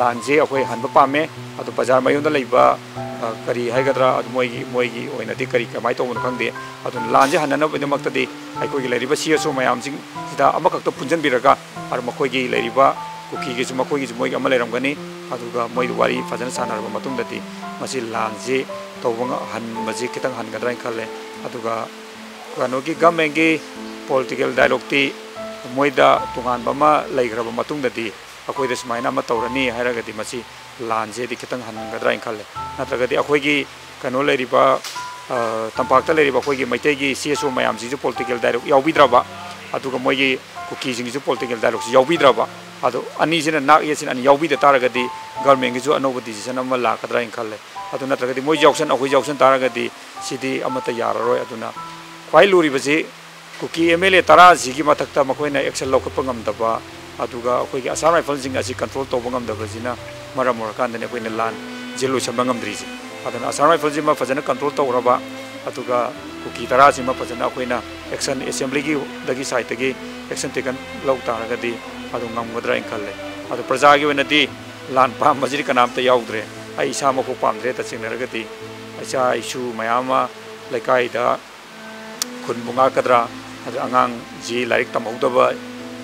ꯂꯥꯟꯁꯦ ꯑꯩꯈꯣꯏ ꯍꯟꯕ ꯄꯥꯝꯃꯦ꯫ ꯑꯗꯣ ꯕꯖꯥꯔ ꯃꯌꯣꯟꯗ ꯂꯩꯕ, ꯑ, ꯀꯔꯤ ꯍꯥꯏꯒꯗ꯭ꯔꯥ, ꯑꯗꯨ ꯃꯣꯏꯒꯤ, ꯃꯣꯏꯒꯤ ꯑꯣꯏꯅꯗꯤ ꯀꯔꯤ ꯀꯃꯥꯏꯅ ꯇꯧꯕꯅꯣ ꯈꯪꯗꯦ꯫ ꯑꯗꯨꯅ ꯂꯥꯟꯁꯦ ꯍꯟꯅꯅꯕꯒꯤꯗꯃꯛꯇꯗꯤ ꯑꯩꯈꯣꯏꯒꯤ ꯂꯩꯔꯤꯕ ꯁꯤ ꯑꯦꯁ ꯑꯣ ꯃꯌꯥꯝꯁꯤꯡꯁꯤꯗ ꯑꯃꯈꯛꯇ ꯄꯨꯟꯁꯤꯟꯕꯤꯔꯒ, ꯑꯗꯨ ꯃꯈꯣꯏꯒꯤ ꯂꯩꯔꯤꯕ ꯀꯨꯀꯤꯒꯤꯁꯨ, ꯃꯈꯣꯏꯒꯤꯁꯨ ꯃꯣꯏꯒꯤ ꯑꯃ ꯂꯩꯔꯝꯒꯅꯤ꯫ ꯑꯗꯨꯒ ꯃꯣꯏ ꯋꯥꯔꯤ ꯐꯖꯅ ꯁꯥꯟꯅꯔꯕ ꯃꯇꯨꯡꯗꯗꯤ ꯃꯁꯤ ꯂꯥꯟꯁꯤ ꯇꯧꯕ ꯉ-, ꯍꯟꯕꯁꯤ ꯈꯤꯇꯪ ꯍꯟꯒꯗ꯭ꯔꯥ ꯍꯥꯏꯅ ꯈꯜꯂꯦ꯫ ꯑꯗꯨꯒ ꯀꯩꯅꯣꯒꯤ ꯒꯚꯔꯟꯃꯦꯟꯒꯤ ꯄꯣꯂꯤꯇꯤꯀꯦꯜ ꯗꯥꯏꯂꯣꯒꯇꯤ ꯃꯣꯏꯗ ꯇꯣꯉꯥꯟꯕ ꯑꯃ ꯂꯩꯈ꯭ꯔꯕ ꯃꯇꯨꯡꯗꯗꯤ, ꯑꯩꯈꯣꯏꯗ ꯁꯨꯃꯥꯏꯅ ꯑꯃ ꯇꯧꯔꯅꯤ ꯍꯥꯏꯔꯒꯗꯤ ꯃꯁꯤ ꯂꯥꯟꯁꯦꯗꯤ ꯈꯤꯇꯪ ꯍꯟꯒꯗ꯭ꯔꯥ ꯍꯥꯏꯅ ꯈꯜꯂꯦ꯫ ꯅꯠꯇ꯭ꯔꯒꯗꯤ ꯑꯩꯈꯣꯏꯒꯤ ꯀꯩꯅꯣ ꯂꯩꯔꯤꯕ, ꯑ, ꯇꯝꯄꯥꯛꯇ ꯂꯩꯔꯤꯕ ꯑꯩꯈꯣꯏꯒꯤ ꯃꯩꯇꯩꯒꯤ ꯁꯤ ꯑꯦꯁ ꯑꯣ ꯃꯌꯥꯝꯁꯤꯁꯨ ꯄꯣꯂꯤꯇꯤꯀꯦꯜ ꯗꯥꯏꯂꯣꯒ ꯌꯥꯎꯕꯤꯗ꯭ꯔꯕ, ꯑꯗꯨꯒ ꯃꯣꯏꯒꯤ ꯀꯨꯀꯤꯁꯤꯡꯒꯤꯁꯨ ꯄꯣꯂꯤꯇꯤꯀꯦꯜ ꯗꯥꯏꯂꯣꯒꯁꯤ ꯌꯥꯎꯕꯤꯗ꯭ꯔꯕ, ꯑꯗꯣ ꯑꯅꯤꯁꯤꯅ ꯅꯥꯛ ꯌꯦꯠꯁꯤꯅ ꯑꯅꯤ ꯌꯥꯎꯕꯤꯗ ꯇꯥꯔꯒꯗꯤ ꯒꯚꯔꯟꯃꯦꯟꯒꯤꯁꯨ ꯑꯅꯧꯕ ꯗꯤꯁꯤꯖꯟ ꯑꯃ ꯂꯥꯛꯀꯗ꯭ꯔꯥ ꯍꯥꯏꯅ ꯈꯜꯂꯦ꯫ ꯑꯗꯨ ꯅꯠꯇ꯭ꯔꯒꯗꯤ ꯃꯣꯏꯁꯨ ꯌꯥꯎꯁꯟ, ꯑꯩꯈꯣꯏꯁꯨ ꯌꯥꯎꯁꯟ ꯇꯥꯔꯒꯗꯤ ꯁꯤꯗꯤ ꯑꯃꯠꯇ ꯌꯥꯔꯔꯣꯏ꯫ ꯑꯗꯨꯅ ꯈ꯭ꯋꯥꯏ ꯂꯨꯔꯤꯕꯁꯤ ꯀꯨꯀꯤ ꯑꯦꯝ ꯑꯦꯜ ꯑꯦ ꯇꯔꯥꯁꯤꯒꯤ ꯃꯊꯛꯇ ꯃꯈꯣꯏꯅ ꯑꯦꯛꯁꯟ ꯂꯧꯈꯠꯄ ꯉꯝꯗꯕ, ꯑꯗꯨꯒ ꯑꯩꯈꯣꯏꯒꯤ ꯑꯁꯥꯝ ꯔꯥꯏꯐꯜꯁꯤꯡ ꯑꯁꯤ ꯀꯟꯇ꯭ꯔꯣꯜ ꯇꯧꯕ ꯉꯝꯗꯕꯁꯤꯅ ꯃꯔꯝ ꯑꯣꯏꯔꯀꯥꯟꯗꯅꯤ ꯑꯩꯈꯣꯏꯅ ꯂꯥꯟꯁꯦ ꯂꯣꯏꯁꯤꯟꯕ ꯉꯝꯗ꯭ꯔꯤꯁꯦ꯫ ꯑꯗꯨꯅ ꯑꯁꯥꯝ ꯔꯥꯏꯐꯜꯁꯤꯃ ꯐꯖꯅ ꯀꯟꯇ꯭ꯔꯣꯜ ꯇꯧꯈ꯭ꯔꯕ, ꯑꯗꯨꯒ ꯀꯨꯀꯤ ꯇꯔꯥꯁꯤꯃ ꯐꯖꯅ ꯑꯩꯈꯣꯏꯅ ꯑꯦꯛꯁꯟ ꯑꯦꯁꯦꯝꯕ꯭ꯂꯤꯒꯤ, ꯗꯒꯤ ꯁꯥꯏꯠꯇꯒꯤ ꯑꯦꯛꯁꯟ ꯇꯦꯀꯟ ꯂꯧ ꯇꯥꯔꯒꯗꯤ ꯑꯗꯨ ꯉꯝꯒꯗ꯭ꯔꯥ ꯍꯥꯏꯅ ꯈꯜꯂꯦ꯫ ꯑꯗꯣ ꯄ꯭ꯔꯖꯥꯒꯤ ꯑꯣꯏꯅꯗꯤ ꯂꯥꯟ ꯄꯥꯝꯕꯁꯤꯗꯤ ꯀꯅꯥꯝꯇ ꯌꯥꯎꯗ꯭ꯔꯦ꯫ ꯑꯩ ꯏꯁꯥꯃꯛꯄꯨ ꯄꯥꯝꯗ꯭ꯔꯦ꯫ ꯇꯁꯦꯡꯅ ꯍꯥꯏꯔꯒꯗꯤ ꯏꯆꯥ ꯏꯁꯨ ꯃꯌꯥꯝ ꯑꯃ ꯂꯩꯀꯥꯏꯗ ꯈꯨꯟꯕꯨ ꯉꯥꯛꯀꯗ꯭ꯔꯥ, ꯑꯗ ꯑꯉꯥꯡꯁꯤ ꯂꯥꯏꯔꯤꯛ ꯇꯝꯍꯧꯗꯕ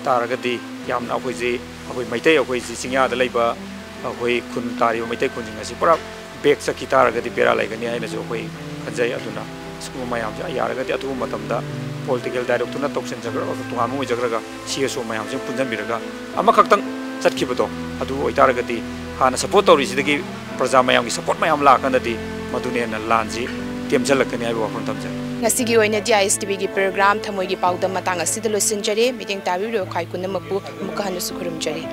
ꯇꯥꯔꯒꯗꯤ ꯌꯥꯝꯅ ꯑꯩꯈꯣꯏꯁꯤ, ꯑꯩꯈꯣꯏ ꯃꯩꯇꯩ ꯑꯩꯈꯣꯏꯁꯤ ꯆꯤꯡꯌꯥꯗ ꯂꯩꯕ ꯑꯩꯈꯣꯏ ꯈꯨꯟ ꯇꯥꯔꯤꯕ ꯃꯩꯇꯩ ꯈꯨꯟꯁꯤꯡ ꯑꯁꯤ ꯄꯨꯔꯥ ꯕꯦꯛ ꯆꯠꯈꯤ ꯇꯥꯔꯒꯗꯤ ꯕꯦꯔꯥ ꯂꯩꯒꯅꯤ ꯍꯥꯏꯅꯁꯨ ꯑꯩꯈꯣꯏ ꯈꯟꯖꯩ꯫ ꯑꯗꯨꯅ ꯁꯤꯒꯨꯝꯕ ꯃꯌꯥꯝꯁꯦ ꯌꯥꯔꯒꯗꯤ ꯑꯊꯨꯕ ꯃꯇꯝꯗ ꯄꯣꯂꯤꯇꯤꯀꯦꯜ ꯗꯥꯏꯂꯣꯒꯇꯨꯅ ꯇꯧꯁꯤꯟꯖꯈ꯭ꯔꯒ ꯇꯣꯉꯥꯟꯕ ꯑꯣꯏꯖꯈ꯭ꯔꯒ ꯁꯤ ꯑꯦꯁ ꯑꯣ ꯃꯌꯥꯝꯁꯤ ꯄꯨꯟꯁꯤꯟꯕꯤꯔꯒ ꯑꯃꯈꯛꯇꯪ ꯆꯠꯈꯤꯕꯗꯣ ꯑꯗꯨ ꯑꯣꯏꯇꯥꯔꯒꯗꯤ ꯍꯥꯟꯅ ꯁꯞꯄꯣꯔꯠ ꯇꯧꯔꯤꯁꯤꯗꯒꯤ ꯄ꯭ꯔꯖꯥ ꯃꯌꯥꯝꯒꯤ ꯁꯞꯄꯣꯔꯠ ꯃꯌꯥꯝ ꯂꯥꯛꯑꯀꯥꯟꯗꯗꯤ ꯃꯗꯨꯅ ꯍꯦꯟꯅ ꯂꯥꯟꯁꯤ ꯇꯦꯝꯖꯜꯂꯛꯀꯅꯤ ꯍꯥꯏꯕ ꯋꯥꯐꯝ ꯊꯝꯖꯒꯦ꯫ ꯉꯁꯤꯒꯤ ꯑꯣꯏꯅꯗꯤ ꯑꯥꯏ ꯑꯦꯁ ꯇꯤ ꯚꯤꯒꯤ ꯄ꯭ꯔꯣꯒ꯭ꯔꯥꯝ ꯊꯃꯣꯏꯒꯤ ꯄꯥꯎꯗꯝ ꯃꯇꯥꯡ ꯑꯁꯤꯗ ꯂꯣꯏꯁꯤꯟꯖꯔꯦ꯫ ꯃꯤꯠꯌꯦꯡ ꯇꯥꯕꯤꯔꯤꯕ ꯈ꯭ꯋꯥꯏ ꯄꯨꯝꯅꯃꯛꯄꯨ ꯑꯃꯨꯛꯀ ꯍꯟꯅꯁꯨ ꯈꯨꯔꯨꯝꯖꯔꯤ꯫